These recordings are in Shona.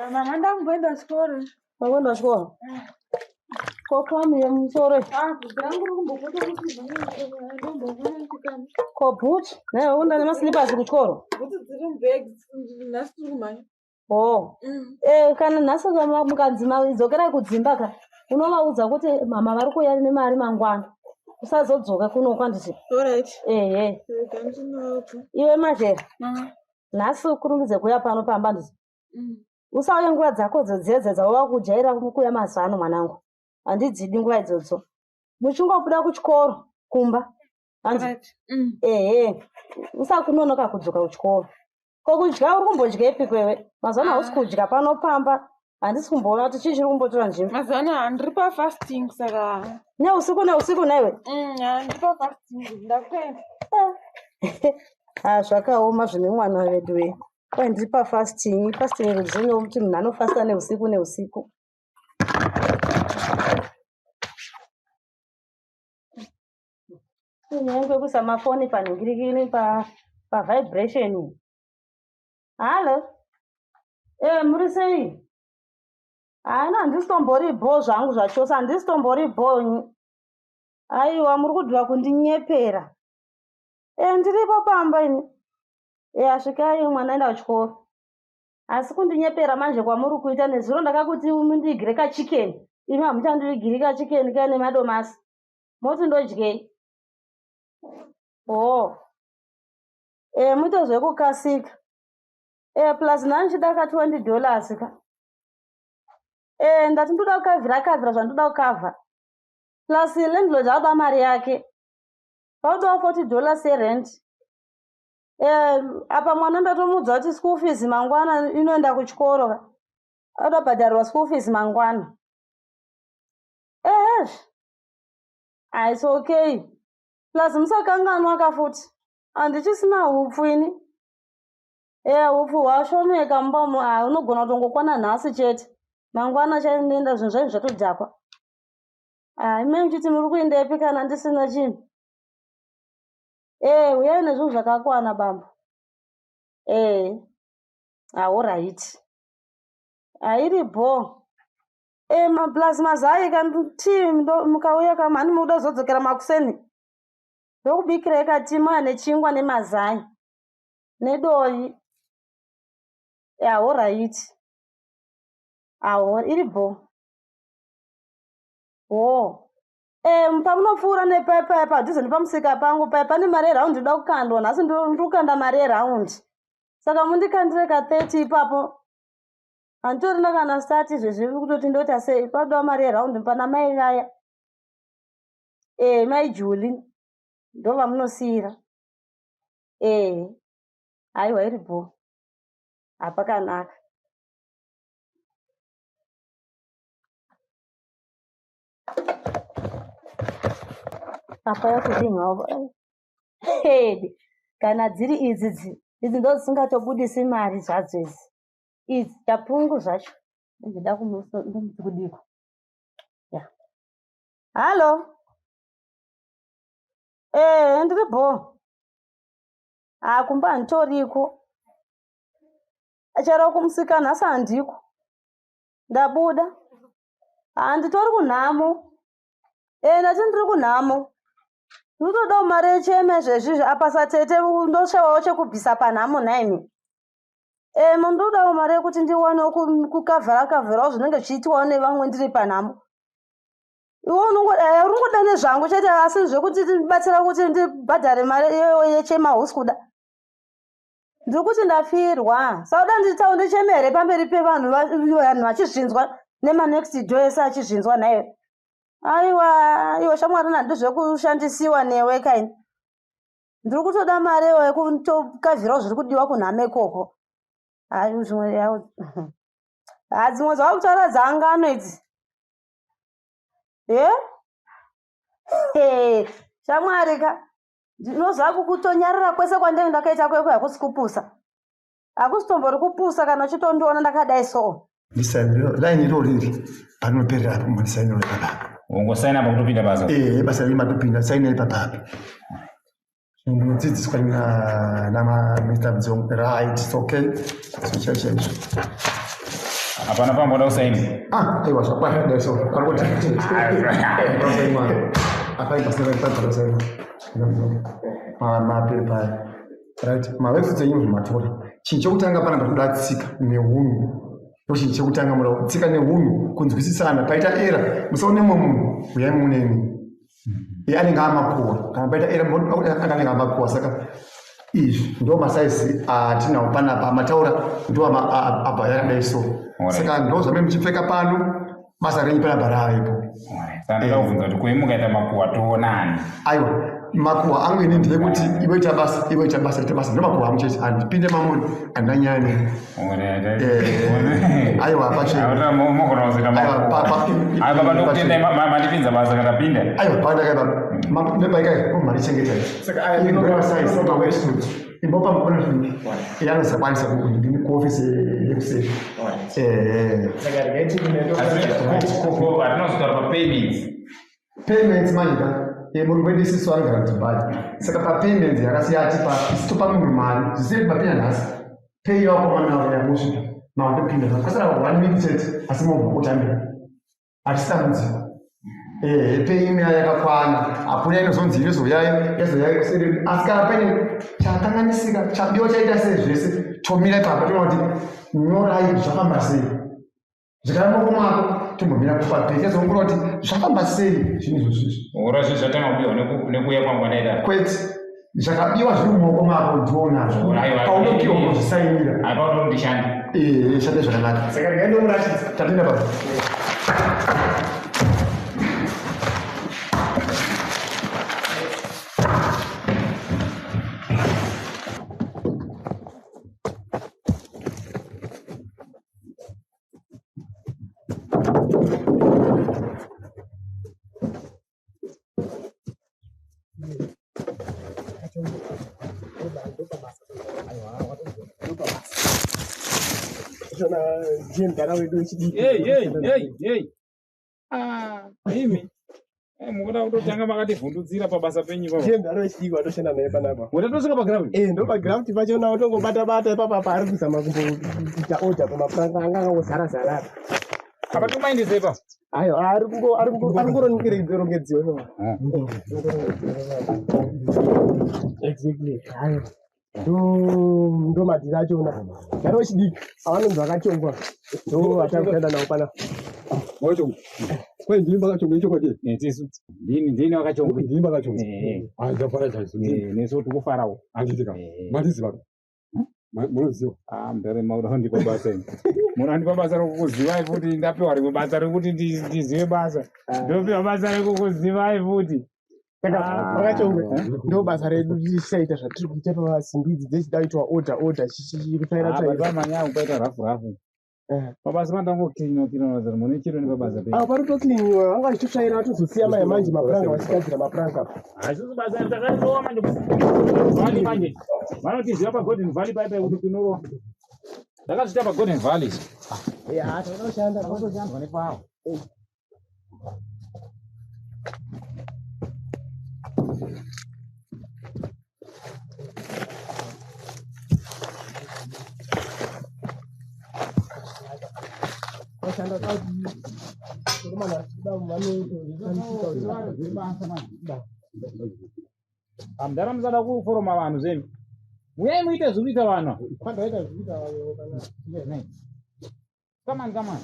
Mama ndakumboenda chikoro. Wakuenda chikoro? Ko kamu yemusoro? Ah, bvudzi rangu riri kumbopota kuti ndomboona chikamu. Ko bhutsu? Naye wakuenda nemaslippers kuchikoro? Bhutsu dziri mubag nhasi tiri kumhanya. Oh. Eh, kana nhasi mukanzi dzokerai kudzimba ka unovaudza kuti mama vari kuuya nemari mangwana. Usazodzoka kuno kwanditi. Alright. Ehe. Rega ndinovaudza. Iwe Mazhera. Mama. Nhasi ukurumidze kuuya pano pamba nditi. Usauye nguva dzako dzo dzedze dzauva kujaira kuuya mazuva ano mwanangu. Handidzidi nguva idzodzo. Muchingobuda kuchikoro kumba. Hanzi Alright. Ehe. Usakunonoka kudzoka kuchikoro. Ko kudya uri kumbodyepi kwewe? Mazuva ano hausi kudya pano pamba. Handisi kumboona kuti chii chiri kumbotora nzvimbo. Mazuva ano ndiri pafasting saka Neusiku neusiku nhaiwe. Ndiri pafasting ndakutoenda. Ah, zvakaoma zvine mwana vedu we. Kwai ndiri pafasting. Fasting rudzii kuti munhu anofasta neusiku neusiku. Nyaya yekuisa mafoni panhingirikini pa pavibration. Hallo. Eh, muri sei? Haina handisitombori bho zvangu zvachose, handisitombori bho. Aiwa, muri kudhuva kundinyepera. Eh, ndiripo pamba ini. Eh, asvikai mwana aenda kuchikoro. Asi kundinyepera manje kwamuri kuita nezuro ndakakuti mundigire kachicken. Imi hamuchandigiri kachicken kaya nemadomasi. Moti ndodyei? Oh. Eh, muite zvekukasika. Eh, plus nhani ndichida ka 20 dollars ka. Eh, ndati ndoda kukavhira kavhira zvandoda kukavha. Plus landlord akuda mari yake. Paudiwa 40 dollars yerent. Eh, apa mwana ndatomuudza kuti school fees mangwana inoenda kuchikoro ka. Anoda kubhadharirwa school fees mangwana. Ehezve. Ah, it's okay. Plus musakanganwa ka futi. Handichisina hupfu ini. Eh, hupfu hwashomeka mumba umu. Ah, unogona kutongokwana nhasi chete. Mangwana chaindoenda zvinhu zvainge zvatodhakwa. Ah, imi muchiti muri kuendepi kana ndisina chinhu? Eh, uyai nezvinhu zvakakwana bambo. Eh. Ah, alright. Ah, iri bho. Eh, plus mazai ka tea mukauya ka mhani mukuda kuzodzokera makuseni. Ndokubikirai ka tea mouya nechingwa nemazai. Nedovi. Yeah, alright. Ah, iri bho. Oh. Eh, pamunopfuura nepaya padhuze nepamusika pangu paya pane mari yeraundi inoda kukandwa. Nhasi ndiri kukanda mari yeraundi. Saka mundikandire ka 30 ipapo. Handitorina kana start izvezvi kutoti ndoita sei. Pakudiwa mari yeraundi pana mai vaya. Eh, mai Julie. Ndovamunosiyira. Eh. Haiwa iri bho. Hapakanaka. Apa yakudinhawo. Hey, kana dziri idzi dzi idzi ndo dzisingatobudisi mari zvadzo idzi. Idzi chapungu zvacho. Ndida kumuti kudiko. Ya. Hallo. Eh, ndiri bho. Ah, kumba handitoriko. Chero kumusika nhasi handiko. Ndabuda. Handitori kunhamo. Eh, ndati ndiri kunhamo. Ndinotodawo mari yechema izvezvizvi apa satete ndoshawawo chekubvisa panhamo nhaimi. Eh, ndodawo mari yekuti ndiwanewo kukavhara kavharawo zvinenge zvichiitwawo nevamwe ndiri panhamo. Iwe unongoda uri kungoda nezvangu chete asi zvekuti ndibatsira kuti ndibhadhare mari iyoyo yechema hausi kuda. Ndiri kuti ndafirwa. Sauda nditaure ndicheme here pamberi pevanhu vanhu vachizvinzwa nemanext door ese achizvinzwa nhaiwe. Aiwa iwe shamwari handidi zvekushandisiwa newe kaini. Ndiri kutoda mari iyoyo yekutokavhirawo zviri kudiwa kunhamo ikoko. Hayi zvimwe ha dzimwe dzawakutaura dzangano idzi. He? Shamwari ka ndinoziva kukutonyarara kwese kwandinenge ndakaita kweko hakusi kupusa. Hakusi tombori kupusa kana uchitondiona ndakadai so. Line iro riri panoperera apo manisainira ipapapa. Ungosaina apa kutopinda basa. Eh, basa riri matopinda saina ipapapa. Munodzidziswa nama Mr. Mudzongo. Right, it's okay. So chaizvo. Hapana pamboda kusaini. Ah, aiwa zvakwana dai so. Pari kuti. Unosainwa. Apa pasina pari kusainwa. Mapiri paya. Right. Mawebsite enyu matora. Chinhu chekutanga panapa kuda tsika nehunhu. Ndochinhu chekutanga muda tsika nehunhu kunzwisisana paita era musaone mumwe munhu uyai muneni. Iye anenge amakuwa. Kana paita era anenge amakuwa saka izvi ndo masaizi atinawo panapa amataura ndo abva yakadai so. Saka ndo zvamene muchipfeka pano basa renyu panapa ravepo. Saka ndoda kubvunza kuti koi mukaita makuwa toonani? Aiwa, makuwa angu ini ndeyekuti iwe ita basa, iwe ita basa, ita basa. Ndo makuwa angu chete, handipinde mamuri, handina nyaya nemi. Aiwa, pachena. Mogona kuzoita Aiwa, makuwa. Aiwa baba, ndokutendai mandipinza basa katapinda. Aiwa, pandaka baba. Nebaikai, umarichengeta. Saka aya Ino size, ma waistcoat. Imbopa mukono zviki. Iye anozakwanisa kuofisi yekuseri. Saka regai tipinde. Hatinozotaura papayments. Payments manje ka murungu wedu isisu anogara kuDubai. Saka papayments yakasiya atipa isu topa munhu mari zvisiri mapinda nhasi. Pay yawakomana yamusvika maundopinda nhasi. Kwasara 1 week chete asi mobva kutambira. Hatisi dambudziko. Pay imwe yakakwana. Hakuna inozonzi inozouya yazoya kuseri. Asi kana paine chakanganisika chabiwa chaita sei zvese tomira ipapo toona kuti nyorai zvafamba sei. Zvikava mumaoko mako tombomira kupa pay tichazoongorora kuti zvafamba sei zvinhu izvozvo izvi. Ora zvinhu zvatanga kubiwa nekuuya kwangu kwadaita. Kwete. Zvakabiwa zviri mumaoko mako ndiwe unazvo. Aiwa. Paunopiwa unozvisainira. Apa unoda kuti ndishande. Shande zvakanaka. Saka regai ndomuratidza. Tatenda baba. Ndiye mudhara wedu wechidiki. Hey, hey, hey, hey. Ah, imi. Mukuda kutotanga makativhundutsira pabasa penyu ipapo. Ndiye mudhara wechidiki watoshanda naye panapa. Mutatosvika paground. Ndo pagraft pachona watongobata bata ipapa paari kuzama kumboita order pamapuranga anga akangozara zara apa. Apa tomaendesa ipapo. Aiwa, ari kungorongedziwa. Exactly. Aiwa. Ndo madhiri achona. Mudhara wechidiki avanonzi vakachongwa. Ndo vatakushanda navo panapa. Wakachongwa. Kwai ndini makachongwa ichokwadi. Tisu. Ndini wakachongwa. Ndini makachongwa. Ah, ndafara chaizvo. Nesu tikufarawo. Handiti ka. Mandiziva ka. Munoziva. Ah, mudhara mauda kundipa basa ini. Munondipa basa rekukuzivai futi, ndapiwa rimwe basa rekuti ndizive basa. Ndopiwa basa rekukuzivai futi. Saka makachongwe ndo basa redu tichisaita zvatiri kuita pasimbi idzi dzechida kuitwa order order kutsvaira Ah, tsvaira. baba manyaya kupaita rafu rafu. Pabasa pandangoklinwa klinwa mune chiro nepabasa penyu. Ah, pari kutokliniwa vanga vachitotsvaira vatozosiya mai manje mapuranga vachigadzira mapuranga. Hazvisi basa takarirowa manje. Valley manje. Vanotiziva paGolden Valley paipai kuti tinorowa. Takazviita paGolden Valley. Ya, tinoshanda Takatoshandwa nepawo. Vashanda Mudhara musada kuforoma vanhu zvenyu. Uyai muite zviri kuita vanhu. Kwandaita zviri kuita vanhu kana. Come on, come on.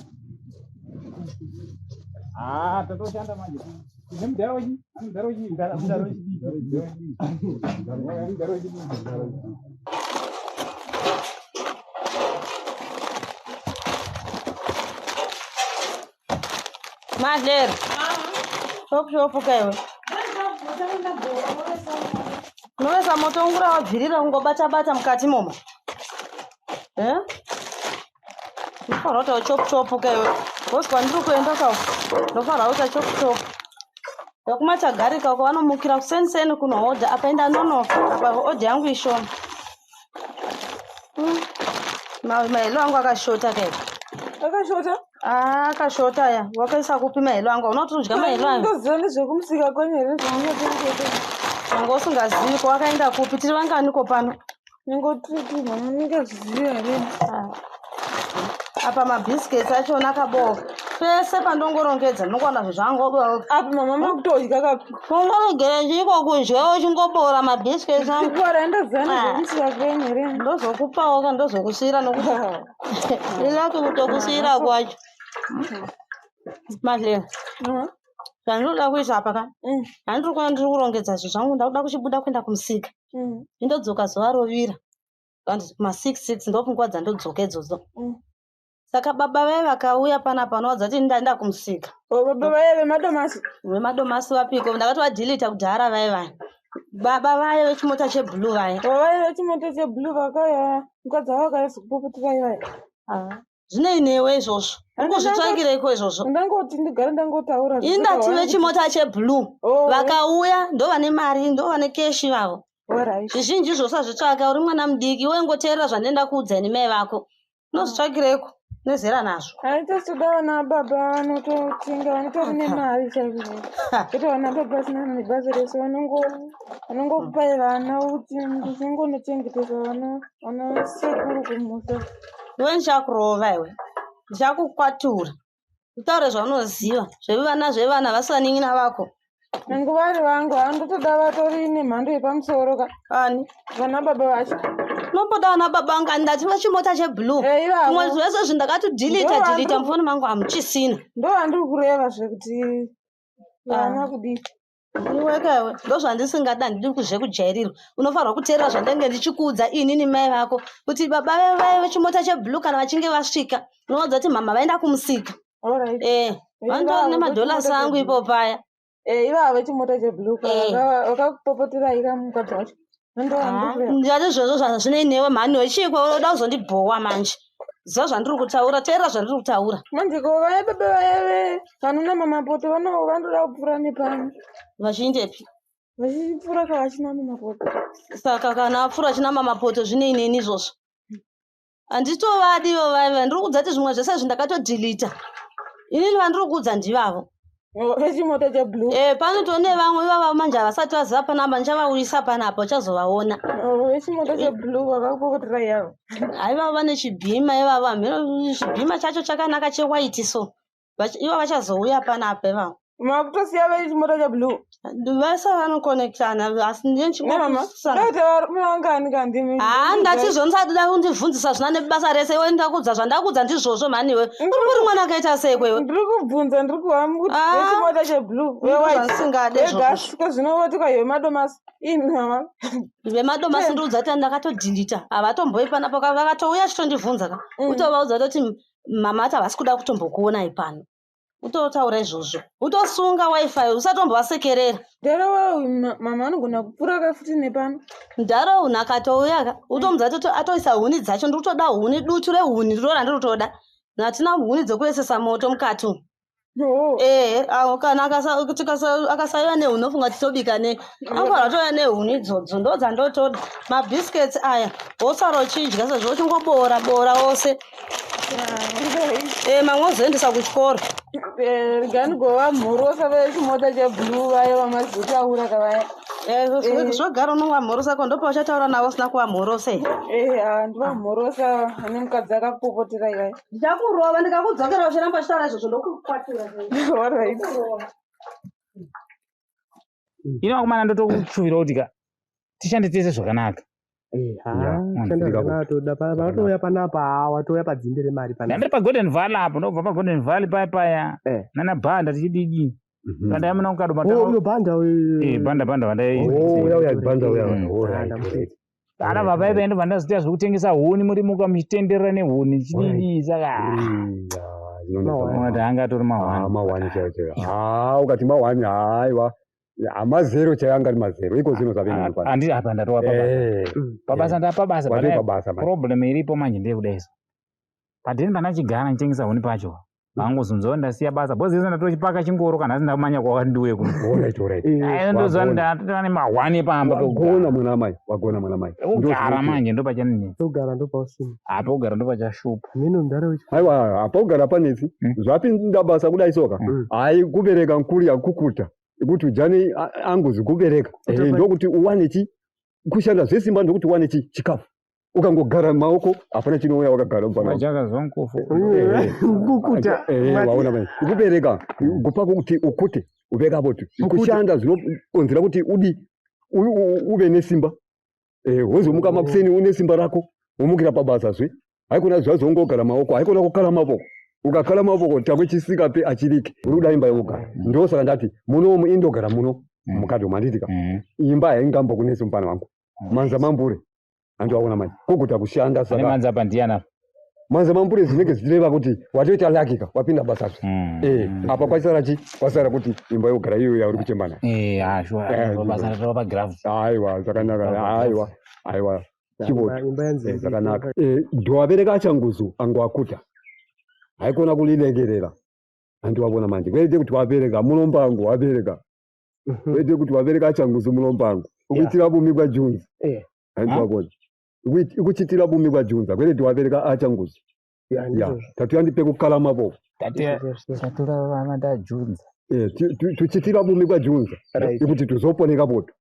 Ah, tatoshanda manje. Tine mudhara wechi? Ane mudhara wechi? Mudhara wechidiki. Mudhara wechidiki. Madlero. Shopu shopu kaiwe. Unovesa moto ungura wabvirira kungobata bata mukati momo. Unofanira kuita chopu chopu kaiwe. Bosi kwandiri kuenda ka. Ndofanira kuita chopu chopu. Vekumachagarika uko vanomukira kuseni seni kunohodha apa enda nonoka apa odha yangu ishoma. Mahelo angu akashota kaiwe. Akashota? Ah, akashota aya. Wakaisa kupi mahelo angu? Hauna kuti udya mahelo aya? Ndoziva nezvekumusika kwenyu here zvamungatengesa? Wanga usingazivi ko wakaenda kupi? Tiri vanganiko pano? Ningotiri mama, ndingaziva here? Ah. Apa mabhisiketi achona akaboka. Pese pandongorongedza ndinongowana zvinhu zvangoboka. Apa mama makutodya ka. Ungaregere chiko kudya uchingobora mabhisiketi angu. Bora ndozana Ah. zvekusiya kwenyu here. Ndozokupawo ka ndozokusiyira nokuti ilaki kutokusiyira kwacho. Madlela, zvandinoda kuita apa ka handiri kuona ndiri kurongedza zvinhu zvangu ndakuda kuchibuda kuenda kumusika. Ndindodzoka zuva rovira. Ma6 6 ndopunguva dzandodzoka idzodzo. Saka baba vaye vakauya panapa vanowadza kuti ndaenda kumusika. Baba vaye vemadomasi. Vemadomasi vapiko ndakatovadhilita kudhara vaye vaya. Baba vaye vechimota cheblue vaya. Baba vaye vechimota cheblue vakauya mukadzi wavo akazokupopotera vaya. Zvinei newe izvozvo? Uri kuzvitsvakireiko izvozvo? Ndangoti ndigare ndangotaura. Indati vechimota cheblue vakauya ndovane mari ndovane keshi vavo. Zvizhinji izvo usazvitsvaka uri mwana mudiki iwe ingoteerera zvandinoenda kuudza ini mai vako. Unozvitsvakireiko nezera nazvo. Haitosoda vana baba vanototenga vanotori nemari chaizvo. Kwete vana baba vasina nebasa rese vanongokupai vana kuti muchingonochengetesa vana vana sekuru kumusha. Iwe ndichakurova iwe. Ndichakukwatura. Utaure zvaunoziva zvevana zvevana vasivanin'ina vako. Nange vari vangu vandotoda vatori nemhando yepamusoro ka. Ani? Vana baba vacho. Unomboda vana baba vangu ndati vechimota cheblue. ivavo. Zvimwe zvese zvinhu ndakatodhilita Ndo dhilita vandiri- mufoni mangu hamuchisina. Ndo vandiri kureva zvekuti vana kudii. Iwe kawe ndozvandisingada handidi kuzvekujairirwa. Unofanirwa kuteerera zvandenge ndichikuudza inini mai vako kuti baba vaye vechimota cheblue kana vachinge vasvika unovaudza kuti mama vaenda kumusika. Eh, vanditori nemadholasi angu ipo paya. Ivavo vechimota cheblue vakakupopoterai ka mukadzi wacho. Ndati izvozvo zvazvinei newe mhani wechiiko unoda kuzondibhowa manje. Ziva zvandiri kutaura, teerera zvandiri kutaura. Manje ko vaya baba vaya vanonama mapoto vanoda kupfuura nepano. Vachiindepi? Vachipfuura ka vachinama mapoto. Saka kana apfuura achinama mapoto zvinei neni izvozvo? Handitovadi ivo vaiva ndiri kuudza kuti zvimwe zvese izvi ndakatodhilita. Inini vandiri kuudza ndivavo. Vechimota cheblue. Eh, panotone vamwe ivava manje havasati vaziva panapa ndichavauyisa panapa uchazovaona. Vechimota cheblue vakakupopoterai avo. Haivavo vane chibhima ivavo hameno chibhima chacho chakanaka chewaiti so. Ivo vachazouya panapa ivavo. Makutosiya vechimota cheblue. Vese vanokonekitana asi ndiye Nemama. Ndaita varume vangani kandimi. Haa ndati izvo ndisada kundibvunzisa zvina nebasa rese iwe ndakuudza zvandakuudza ndizvozvo mhani iwe. Uri mwana akaita sei kwewe? Ndiri kubvunza ndiri kuhamba kuti vechimota cheblue vewhite. Ndozvandisingade izvozvo. Vegas kozvino voti kwa vemadomasi. Imi mama. Vemadomasi ndiudza kuti ndakatodhilita havatomboi panapa vakatouya chitondibvunza ka. Utovaudza kutoti mama ati havasi kuda kutombokuonai pano. Utotaura izvozvo. Utosunga wifi usatombovasekerera. Ndaro mama anogona kupfuura ka futi nepano. Ndaro unhu akatouya ka utomudza kuti atoisa huni dzacho ndiri kutoda huni dutu rehuni ndiro randiri kutoda. Hatina huni dzekuesesa moto mukati umu. Ehe, kana akasaiwa nehuni ofunga kuti tobika nei. Anofanira kutouya nehuni idzodzo ndodzandotoda. Mabhisiketsi aya wosara uchidya sezvo uchingoboora boora ose. Eh, mamwe ozoendesa kuchikoro. Regai ndigovamhorosa vechimota cheblue vaya vamazotaura ka vaya. Eh, zvogara unovamhorosa ko ndopauchataura navo usina kuvamhorosa here? Eh, ndivamhorosa ane mukadzi akakupopotera ivaya. Ndichakurova ndikakudzokera uchiramba uchitaura izvozvo ndokukwatura. Alright. Ino vakomana ndotokushuvira kuti ka tishande tese zvakanaka. Vatouya panapa watouya padzimbe remari panapa. Ndandiri paGolden Valley apo ndobva paGolden Valley paya paya nana Bhanda tichididi. Pandayamuna mukado Oh, uyo Bhanda uyo. Eh, Bhanda Bhanda vandai. Oh, uya uya Bhanda uya. Alright. alright. Ana baba ipa ndobva ndazoita zvekutengesa huni muri muka muchitenderera nehuni chididi saka. Unoti anga atori mahwani. Ah, mahwani chaiyo chaiyo. Ah, ukati mahwani haiwa. Hamazero chaiyo anga ari mazero. Iko zvino zvave nani pano. Handi apa ndatova pabasa. Pabasa ndapa basa. Watova pane pabasa manje. Problem iripo manje ndeyekudai so. Padheni pandachigara ndichitengesa huni pacho. Vangozunzawo ndasiya basa. Bhozi izvo ndatochipaka chingoro kana ndamanya kwakandiuye kuno. Alright, alright. Ayo ndozva ndatova nemahwani pamba pekugara. Wagona mwana mai, wagona mwana mai. Pekugara manje ndopachanetsa. Pekugara ndopausina. Ah, pekugara ndopachashupa. Mino mudhara wechi. Aiwa, apa panetsi. Zvapinda basa kudai soka. Hayi kubereka nkuri yakukuta. Kuti ujane anguzi kubereka. Ndokuti uwane chi kushanda zvesimba ndokuti uwane chi chikafu. Ukangogara maoko hapana chinouya wakagara mufana wangu. Majaka zvankofu. Kukuta. Waona manje kubereka kupa kuti ukute ubeka boti kushanda zvinokonzera kuti udi uve nesimba. Wozomuka makuseni une simba rako womukira pabasa zve haikona zvazongogara maoko haikona kukala mavoko ukakala mavoko takwe chisika pe achirike uri kuda imba yekugara. Ndosaka ndati munomu indogara muno mukati umu handitika imba haingambokunetsi mupana wangu manza mambure handiwaona manje kokuta kushanda Ane saka manza apa ndiyani apa? Manza mambure zvinenge zvichireva kuti watoita lakika wapinda basa zve. Apa kwasara chi kwasara kuti imba yogara iyoyo yauri kuchemba nayo. Sure. Basa ratova pagraft. Aiwa zvakanaka aiwa aiwa chiboto Imba yanzi zvakanaka. Ndowabereka achanguzu angoakuta haikona kulilekerera handiwabona manje kwete kuti wabereka mulombangu wabereka kwete kuti wabereka achanguzu mulombangu ukuitira bumi bwajunzi handiwabona ikuchitira bumi bwajunza kwete kuti wabereka achanguzu ya tatuyandipe kukala mavoko. Tatura ndajunza. Tuchitira bumi bwajunza ikuti tuzoponeka poto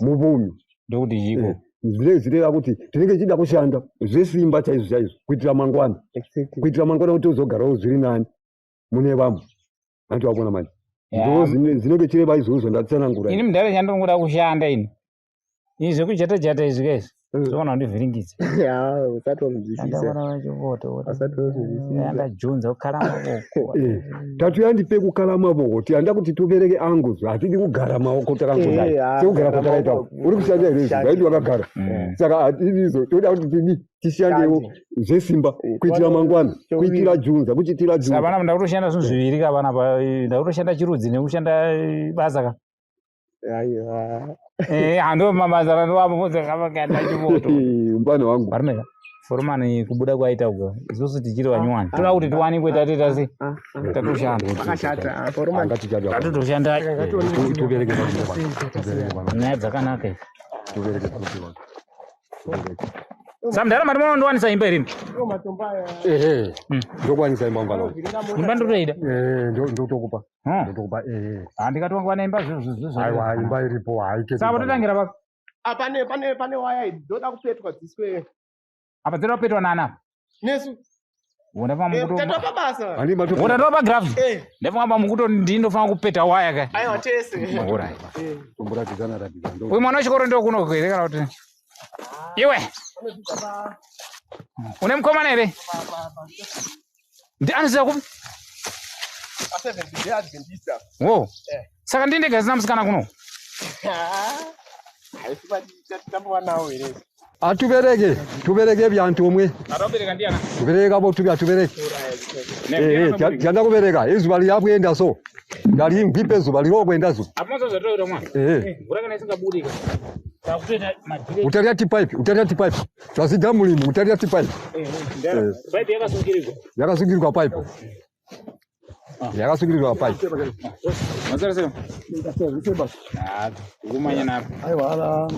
mubumi Ndokuti chiko. Zvinenge zvireva kuti tinenge tichida kushanda zvesimba chaizvo chaizvo kuitira mangwana kuitira mangwana kuti uzogarawo zviri nani mune vamwe handiwabona manje ndo zvinenge chireva izvozvo ndatsanangura. Ini mudhara chandinongoda kushanda ini. Ini zvekujata jata izvi kaizvi. Zvogona kundivhiringidza. Usati wamuzwisisa. Ndaona chiboto. Usati wamuzwisisa. Ndajunza kukala mavoko. Tatuyandipe kukala mavoko tiyanda kuti tubereke anguzu hatidi kugara maoko takangodai sekugara kwatakaita uri kushanda here izvi vaidi wakagara saka hatidi izvo toda kuti tidi tishandewo zvesimba kuitira mangwana kuitira junza kuchitira junza. Saka ndakutoshanda zvinhu zviviri ka panapa ndakutoshanda chirudzi nekushanda basa ka. Aiwa. Ando mabasa randowamubvunza kavakaenda chiboto. Mupano wangu. Varume foromani kubuda kwaita uko isusu tichiri vanyowani toda kuti tiwanikwe tatoita sei tatoshanda Pakashata. Foromani. tatotoshanda Tubereke nyaya dzakanaka idzi. tubereke Saka mudhara mati munondiwanisa imba here imi? Ehe ndokwanisa imba mupano wangu. Imba ndotoida. Ndotokupa ndotokupa ehe. Handikatongwana imba zvizvo. Aiwa imba iripo haiketi. Saka totangira papi? Pane waya idzi dzoda kupetwa dziswe. Apa dzoda kupetwa nani apa? Nesu. Wona pamukuto. Tatova pabasa. Handi mato. Wona tova pagraft. Ndafunga pamukuto ndinofanira kupeta waya ka. Aiwa tese. Alright. Tomboratidzana ratidzana. Uyu mwana wechikoro ndokuno here kana kuti iwe une mukomana here? Anoziva kupi? Pa-Seventh Day Adventist. Wo. Saka ndini ndega zina musikana kuno. Haisi tambowanawo here? Atubereke tubereke byantumwe Atabereka ndiana. tubereke abo tubya tubereke. Tiyanda kubereka izuva riyakuenda so ndarimvipe zuva rirokuenda zuva. Apo zvatoita mwana. Mvura kana isingabudika. Takutoita madhire. Utarira tipaipi utarira tipaipi zvazida mulimo utarira tipaipi. Pipe yakasungirirwa. Yakasungirirwa paipi. Yakasungirirwa paipi. Masara sei? Kumanya napa. Aiwa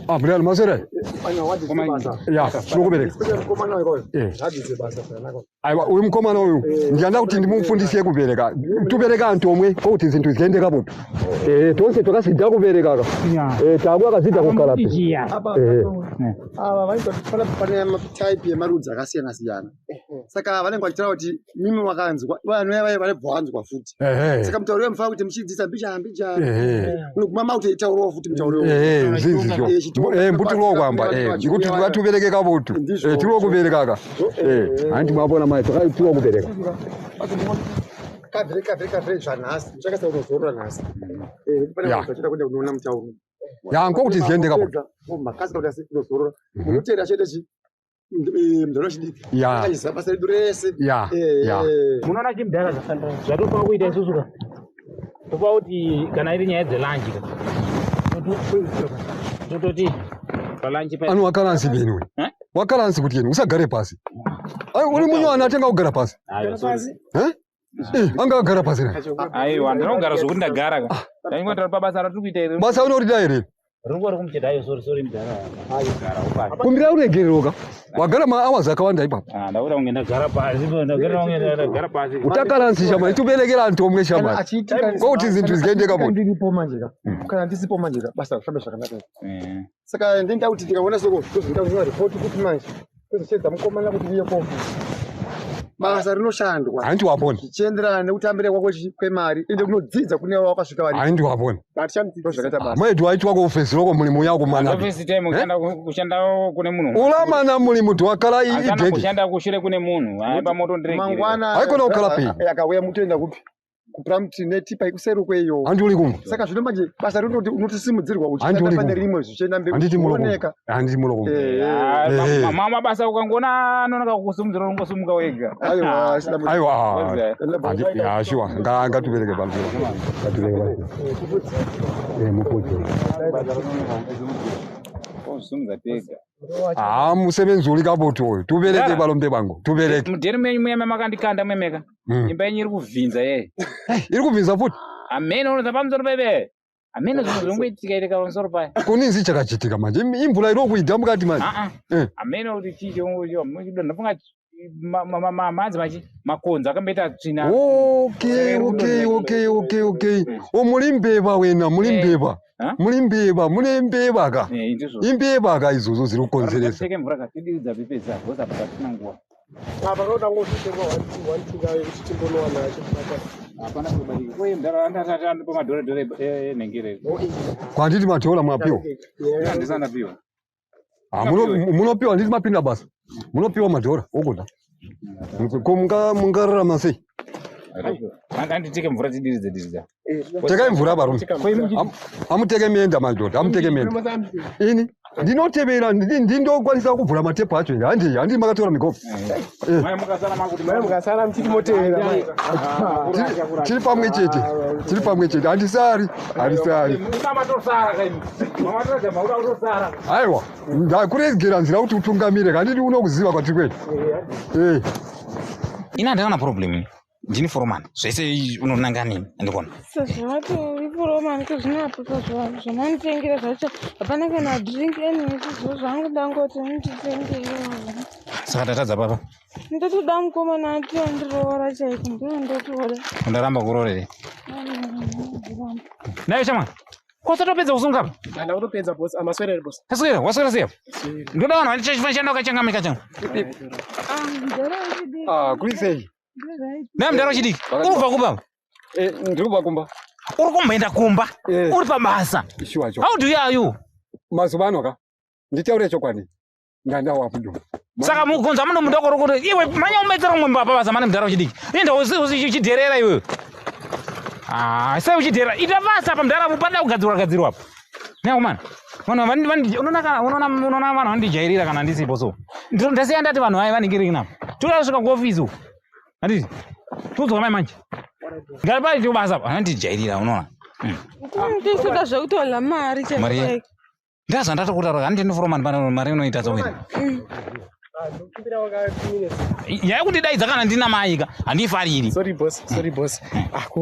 Mudhara maswera? Ya, tinokubereka. Aiwa uyu mukomana uyu ndiyanda kuti ndimufundise kubereka. Tubereka antu omwe kokuti zinthu ziyende kabutu. Tonse twakazidza kubereka ka. Taku akazidza kukala pe. Ava vanenge pane type yemarudzi akasiyana siyana. Saka vanenge vachitaura kuti mimi wakanzwa vanhu vaya vanobva vanzwa futi. Saka mutauro uyo mufanira kuti muchidzidzisa mbijana mbijana. Unoguma makutoitaurawo futi mutauro uyo. Zvinzizvo. Mbuti unokwamba ngekuti tukatubereke kabutu. Tiri kubereka ka. Hanti mwabona mai tiri kubereka. Kavhire kavhire kavhire zvanhasi muchakasa unozorora nhasi. Pane vanhu vachida kuenda kunoona mutauro. Ya nkokuti ziyende kabutu. Makasika kuti asi kunozorora. Munoteera chete chi mudhara wechidiki. Akachiziva basa redu rese. Munoona chimudhara zvatofanira kuita isusu ka. Tofanira kuti kana iri nyaya dzelanji ka. Tototi palanji pa. Anu wakalansi beni we. Wakalansi kuti yeni usagare pasi. Ayo uri munywana atenga kugara pasi. Anga agara pasi na. Aiwa ndinogara zvokuti ndagara ka. Ndaingotara pabasa ratiri kuita iri. Basa unorida here? Ringori kumucheta ayo sorry sorry mudhara. Gara upasi. Kumbira uregereroka. Wagara mahours akawanda ipapo. Ah, ndakuda kunge ndagara pasi, ndagara kunge ndagara pasi. Utakaransi shamwari, tuberekera antu omwe shamwari. Kouti zinthu zikaendeka bodi. Ndiripo manje ka. Kana ndisipo manje ka basa rifambe zvakanaka. Eh. Saka ndinoda kuti ndikaona soko tozoita kunyora report kuti manje tozoshedza mukomana kuti uye kuofisi. Basa rinoshandwa Hanti wapona. zvichienderana nekutambira kwako kwemari ende kunodzidza kune wakasvika vari. Hanti wapona. Ndozvakaita basa. Mwedu waitwa kuofesi loko mulimu yako mana. Office time kushanda kushanda kune munhu. Ulamana mulimu twakala Asana ideki. kushanda kushure kune munhu. Haipa moto ndiregere. Mangwana Haikona kukhala pei. akauya mutoenda kupi? Kupramti netipa ikuserukwe iyo. Hanti uli kumwe. Saka zvino manje basa rinoti unotosimudzirwa Hanti uchienda uri pane kumwe. rimwe zvichienda mberi Handiti muloko. kuoneka. Handiti muloko. Eh, Ah, Eh. mabasa ukangoona anonoka kukusimudzira unongosimuka wega. Aiwa, asina mu- Aiwa. Wazia. Handi ya sure. Nga ngatubereke pano. Ngatubereke pano. Eh mupodzi. Osimudza tega. Ah musebenzi uli kaboto uyu. Tubereke Ndara. balombe bangu. Tubereke. Mudheri menyu muyame makandikanda mwemeka. Imba yenyu iri kuvhinza yeye. Iri kubvinza futi. Amene unoza pamusoro pebe. Amene zvinhu zvinongoitika itika pamusoro paya. Kuninzi chakachitika manje. Imvura iri kuida mukati manje. Ah ah. Eh. Amene kuti chii chongochiwa. Ndafunga manzi machi makonzo akamboita tsvina. Okay, okay, okay, okay, okay. O muri mbeva wena, muri Eh. mbeva. Huh? Muri mbeva, mune mbeva ka. Eh, ndizvo. Imbeva ka izvozvo zviri kukonzeresa. Teke mvura katididza pepedza because apa pasina nguva. Apa panoda ngozvitengwa 1 2 1 2 kayo kuti timbonowana chekubata. Hapana kubatika. Koye mudhara andati andipa madhoredhore enhengere. Kwanditi madhola mwapiwa. Handisana ndapiwa. Ah, munopiwa handiti mapinda basa. Munopiwa madhora okuda. Ko mungararama sei? Anditeke mvura tidiridze diridza. Tekai mvura varume. Amuteke mienda madhodha, amuteke mienda. Ini ndinotevera ndindokwanisa kuvhura matepu acho here. Handi handi makatora migobho. Eh. Mai mukasara makuti Mai mukasara muchiti motevera mai. Tiri pamwe chete. Tiri pamwe chete. Handisari, handisari. Usamatosara kaimi. Mamatoradza mauda kutosara. Aiwa, ndakuregera nzira kuti utungamire handidi unokuziva kwatiri kwedu. Eh. Ina handina problem. Ndini foromani. Zvese unonanga nini andikona. Sezvavati uri puromani kozvino apa zvamanditengera zvacho hapana kana drink anyway zvizvo zvangu ndangoti munditengere. Saka tatadza papa. Ndotoda mukomana atiandiroora chaiko ndiyo ndotoda. Undaramba kuroora Nayo shamwari. Kwasatopedza kusunga apa. Handina kutopedza boss, amaswera here boss. Taswera, waswera sei apa? Ndoda vanhu vandichashanda wakachangamika changu. Mudhara wechidiki. Ah, kuri sei? Naye mudhara wechidiki. Uri kubva kupa? Eh, ndiri kubva kumba. Uri kumboenda kumba. Eh. Uri pabasa. Shuwa cho. How do you are you? Mazuva ano ka. Nditaure chokwadi. Ndandawa kudo. Saka mukunza muno munhu wako kuti iwe manya umetsera umwe mbapa basa mane mudhara wechidiki. Enda uchidherera iwewe. Ah, sei uchidherera? Ita basa apa mudhara pada kugadzirwa gadzirwa apa. Naye kumana. Vanhu unoona kana unoona unoona vanhu vanondijairira kana ndisipo so. Ndasiya ndati vanhu vaya vanenge napa. Toda kusvika kuofisi uko. Handiti? Todzoka mai manje. Ngatipaite basa apa. Vanondijairira unoona. Nditoda zvekutola mari Mari ye- chaiko. Ndazva ndatokutaura handiti ndiforomani pano mari inoita tsokuita. Ndokumbira waka 2 minutes. Nyaya yekuti kana ndina mai ka handifariri. Sorry boss, sorry boss. Ako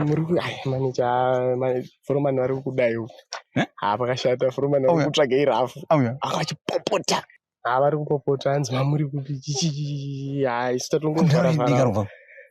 muri ku ai manager foromani vari kukudai uku. Eh? Ah pakashata foromani vari Auya. kutsvaga irafu. Auya. Akachipopota. Ah vari kupopota hanzi mamuri kupi chichi ah isu tatongovhara.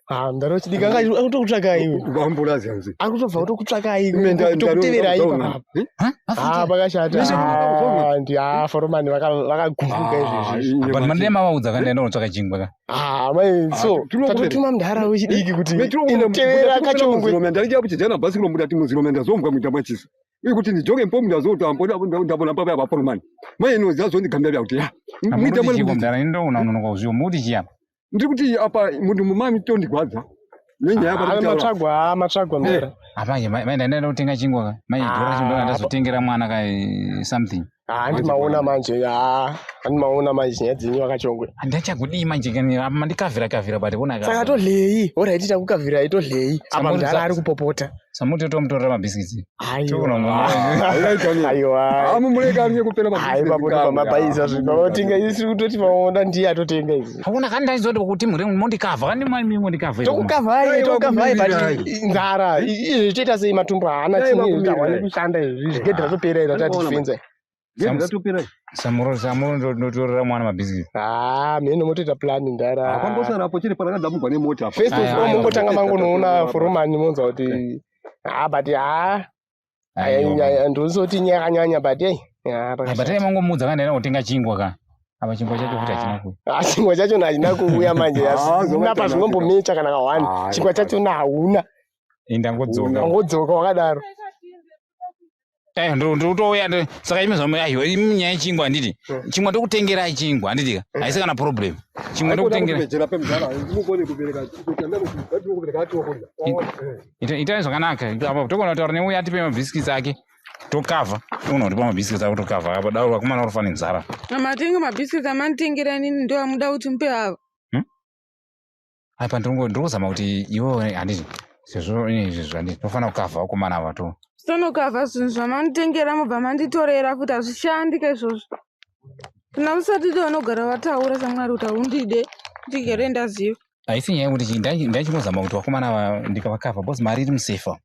Ah mudhara wechidiki anga akutokutsvagai iwe. Vambula zanzi. Akutobva kutokutsvagai Ime kutokuteverai ipapa. Ah, Ah pakashata. Ah ndi ah foromani vakagumbuka izvezvi. But mandine mavaudza ka ndaenda kunotsvaka chingwa ka. Ah mai so tatotuma mudhara wechidiki kuti inotevera kachongwe. Ndaricha kuchijana bhasikoro mudati muzirome ndazomva muita machisa. Uye kuti ndijoke mpo ndazoto ambo ndabona papa abaforomani. Mai ino zazondigambira bya kuti ya. Muita Muti mwana chiko kuti mudhara ndo unonoka kuzviwa muti chiyapa. ndiri kuti apa munhu mumami tondigwadza. Nenyaya Ah, pari kutaura. matsvagwa ah matsvagwa mudhara. Apa mai ndaenda kutenga chingwa ka. Mai dhora chingwa ndazotengera mwana ka something. Handimaona manje, handimaona manje nyaya dzenyu vakachongwe. Handachagudii manje kani apa mandikavhira kavhira but vona Saka todlei? Alright, takukavhirai todlei. Apa mudhara ari kupopota. Samuti tomutorera mabhisikitsi. Aiwa. Amumureka ari kupera Hai papoto pamabhaisa zvinhu pamatenga isi kutoti paona ndiye atotenga izvi. Hauna kani ndaizoti kuti muri mondikavha kani mimi mondikavha. Tokukavhai, tokukavhai but nzara izvi zvichaita sei matumbu haana chini tawani kushanda izvi zvigedhi ratopera iri ratati Samuro samuro ndotorera mwana mabhisikitsi. Ah, mheno motoita plan ndara. Kwangosara apo chiri parakadzamugwa nemota. First of all mungotanga mangonoona foromani monzwa kuti ah but ah ndozoti nyaya yakanyanya but ei. But ai mangomudza kana ndaenda kutenga chingwa ka. Apa chingwa chacho futi hachina kuuya. Ah, chingwa chacho hachina kuuya manje. Napa zvinombomecha kana kawani. Chingwa chacho hauna. Indangodzoka. Wangodzoka wakadaro. Ndotouya saka imi zvamu aiwa imi nyaya yechingwa handiti chingwa ndokutengerai chingwa handiti ka haisi kana problem chingwa ndokutengera itai zvakanaka apa togona kutaura neuya atipe mabhisikitsi ake tokavha togona kutipa mabhisikitsi ako tokavha apa daro vakomana vari kufa nenzara. Amatenga mabhisikitsi amanditengera inini ndo amuda kuti mupe ava. Apa ndiri kuzama kuti iwewe handiti sezvo ine izvi zvanditi tofanira kukavha vakomana ava to Sonokavha zvinhu zvamanditengera mobva manditorera futi hazvishandi ka izvozvo. Kana usatide unogara wataura samwari kuti haundide ndigere ndaziva. Haisi nyaya yekuti ndaichingozama kuti vakomana ava ndikavakavha because mari iri musefa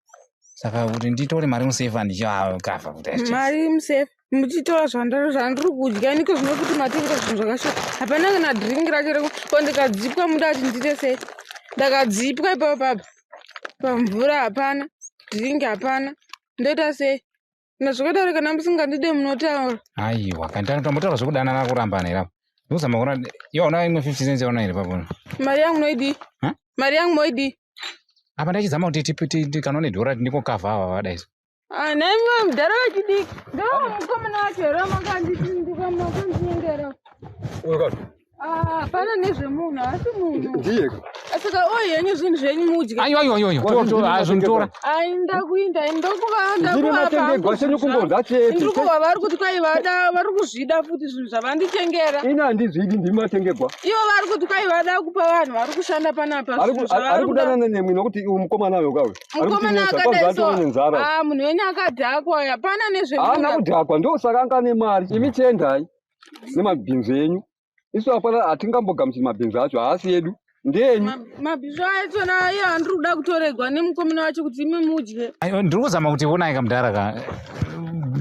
saka kuti nditore mari musefa ndichivakavha kuti Mari iri musefa muchitora zvandiri kudya niko zvino kuti matenga zvinhu zvakashata. Hapana kana dhiringi racho reku ko ndikadzipwa muda kuti ndiite sei? Ndakadzipwa ipapo papa. Pamvura hapana, dhiringi hapana. Ndoita sei? Kana zvakadaro kana musingandide munotaura. Aiwa kana tambotaura zvekudanana kurambana here apa ndikuzama kuona iwe hauna imwe 50 cents yaona here papo. Mari yangu noidii? Mari yangu moidii? Apa ndachizama kuti kana une dhora ndingokavha ava vadai so. Ah, nhaimi mudhara wechidiki. Ndoo mukomana wacho here makanditi ndikamakandinengera. Ah, hapana nezvemunhu, haasi munhu. Ndiye. Saka oyi henyu zvinhu zvenyu mudye. Aiwa aiwa aiwa aiwa tora. Ai ndakuinda ndokuva Ndiri matengegwa chenyu kungodya chete. Ndiri kuva vari kuti kwai vada vari kuzvida futi zvinhu zvavanditengera. Ini handizvidi ndimi matengegwa. Ivo vari kuti kwai vada kupa vanhu vari kushanda panapa zvinhu Ari zvavari kuda. kudanana nemwi nokuti uyu mukomana uyo kawe. Mukomana akadai so. nenzara. Ah, munhu wenyu akadhakwa hapana Haana nezvemunhu. kudhakwa ndosaka anga nemari. Imi chiendai nemabhinzi enyu. Isu hapana hatingambogamuchiri mabhinzi acho haasi edu. Ndeyenyu. Mabhisvo achona iye andiri kuda kutoregwa nemukomana wacho kuti imi mudye. Aiwa ndiri kuzama kuti vonai kamudhara ka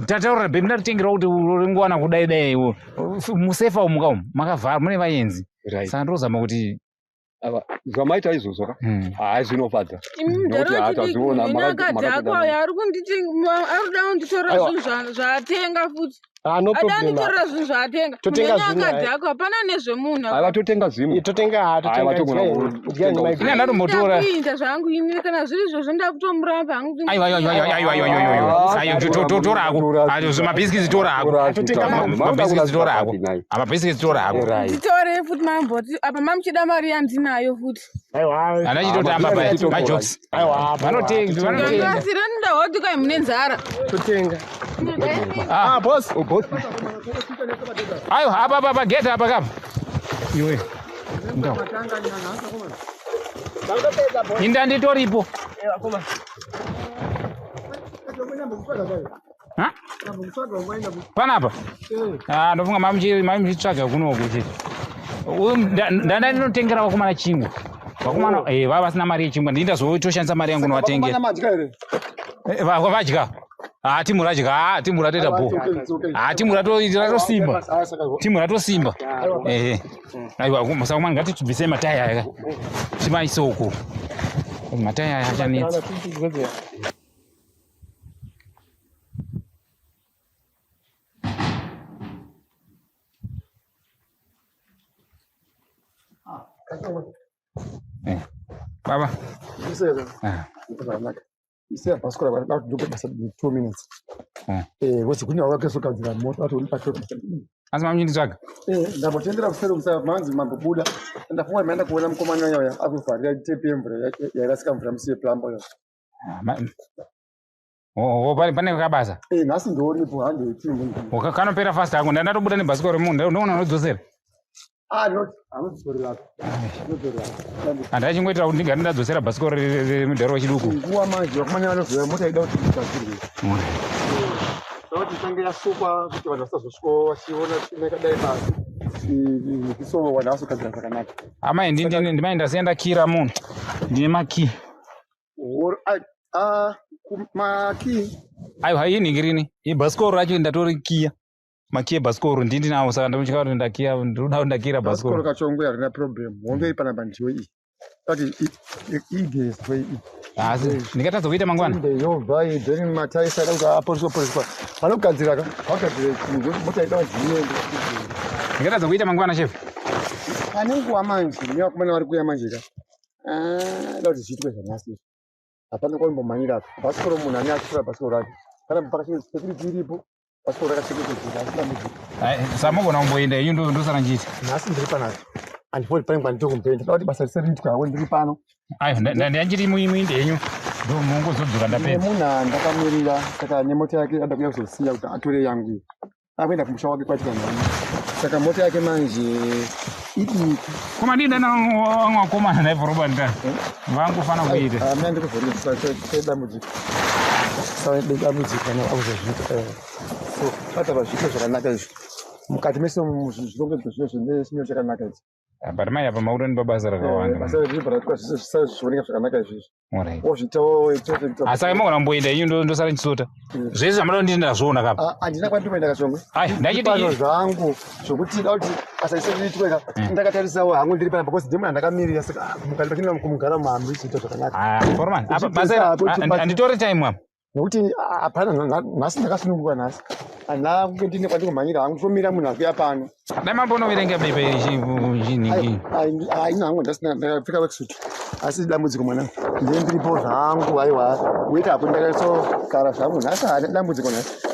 tataurira bhebhi ndatitengera kuti ringowana kudai dai iwo musefa umu kaumu makavhara mune vaenzi saka ndiri kuzama kuti Ava zvamaita izvozvo ka. Hayi zvinofadza. Imi mudhara Nokuti wechidiki hatazviona munhu wenyu akadhakwa uyo ari kunditi ari kuda kunditorera Aiwa. zvinhu zvaatenga futi. Ah, no Ada problem. kunditorera zvinhu zvaatenga. Munhu Totenga wenyu zvimwe, hai. akadhakwa hapana nezvemunhu. Aiwa totenga zvimwe. Totenga Aiwa togona kutenga. Ini handatombotora. Ndakuinda zvangu ini kana zviri izvozvo ndakutomuramba hangu. Aiwa aiwa aiwa aiwa aiwa aiwa aiwa tora hako mabhisikitsi tora hako mabhisikitsi tora hako mabhisikitsi tora hako. Nditore futi mamboti apa mamuchida mari yandinayo futi. Aiwa. Andachitotamba majokes. Vanotenga vanotenga. Ndasire ndahoti kwai mune nzara. Totenga. Ah boss. Boss. Aiwa apa apa apa gate apa kapa. Iwe. Ndau. Inda nditoripo. Ha? Panapa? Ah, ndofunga mamuchitsvaga kunoku chete. Uyu ndanda ndinotengera vakomana chingwa. Vakomana vava vasina mari yechingwa ndini ndazotoshandisa mari yangu novatengera. Vakomana madya here? Vadya. Ah, timu radya. Ah, timu ratoita bho. Ah, timu ratosimba. Timu ratosimba. Ehe. Aiwa, saka mani ngatibvisei mataya aya. Timaise uko. Mataya aya achanetsa. Baba. Ah. Isiya bhasikoro rako kuti ndope basa 2 minutes. Wozi kune wakazogadzira mota kuti unipatrol. Asi mamuchinditsvaga? Ndambotendera kuseri kusa manzi mambobuda. Ndafunga maenda kuona mukomana uya uya akuvharira tepi yemvura yairasika mvura musiye plumber uya. Oh, oh, pane kabasa. Eh, nhasi ndoripo handei. Kanopera fast hako. Ndatobuda nebhasikoro remunhu ndoona unodzosera. Ah, not anodzorera. Anodzorera. Handachingoitira kuti ndigare ndadzosera bhasikoro remudhara wechiduku. Nguva manje vakomana vanozoya mota ida kuti igadzirwe. Kuti itange yasukwa kuti vanhu vasazosvikawo vachiona tsvina yakadai pasi. So vanhu vasogadzira zvakanaka. Amai ndimai ndasiya ndakira munhu. Ndine makii. Makii? Aiwa inhingirini. Ibhasikoro racho ndatorikiya. Makiyi ebhasikoro ndindinawo saka ndinotya kuti ndakiya ndinoda kuti ndakiyira bhasikoro. Bhasikoro kachongwe harina problem. Hombe iri panapa ndiyo iyi. Kuti igezwe iyi. Asi ndingatadza kuita mangwana. Yobva iyi then mataisa ada kuti apoliswa poliswa. Vanogadzira ka? Vagadzire chinhu mota ida kuti iende. Ndingatadza kuita mangwana chef. Pane nguva manje, nevakomana vari kuuya manje ka. Ah, da kuti zviitwe zvanhasi izvi. Hapana kwaimbomhanyira apa. Bhasikoro munhu ane achitora bhasikoro rake. Kana pakasecurity iripo, bhasikoro rakachengetedzeka asi dambudziko. Samugona kumboenda henyu ndosara ndichiita. Nhasi ndiri panapa. Handifoni pane kwandiri kumboenda. Ndoda kuti basa rise riitwe hako ndiri pano. Aiwa, ndandichiti muinde henyu. Ndomungozodzoka ndapedza. Nemunhu andakamirira saka nemota yake ada kuuya kuzosiya kuti atore yangu iyi. Akuenda kumusha wake kwatika nhamo. Saka mota yake manje idiki. Koma ndida na vamwe vakomana naye voroba ndani. Vangofana kuita. Ah, mina ndikuvhurira dambudziko. Saka dambudziko kana akuzozviita. So, bata vazviite zvakanaka izvi. Mukati mese zvirongedzwa zvino zvine chakanaka izvi. But mai apa makutondipa basa rakawanda. Basa riri paratwa zvese zvioneka zvakanaka izvizvi. Alright. Wozviitawo Asi saka mogona kumboenda henyu ndosara ndichisota. Zvese zvamunoda kuti ndazviona kapa. Handina kwandinoenda kachongwe. Ai, ndachiti pano zvangu zvokuti da kuti basa rise riitwe ka. Ndakatarisawo hangu ndiri pana because ndimwe ndakamirira saka mukati pachina kumugara muhambi zviita zvakanaka. Ah, Foreman, apa basa handitori time apa. Nekuti hapana nhasi ndakasununguka nhasi. Handina kunge ndine kwandikumhanyira hangu tomira munhu akuya pano. Dai mambonoverenga bepa iri. Haina hangu ndasina ndakapfeka worksuit. Asi dambudziko mwana ndiye ndiripo zvangu aiwa weta hapo ndakatsogara zvangu nhasi haana dambudziko nhasi.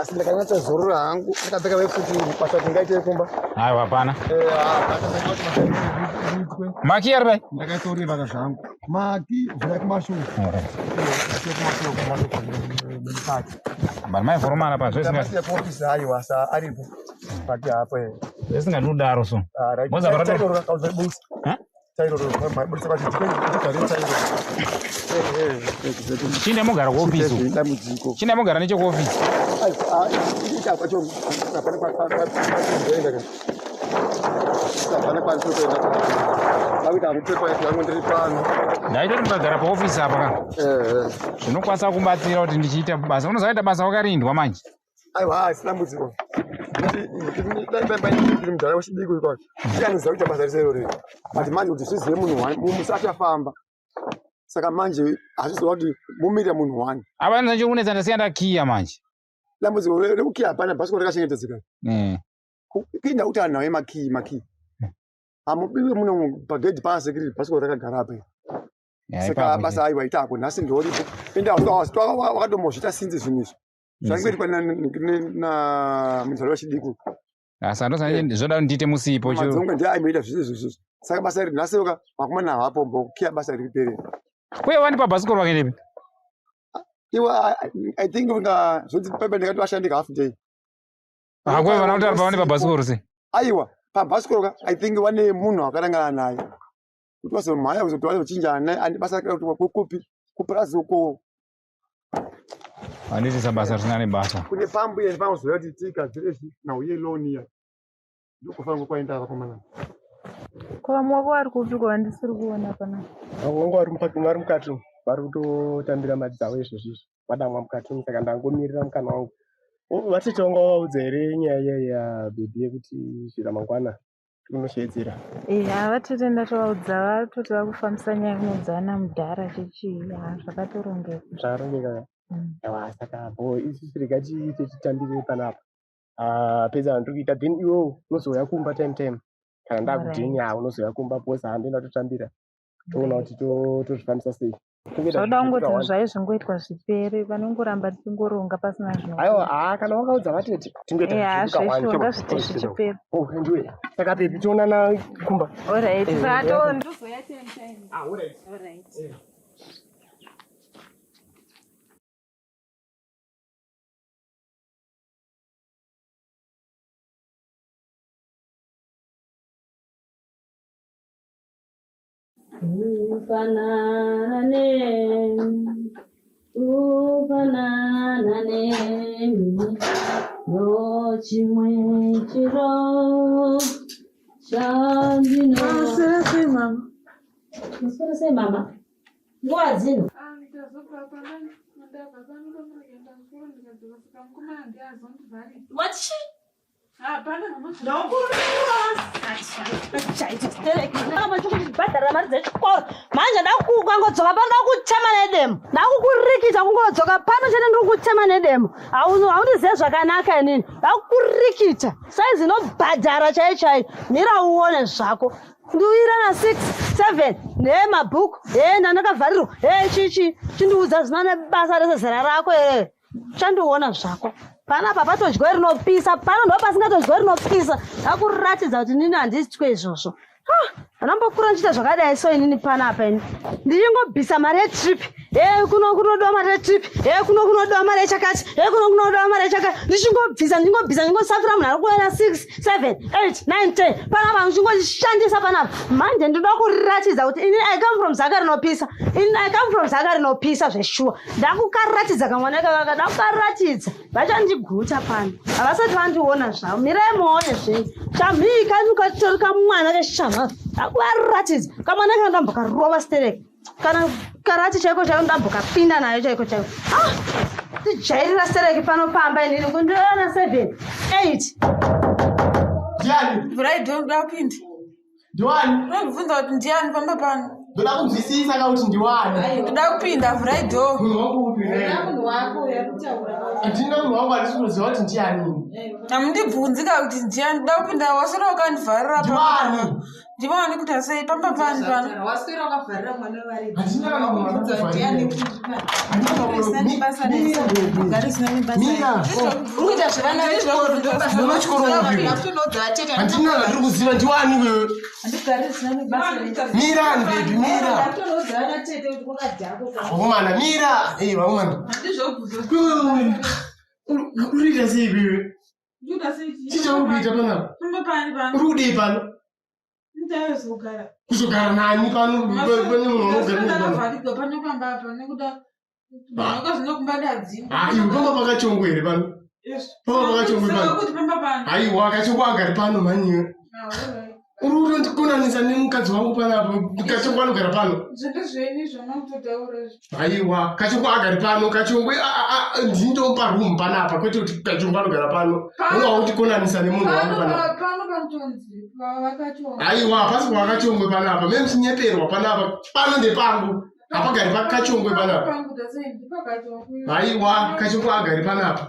Asi ndakanyatsozorora hangu ndakapfeka worksuit basa tingaite kumba. Aiwa hapana. Maki ari pai? Ndakatorevaka zvangu. Maki vhura kumashure. But mai foromana pa zvese Ndakasiya kuofisi aiwa sa aripo. Pati hapo. Zvisinga ndodaro so. Moza barado. Chinda mogara kuofisi. Dambudziko. Chinda mogara nechekuofisi. Ndaitoti mukagara paofisi apa ka. Zvinokwanisa kubatsira kuti ndichiita basa. Unozoita basa wakarindwa manje. Aiwa, haasi dambudziko. Ndiri mudhara wechidiki uyu kwacho. Ndianoziva kuita basa rese iroro. But manje kuti zvizive munhu one, musachafamba. Saka manje hazvizova kuti mumirira munhu one. Apa ndinochikunetsa ndasiya ndakiya manje. Dambudziko rekukiya hapana bhasikoro rakachengetedzeka. Kuinda kuti anhu auye makii makii. Hamubiwe muno pagedhi pasekiriti bhasikoro rakagara apa. Saka basa aiwa itako nhasi ndoripo. Ende wakatombozviita sinzi zvinhu izvi. Zvangoitwa na mudhara wechidiki. Asi andosana zvoda kuti ndiite musipo. Madzonga ndiye aimboita zvese izvozvo. Saka basa iri nhasi roka vakomana havapo mbokiya basa riri pere. Uye wandipa bhasikoro wakaendepi? Iwe I think unga zvoti pepe ndikati vashande half day. Hakwe vana kuti wandipa bhasikoro sei? Aiwa, pabhasikoro ka I think wane munhu wakarangana naye. Kuti vazomhanya kuzoti vazochinjana andi basa rake kuti kupi kupurazi uko. Handiti basa risina nebasa. Kune pambu yeni panozoya kuti tigadzire nhau yeloni iya. Ndokufanira kwaenda vakomana. Ko vamwe wako vari kupi ko vandisiri kuona panapa? Vamwe vangu vari mukati umu, vari kutotambira mari dzavo izvozvi izvi. Vadamwa mukati umu saka ndangomirira mukana wangu. Vatete vanga vavaudza here nyaya iya yabhebhi yekuti zvira mangwana unoshedzera? Eya, vatete ndatovaudza vatoti vakufambisa nyaya kunoudza vana mudhara chichii zvakatorongeka. Zvakarongeka. Aiwa saka bho isusu rega tiite titambire panapa. Pedza zvandiri kuita then iwewe unozouya kumba time time. Kana ndakudhenya unozouya kumba because handienda kutotambira. Toona kuti tozvifambisa sei. Zvoda kungoti zvai zvingoitwa zvipere vanongoramba tichingoronga pasina zvino. Aiwa kana wakaudza vatete tingoita zveshuwa ngazvite zvichipera. Oh, ndiwe. Saka baby toonana kumba. Alright, saka ndozoya time time. Ah, alright. Alright. Ufanane, ufanana nemi, ndochimwe chiro chandino. Maswera sei mama? Maswera sei mama? Nguva dzino. Ah, ndazobva pano ndabva pano pamurikuenda kuchikoro ndikadzoka saka mukomana ndiye azondivharisa. What she? Bhadhara mari dzechikoro manje ndakukangodzoka pano ndakutema nedemo ndakukurikita kungodzoka pano chete ndiri kutema nedemo haundizive zvakanaka inini ndakukurikita saizi inobhadhara chai chai mira uone zvako ndiuyira na 6 7 hee mabhuku hee ndandakavharirwa hee chichi chindiudza zvina nebasa rese zera rako here Uchandiona zvako. Panapa patodya rinopisa, pano ndo pasingatodya rinopisa. Ndakuratidza kuti nini handisitwe izvozvo. Handambokura ndichiita zvakadai so inini panapa ini. Ndichingobvisa mari yetrip. Hee kuno kunodiwa mari yetrip. Hee kuno kunodiwa mari yechakati. Hee kuno kunodiwa mari yechakati. Ndichingobvisa, ndichingobvisa, ndichingosafira munhu ari kuona 6, 7, 8, 9, 10. Panapa ndichingoshandisa panapa. Manje ndinoda kuratidza kuti ini I come from zaka rinopisa. Ini I come from zaka rinopisa zveshuwa. Ndakukaratidza kamwana kakaka ndakukaratidza vachandiguta pano havasati vandiona zvavo mirai muone zvenyu shamhii kani katori kamwana keshamha ndakuvaratidza kamwana kana ndambokarova stereki kana karati chaiko chaiko ndambokapinda nayo chaiko chaiko ah tijairira stereki pano pamba inini kundiona 7 8 Ndiani? Vhurai door ndoda kupinda. Ndiwani? Unondibvunza kuti ndiani pamba pano? Ndoda kunzwisisa ka kuti ndiwani. Ndoda kupinda, vhurai door. Munhu wangu upi ne? Munhu wako uya kutaura. Handina munhu wangu handisi kuziva kuti ndiani. Hamundibvunzi ka kuti ndiani? Ndoda kupinda waswera wakandivharira pamba. Ndiwani? Ndiwani kuti sei pamba pani pano? Waswera wakavharira mwana wevaridzi. Handina kana munhu Ndiani anokuvharira. kuti Handina kana munhu- Mira, Mira. Mira. Uri kuita zvevana vechikoro Vana vechikoro upi? Ndakutonoudza vatete. Handina zvandiri kuziva ndiwani wewe. Handigari zvisina nebasa rese. Mira baby mira. Ndakutonoudza vana tete kuti kwakadhakwa. Vakomana mira. Eh vakomana. Handizvobvunza. Uri kuita sei wewe? Ndoda sei chii? Chii chauri kuita panapa? Pamba pani pano? Uri kudei pano? Ndayozogara. Kuzogara nani pano? Pane munhu Ndaswera anogara pano. ndakavharirwa pano pamba apa nekuda wakazvinokumbadadzimba. Ah, iwe pamba pakachongwe here pano? Pamba pakachongwe pano. Kuti pamba pano. Haiwa, kachongwe agari pano mhani iwe. Ah, alright. Uri kutondikonanisa nemukadzi wangu panapa. Kachongwe anogara pano. Zvinhu zvenyu zvamakutotaura izvi. Haiwa, kachongwe agari pano. Kachongwe ndini ndomupa room panapa kwete kuti kachongwe anogara pano. Pano- Unga wakuti nemunhu wangu Pano panapa. pano panotonzi vakachonga. Haiwa, hapasi kwakachongwe panapa. Meme muchinyeperwa panapa. Pano ndepangu. Hapagari pakachongwe panapa. Pangu tasei ndipakachongwe. Haiwa, kachongwe agari panapa.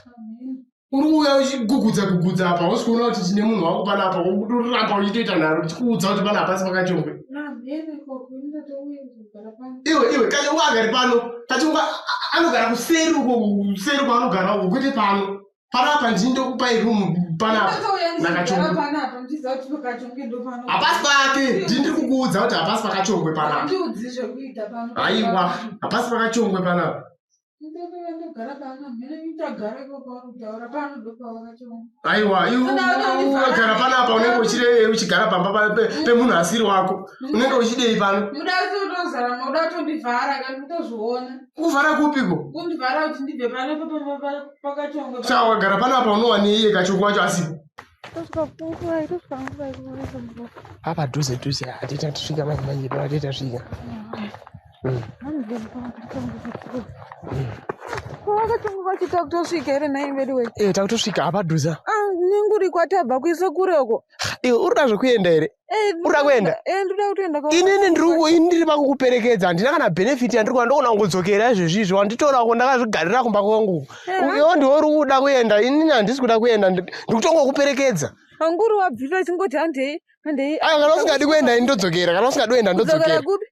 Amen. Uri kuuya uchigugudza gugudza apa hausi kuona kuti tine munhu wako panapa uramba uchitoita nharo tichikuudza kuti panapa pasi pakachongwe. Namhene ikoko indatouya kuzogara pano. Iwe iwe kachongwe agari pano. Kachongwe anogara kuseri uko kuseri kwaanogara uko kwete pano. Panapa ndini ndokupai room panapa. Ndatouya ndichigara Nakachongwe. panapa ndichiziva kuti pakachongwe ndopano. Hapasi pake. Ndini ndiri kukuudza kuti hapasi pakachongwe panapa. Handiudzi zvekuita pano. Haiwa, hapasi pakachongwe panapa. Ndatouya ndogara pano mhene ndagara ikoko vari kutaura pano ndopavakachongwe. Aiwa, iwe ukagara panapa unenge uchigara pamba pemunhu asiri wako. Unenge uchidei pano? Muda kutozara muda kutondivhara kana kutozviona. Kuvhara kupiko? Kundivhara kuti ndibve pano pakachongwe. Saka wakagara panapa unowanei iye kachongwe wacho asipo? Tosvika nguva tosvika nguva ikuva. Apa dhuze dhuze hatita tasvika manje manje pano hatita tasvika. Kwakachongwe kwacho takutosvika here nhai vedu wee? Eh takutosvika apa dhuza. Ah, nenguri kwatabva kuise kure uko. Iwe uri kuda zvekuenda here? Eh, Uri kuenda? Eh, ndoda kutoenda kwa. Inini ndiri ini ndiri pakukuperekedza handina kana benefit yandiri kuwana ndogona kungodzokera izvezvi izvi wanditora uko ndakazvigarira kumba kwangu. Iwe ndiwe uri kuda kuenda inini handisi kuda kuenda ndiri kutongokuperekedza. Anguri wabvira chingoti handei, handei. Aiwa kana usingadi kuenda ini ndodzokera kana usingadi kuenda Kudzokera ndodzokera. kupi?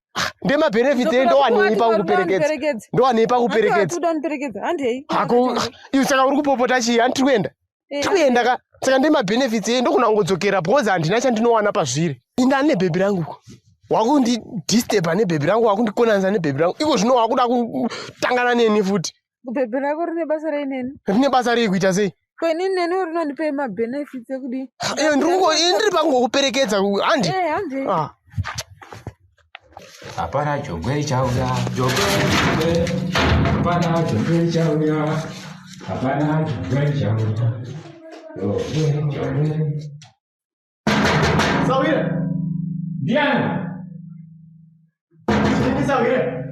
Ndemabenefits ei ndowanei pakukuperekedza. Ndowanei pakuperekedza. Kuda ndiperekedza. Handei. Hako iwe saka uri kupopota chii handiri kuenda. Eh, Tiri kuenda ka saka ndemabenefits ei ndogona kungodzokera because handina chandinowana pazviri. Inda nebhebhi rangu uko. Wakundidisturba nebhebhi rangu wakundikonanisa nebhebhi rangu. Iko zvino wakuda kutangana neni futi. Bhebhi rako rine basa rei neni? Rine basa rei kuita sei? Ko inini neni rinondipei mabenefits ekudii? Iwe ndiri pakungokuperekedza handi. Eh, handei. Ah. Hapana jongwe richauya, jongwe, jongwe. Hapana jongwe richauya. Hapana jongwe richauya. Jongwe, jongwe. Sawira. Ndiani? Chini Sawira.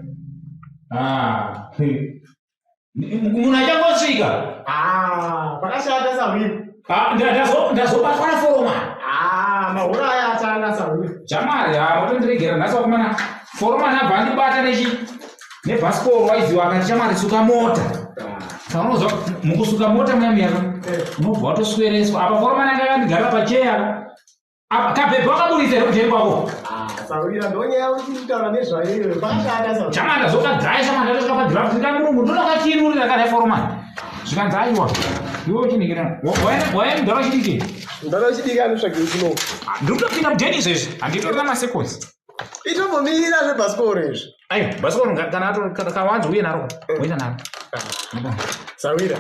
Ah. Munhu achangosvika. Ah, pakashata Sawira. Ah, ndazobatwa naforomani. Ah, mahura aya achana Sawira. Chamari, ah, watondiregera nhasi wakomana. Foromani abva andibata nechi nebhasikoro waiziwa akati chamari suka mota. Saka unozwa mukusuka mota muya muya unobva watoswereswa. Apa foromani anga akandigara pacheya. Apa kabhebhi wakaburitsa here kujeri kwako? Ah, Sawira ndonyaya kuti kutaura nezvayo iyoyo. Pakashata Sawira. Chamari ndazokagaya chamari ndatosvika padraft ndikamurungu ndinokachiinurira kana foromani. Zvikanzi aiwa. Iwe uchinhingira. Waenda mudhara chidiki. Mudhara wechidiki anotsvagei kuno. Ndiri kutopinda mudheni izvezvi. Handitorina masekonzi. Itombomirira zvebhasikoro izvi. Aiwa, bhasikoro kana kawanzi uye naro. Uenda naro. Sawira.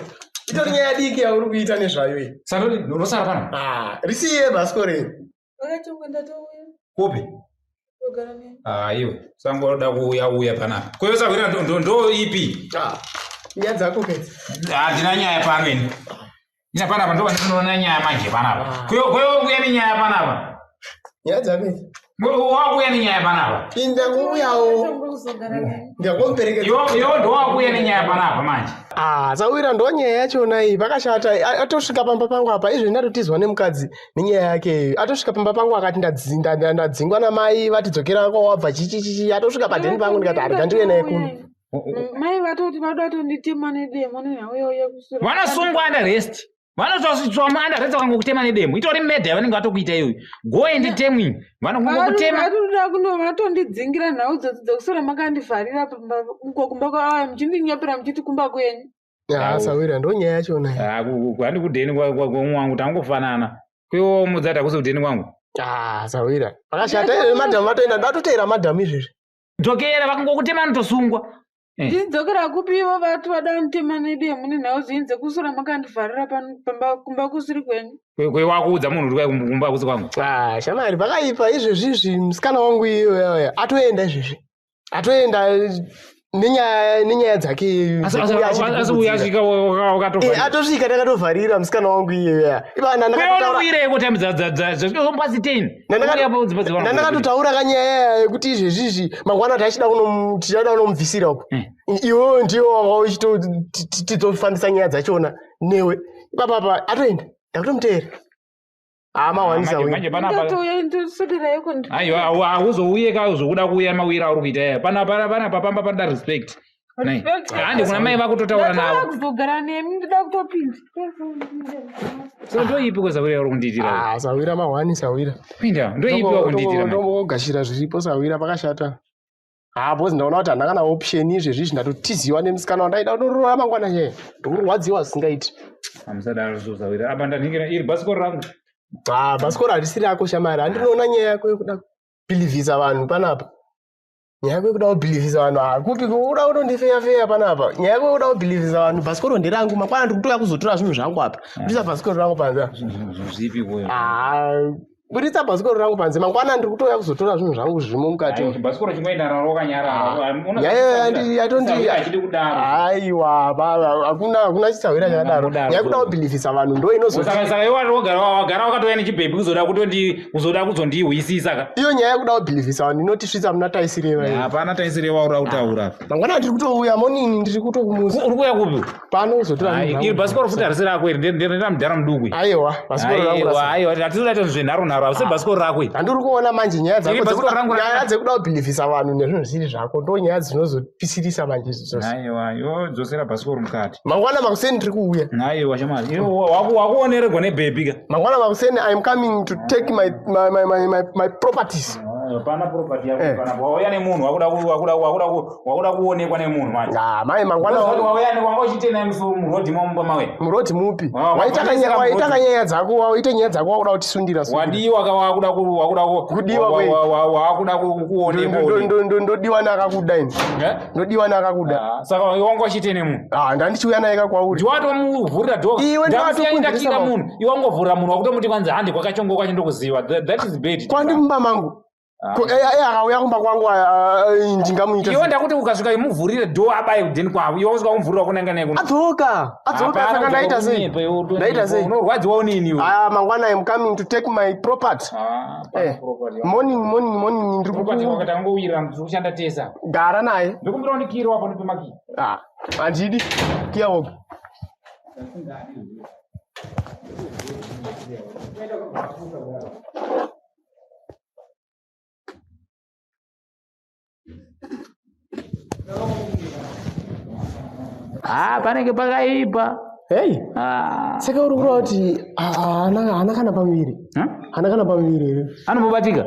Itori nyaya diki yauri kuita nezvayo iyi. Saka rosara pano. Ah, risiye bhasikoro iri. Vakachongwe ndatouya Kupi? kugara neni. Ah, iwe. Sangoda kuuya uya panapa. Kuyo sawira ndo ipi? Ah, nyaya dzako kedzi. Handina nyaya pano ini. Ina panapa ndo pandinoona nyaya manje panapa. Kuyo kuyo kuya nenyaya panapa. Nyaya dzako idzi. Wakuya nenyaya panapa. Ini ndangouyawo. Vakachongwe kuzogara neni. Ndangomuperekedza. Iwo ndo wakuya nenyaya panapa manje. Ah, Sawira ndonyaya yachona iyi pakashata. Atosvika pamba pangu apa izvo ndatotizwa nemukadzi nenyaya yake iyo. Atosvika pamba pangu akati ndadzingwa namai vatidzokera kwawabva chichichichi. Atosvika padheni pangu ndikati arega ndiuye naye kuno. Mai vatoti vada kutonditema nedemo nenhau yauya kusura. Vanosungwa under arrest. Vanotosvitswa mu under arrest vakangokutema nedemo. Itori murder yavanenge vatokuita iyoyo. Go and tame. Vanongokutema. Vatoda kuno vatondidzingira nhau dzodzi dzekusura makandivharira pamba uko kumba kwaaya muchindinyepera muchiti kumba kwenyu. Ah, Sawira ndonyaya yachona iyi. Ah, handi kudheni kwangu tangofanana. Kuiwo mudzati hakusi kudheni kwangu. Ah, Sawira. Pakashata izvo madhamu vatoenda ndatoteera madhamu izvezvi. Dzokera vakangokutema anotosungwa. Eh. Ndichidzokera kupi ivo vati vada kunditema nedemo nenhau dzenyu dzekusura makandivharira pamba kumba kusiri kwenyu. Kwe wakuudza munhu kuti kwai kumba hakusi kwangu. Ah, shamari pakaipa izvezvi izvi musikana wangu iyoyo atoenda izvezvi. Atoenda nenyaya dzake Asi dzekuuya asi uyu achitikurudzira. asvika Eh, wakatovharira. atosvika takatovharira musikana wangu iyoyo iva Kweonouyireko time dzazvombazi 10. ndandakatotaura kanyaya yekuti izvezvizvi mangwana tachida tichada kunomubvisira uko iwewe ndiwo wanga uchitofambisa nyaya dzachona newe ipapapa atoenda ndakutomuteera amawanisa Manje panapa Ndatouya ndoswederaiko aiwa hauzouye ka uzokuda kuuya mawira auri kuita aya. Panapa panapa pamba panoda respect. Nai. Handi kuna mai vakutotaura Ndatouya navo. kuzogara nemi ndoda kutopinda. So ndoipi kwezawira yauri kundiitira? Sawira mahwani sawira Pinda, ndoipi wakundiitira manje? ndombogashira zviripo sawira pakashata ha bhozi ndaona kuti handina kana option izvezvizvi ndatotiziwa nemusikana wandaida kutoroora mangwana chaiye ndikurwadziwa zvisingaiti Hamusadaro zozawira. Apa ndanhingira iri bhasikoro rangu. Ah, bhasikoro harisi rako shamari handinoona nyaya yako yekuda kubhilivhisa vanhu panapa nyaya yako yekuda kubhilivhisa vanhu hakupi kuda kutondifeya feya panapa nyaya yako yekuda kubhilivhisa vanhu bhasikoro nderangu mangwana ndikutoya kuzotora zvinhu zvangu apa budisa bhasikoro rangu panze Zvipi kuyo? Ah, budisa bhasikoro rangu panze mangwana ndiri kutoya kuzotora zvinhu zvangu zvirimo mukati Aiwa, bhasikoro chingoenda naro wakanyarara. Nyaya yatondi Achidi kudaro. aiwa baba hakuna chisahwira chakadaro Hakuna nyaya yekuda kudaro. kubhilivhisa vanhu ndo inozoti Saka saka iwe wagara wagara wakatouya nechibhebhi kuzoda kutondi kuzoda kuzondihwisisa ka. iyo nyaya yekuda kubhilivhisa vanhu inotisvitsa muna taisireva iyo Hapana taisireva uri kutaura. mangwana ndiri kutouya monini ndiri kutokumusa Uri kuuya kupi? pano kuzotora Ai, zvinhu Iri zvangu. bhasikoro futi harisi rako iri ndera mudhara muduku. iri. aiwa bhasikoro rangu Aiwa, rasa aiwa, hatisi kuda kuita zvenharo nharo, hausi bhasikoro rako iri. handiri kuona manje nyaya dzako Iri bhasikoro rangu nyaya dzekuda kubhilivhisa vanhu nezvinhu zvisiri zvako ndo nyaya dzinozopisirisa manje izvi zvose Aiwa, iwe dzosera bhasikoro mukati. mangwana makuseni ndiri kuuya Aiwa, shamwari. Iwe wakuoneregwa nebhebhi ka. mangwana makuseni I am coming to take my properties Hapana property yako Eh. panapa. Wauya nemunhu wakuda wakuda wakuda wakuda kuonekwa nemunhu manje. Ah, mai mangwana Wauya wanga uchitena murodhi momba mawe. murodhi mupi Ah, waita waita waita kanyaya dzako waita nyaya dzako wakuda kutisundira sundira. Wadiwa ka wakuda ku wakuda ku Kudiwa kwei? wakuda kuonekwa. Ndodiwa neakakuda ini Eh? ndodiwa neakakuda Ah, Saka wanga uchitene munhu. Ah, ndandichiuya naye kakwauri Ndiwatomuvhurira dhoka. Iwe Ndakusiya ndiwatokunzirisa ndakira maoko. munhu. Iwe wangovhurira munhu wakutomuti kwanzi handi kwakachongo kwacho ndokuziva. That is bad. kwandi mumba mangu Akauya kumba kwangu ndingamuita Iwe ndakuti ukasvika imuvhurire dho abaye kudheni kwavo, iwe usvika umuvhurira kunanga naye kuno. Adzoka, adzoka. Hapana, Saka ndaita sei? unyepa iwe, Ndaita sei? Unorwadziwa unini iwe? Aya, mangwana im coming to take my property. Ah, property. Morning, morning, morning, ndiri Property kuku wakati angowira tiri kushanda tese apa. Gara naye. Ndokumbira undikiyire apo ndipe makiyi. Ah, handidi kiya woga. Ah, panenge pakaipa. Hei. Ah. Saka uri kureva kuti haana kana pamuviri? Haana kana pamuviri here? Anombobatika.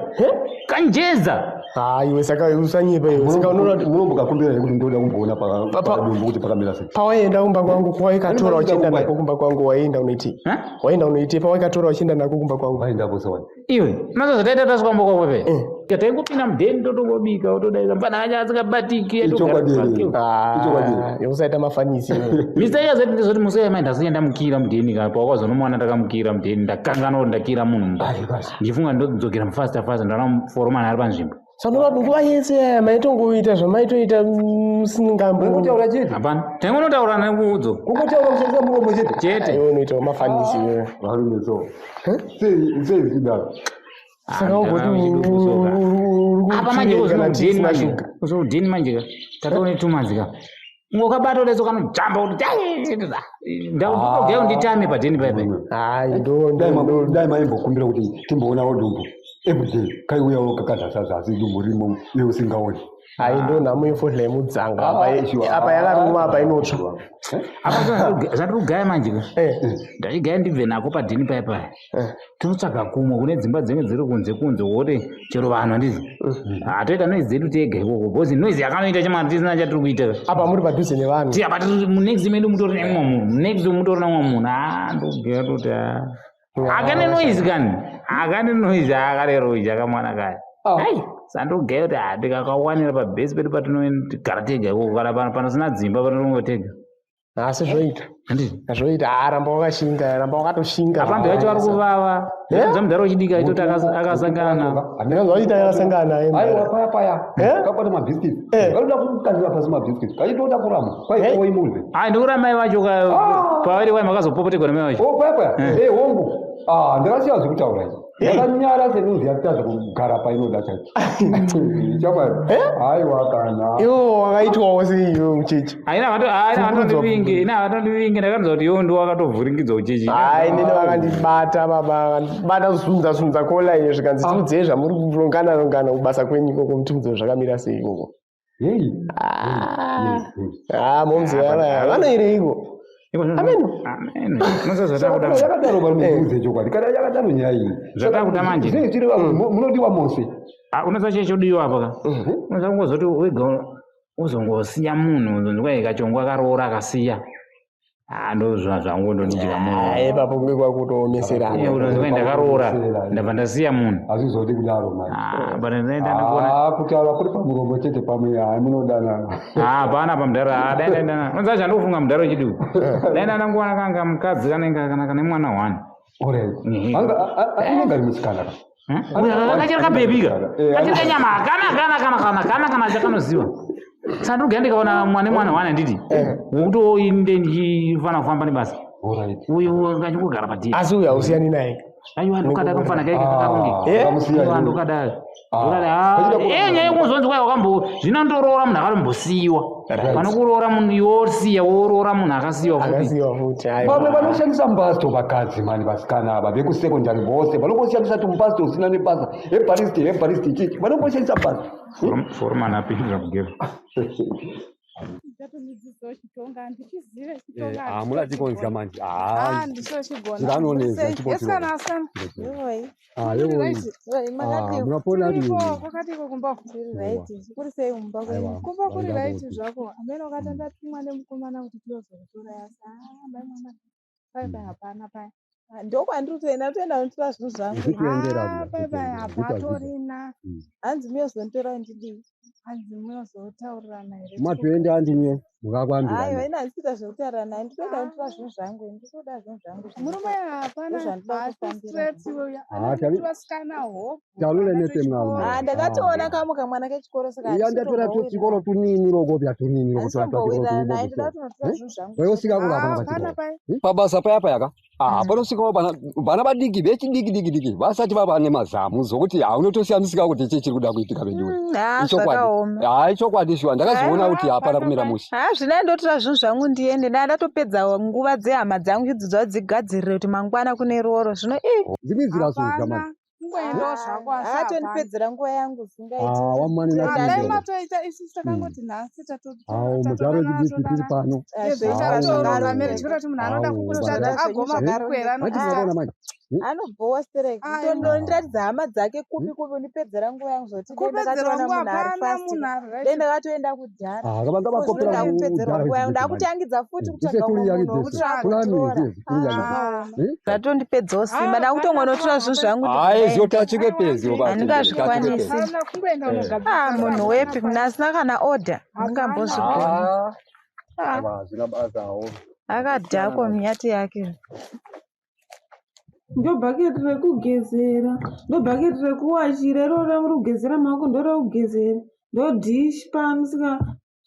Kanjeza. Ah, iwe saka usanyepa iwe. Saka unoona kuti Munombokakumbira here kuti ndoda kumboona pakadumbu kuti pakamira sei? Pawaenda kumba kwangu kwaikatora uchienda nako kumba kwangu, waenda unoitei? Waenda unoitei pawaikatora uchienda nako kumba kwangu? Waendapo sewani. Iwe, unoziva zvataita tasvika kumba kwako pepe? Taingopinda mudheni totongobika wotodaisa mfana acha asikabatiki. Ichokwadi here? Ichokwadi here? Usaita mafanisi. Mr. Iye azati ndizoti musi wemai ndasiya ndamukira mudheni ka pawakazonomuwana ndakamukira mudheni, ndakanganwa kuti ndakira munhu mumba. Ndichifunga ndodzokera mufasta fasta, ndaona foromani ari panzvimbo. Saka unoona kuti nguva yese yaya maitongoita zvamaitoita musingambo. Kungotaura chete. Hapana. Taingonotaura nekuudzo. Kungotaura kushandisa muromo chete. Chete. Iwe unoitawo mafanisi iwe. Varume so. Sei sei zvidaro? Saka ugoti Apa manje uri uzino kana mudheni tisina manje. shuga. Uzino mudheni manje ka. Tatoone 2 months ka. Ungokabata udaso kanojamba kuti ndauya unditame padheni paipai. Hayi, ndo Dai maimbokumbira kuti timboonawo dumbu everyday, kaiuyawo kakazasazasi dumbu rimo iwe usingaoni. Hayi, ndo nhamo yefodya yemudzanga apa. Ah, sure. Apa yakaruma, apa inotsva. Apa zvatiri kugaya manje ka. Ndachigaya ndibve nako padheni paipai. Tinotsvaga kumwe kune dzimba dzimwe dziri kunze kunze woti chero vanhu handizi. Hatoita noise dzedu tega ikoko because noise yakanoita chemwana tisina chatiri kuita. Apa muri padhuze nevanhu. Ti apa tiri munext medu mutori nemumwe munhu. Munext mutori nemumwe munhu. Ah, ndogaya toti ah. Akane noise kani. Akane noise akarero ija kamwana kaya. Ai, sandogaya kuti ah ndikakawanira pabhesi pedu patinogara tega ikoko kana panosina dzimba patinongotega. Asi zvoita. Handiti? Zvoita, ah, ramba wakashinga, ramba wakatoshinga. Apa mbe vacho vari kuvava. Ndozva uchidika itoti akasangana navo. Ndinonzwa uchiti akasangana naye. Aiwa, paya paya kabata mabhisikiti, vanoda kukandira pasi mabhisikiti, kaitoda kurama kwaiimuze. Ai, ndikura mai vacho ka pavari wai makazopopotegwa namai vacho. O, paya paya, e hongu. Ah, ndakasiya zvekutaura izvi, ndakanyara senunzi yakutadza kugara painoda chacho chamwari. Aiwa kana. Iwo wakaitwawo sei iwe muchechi? Aina vatondivinge, ina vatondivinge, ndakanzwa kuti iwo ndiwo wakatovhuringidzwa uchechi. Hayi, nini vakandibata baba, vakandibata zunza zunza kola iyo, zvikanzi tiudzei zvamuri kurongana rongana kubasa kwenyu ikoko, mutiudze zvakamira sei ikoko. Hei. Ah, momzi vaya vanoireiko? Amen. Amen. Yakadaro varume, muudze chokwadi kana yakadaro nyaya iyi. Zvatakuda manje. Zvinenge zvichireva munodiwa mose. Ah, unoziva chii chodiwa apa ka? Unoziva kungozoti wega uzongosiya munhu uzonzwa kachongo akaroora akasiya. Ah, ndo zvangu ndonidya munhu. Hayi, ipapo kunge kwakutoomesera. Iye unonzwa ndakaroora ndabva ndasiya munhu. Hazvizodi kudaro manje. Ah, but ndaenda ndikuona. Ah, kutaura kuri pamuromo chete, pamwe hai munodanana. Ah, hapana pamudhara. Ah, dai dai dai. Unoziva chandikufunga mudhara wechiduku. Dai ndangowana kanga mukadzi kanenge kana kane mwana one. Alright. Anenge ari musikana ka? Kachiri kabhebhi ka. Kachiri kanyama kana kana kana kana kana kana chakanoziva. Saka ndikugaya ndikaona mwana mwana one handiti. Wokuti inde ndichifana kufamba nebasa. Alright. Uyu kachingogara padhiri. Asi uyu hausiyani naye. Aiwa, ndokada kamfana kaike kakarunge. Wakamusiya Aiwa, iwe. ndokada. Ah. Ndokada. Kachida kuramba. Eh, nyaya yekuzonzi kwai wakambo zvinondoroora munhu akatombosiyiwa. Pane kuroora munhu iwe wosiya woroora munhu akasiyiwa futi. Akasiyiwa futi. Vamwe vanoshandisa mbasto vakadzi mani, vasikana ava vekusekondari vose vanongoshandisa tumbasto usina nebasa, hebaristi hebaristi chichi vanongoshandisa mbasto. Forman apindira kugeva. Ndatomudzidzisawo Chitonga, handichizive Chitonga. Hamuna chikonzya manje. Ah, ndichochigona. Nganoneza. Yesana asana. Ah, yewoi. Ah, munapona Tiriko, rini? kwakatiko kumba uku? Tiri right. Kuri sei kumba kwenyu? Aiwa, Kumba kuri vaida right kuti. zvako. Amene wakati ndatumwa nemukomana kuti tiyozokutora yasa. Ah, mai mwana. Pai pai hapana pai. Ah, ndokwandiri kutoenda, toenda kunotora zvinhu zvangu. Zvikuendera. Ah, pai pai hapatorina. Hanzi muyozonditora ndidii? Hanzi munozotaurirana here? Matoenda andinye mukakwambirana. Aiwa ini handisi kuita zvekutaura naye ndinoda kutora zvinhu zvangu ini ndinoda zvinhu zvangu. Murume hapana Ndozvandinoda haasi kufambira. straight uya. Ah, Anoti tavi- vasikana hope. Talule vana nete mwana. vechikoro. Ah, ndakatoona kamwe kamwana kechikoro saka Iya ndatora tuchikoro tunini rokopya tunini rokutora twachikoro handitombowirirana naye tunini ndoda kutonotora zvinhu zvangu. Weyosvika Ah, kurapa hapana pachikoro. pai. Pabasa paya payaka. Ah, panosvikawo vana vana vadiki vechidiki diki diki vasati vava nemazamu zokuti haunotosiyamisika kuti chii chiri kuda kuitika veduwe. Ha Ichokwadi. zvakaoma. Ha, ichokwadi shuwa ndakazoona kuti hapana kumira mushe. Ha zvina ndotora zvinhu zvangu ndiende ndaa ndatopedza nguva dzehama dzangu chidzidzo dzigadzirire kuti mangwana kune rooro zvino ii Dzimwe nzira zodya mani. Hapana. Kungoendawo zvako asi hapana. atondipedzera nguva yangu zingaiti. Ah, wamani Ah, dai natinzira. matoita isusu takangoti nhasi Awo mudhara wechidiki tiri pano. tatoronga marriage kuti munhu anoda Awo, kukustada baba. agoma kukwera Mati anokustada. makaona manje. Anobhowa stereki Aiwa. ndondiratidza hama dzake kupi kupi undipedzera nguva yangu zvoti dai Kupedzerwa ndakatoona nguva munhu ari hapana fast munhu ari right. dai ndakatoenda kudhara. Ah, kabanga bakopera Zvino ndakupedzerwa mudhara nguva yangu wechidiki manje. ndakutangidza futi Ise kutsvaga turi umwe yake munhu wekuti dzese. Kulani akundiroora. dzese, kuri yake Ah. dzese. Zvatondipedzawo simba Ah, ndakutongonotora hapana zvinhu zvangu Hayi ndobva zvo tachike pezi Handingazvikwanisi. Hapana kungoenda unogadzirisa Ah, munhu hapana wepi pai. muna asina kana order ndingambozvigona. Ah, Ah, ava hazvina basawo. akadhakwa minyati yake. Ndobhaketi rekugezera, ndobhaketi rekuwachira iroro ramuri kugezera maoko ndorekugezera, ndodhishi pano saka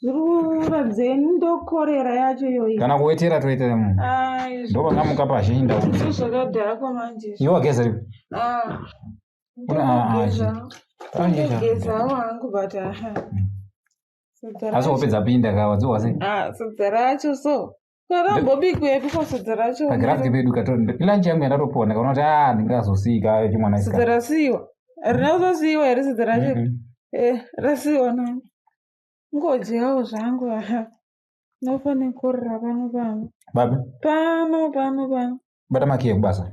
zviri kuratidza ini ndokorera yacho iyoyi. Kana kuwetera toitera munhu. Ah, izvi Ndopangamuka pazhinji ndau. zviro zvakadhakwa manje izvi. Iwe wageza ripi? Ah, Una ah ah. ndogeza Ah, ndogezawo hangu but aha. Sadza Asi racho wapedza pinda ka wadziwa sei? ah, sadza racho so karambobikwepi ko sadza racho Pagrafiki pedu kato lunch yangu yandatopuwa ndakaona kuti ah ndingazosika chimwana sadza isikana. rasiyiwa harina kuzosiyiwa here sadza racho Eh, rasiyiwa nani ngodyawo zvangu aha nofa nekorera pano pano Babi, pano pano pano bata makiyi ekubasa.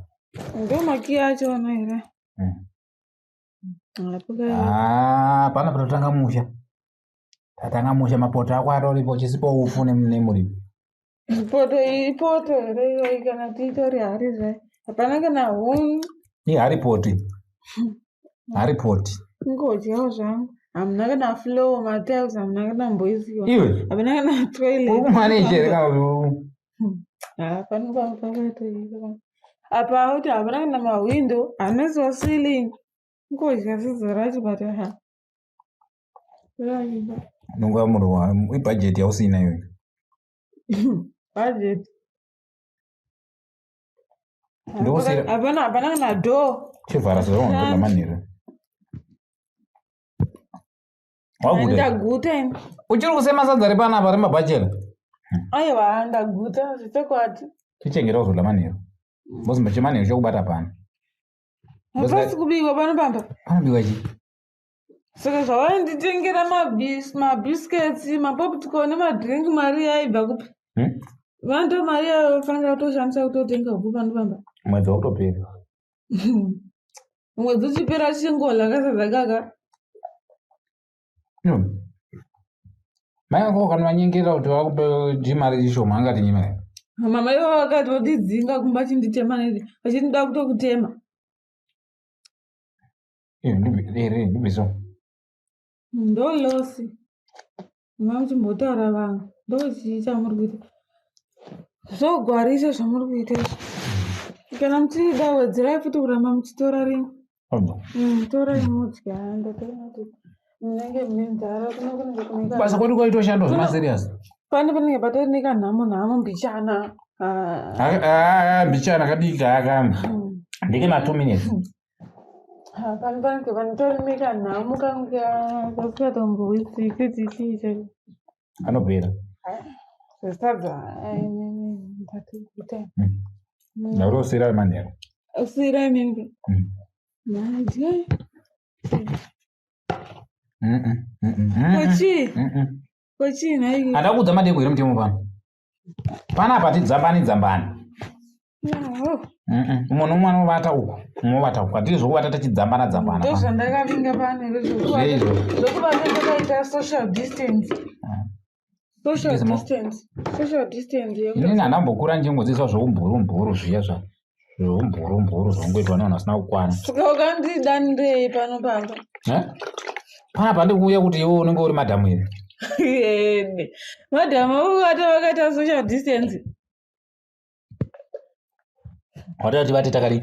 ndo makiyi achona here Apo Ah, pana patotanga musha. Tatanga musha mapoto ako atoripo chisipo ufu nemuriwo. poto ipoto here iyoyi kana kuti itori hari zvayo hapana kana huni Iharipoti. Haripoti. ngodyawo zvangu hamuna kana floor matiles hamuna kana mboisiwa Iwe. hamuna kana toilet Uri kumaneja here kana Ah, pano pano pakatoipa apa kuti hapana kana mahwindo hanoisiwa ceiling ngodya sadza racho but aha raimba nonga munhu ibhajeti yausina iyoyo. budget Ndokusira hapana hapana kana door chivhara sezvaunondoda manheru. Waguta. ndaguta ini Uchiri kusema sadza repanapa remabhachela. aiwa ndaguta zvechokwadi Tichengeta kuzodya manheru. Mbozimba chemanheru chokubata pano. hapasi kubikwa pano pamba Panobikwa chii? saka zvavainditengera mabiscuits mapopcorn nemadrink mari yaibva kupi Vanto mari yavanofana kutoshandisa kutotenga huku pano pamba Mwedzi wakutopera. mwedzi uchipera chingola kasadza kaka Mai vako kanovanyengerera kuti vakupe chimari chishoma angati nyima here? mama ivo vakati vodidzinga kumba chinditema nedi vachindida kutokutema Iyo here ndibviso. ndolosi mama muchimbotaura vanhu ndochii chamuri kuita zvogwarisa zvamuri kuita izvi kana muchida wedzerai futi kuramba muchitora rimwe torai mudya ndatoona kuti munenge mune nzara kuno kunenge kune Basa kwedu kwaitoshandwa zvemaserious. pane panenge patori nekanhamo nhamo mbichana Ah, Ah, mbichana kadiki aka. Ndeke ma 2 minutes. ah, pane panenge panotori nekanhamo kangu kasingatombowisiki kuti chii chacho Anopera. zvesadza ndatoguta Ndaurosera manheru. usirai mimi madya kochii kochii nhai Andakuudza madeko here mutemo pano. Panapa tidzambani dzambani. Umwe nomwe anovata uku, umwe ovata uku. Hatiri zvokuvata tichidzambana dzambana. pano. ndozvandakavinga pano here Zveizvo. zvokuvata ndakaita social distance social Ngezimo. distance social distance Inini handambokura ndichingodzidziswa zvoumburumburu zviya zva zvoumburumburu zvongoitwa nevanhu vasina kukwana. saka ukandidanirei pano pamba Eh? Panapa ndikuuya kuti iwe unenge uri madhamu here? Ende. Madhamu vakuvata vakaita social distance. Watati tivate takadii?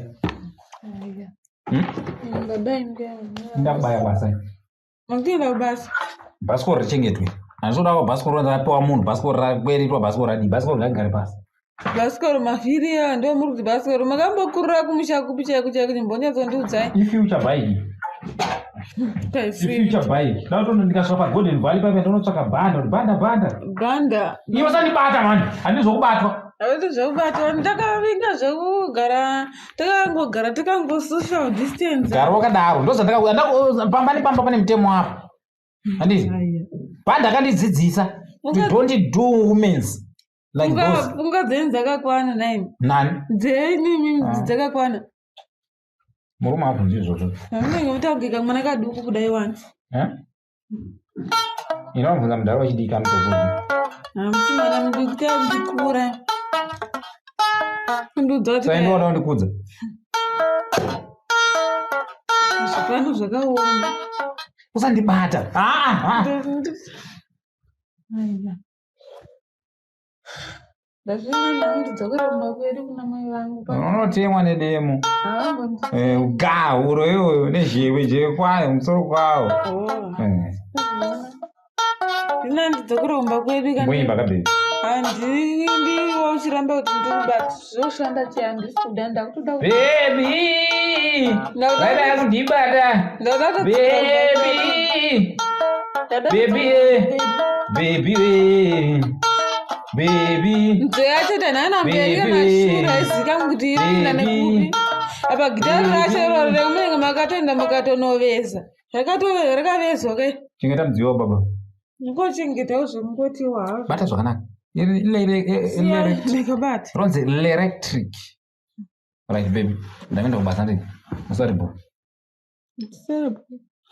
Hmm? Baba inge. Ndakubaya basa. Makuenda kubasa. Bhasikoro richengetwe. Handitoda bhasikoro rapiwa munhu, bhasikoro rakweretwa, bhasikoro radii, bhasikoro ngagare pasi. Bhasikoro mavhiri aya ndo muri kuti bhasikoro makambokurira kumusha kupi chaiko chaiko chimbonyatsondiudzai. Ifuture bike. Ifuture bike. Ndatono ndikasvika paGolden Valley paipa ndonotsvaka bhanda, kuti bhanda bhanda. Bhanda. Iwe usandibata mani, handizokubatwa. Havati zvekubatwa ndakavinga zvekugara takangogara takango social distance. Gara wakadaro ndozvandaka pamba nepamba pane mutemo apo. Handiti? Bhanda akandidzidzisa kuti don't do women's like those. Pfungwa dzenyu dzakakwana nhaimi. Nani? Dzenyu imimi Ah. dzakakwana. Murume abvunzi izvozvo. Munenge mutaugika mwana kaduku kudai wani. Eh? Inomubvunza mudhara wechidiki anotokuudza. Hamusi mwana muduku takuchikura. Kundiudza kuti Saka ndiwada kundikudza. zvipano zvakaoma. Usandibata. Ah, ah. Aiwa. Ndazvina ndidzokera kumba kwedu kuna mai vangu. Unotemwa nedemo. Havambondi. Eh, ga huro iyoyo nezhewe zhewe kwayo musoro kwawo. Oh. Eh, Ndina ndidzokera kumba kwedu kana. Mboimba kabhebhi. Handimbiwa uchiramba kuti ndikubata zvoshanda chii handisi kuda ndakutoda ku- Baby! Ndakuda- Vaida kundibata. Ndakuda kudzokera kumba kwedu. Baby! Ndakuda Baby! kudzokera eh. Baby! eh. Baby! Nzveo yacho tanhana mberi kana Baby. shure haizikanwi kuti iri kuenda Baby. nekupi. Apa gitari racho iroro remunenge makatoenda mukatonoveza. Rakatoveza rakavezwa kai. Chengeta mudziyo wababa. Ngochengetawo zvemungotiwa hazvo. Bata zvakanaka. Siya ndakabata. Ronzi electric. Right baby. Ndakuenda kubasa ndini. Usari bo.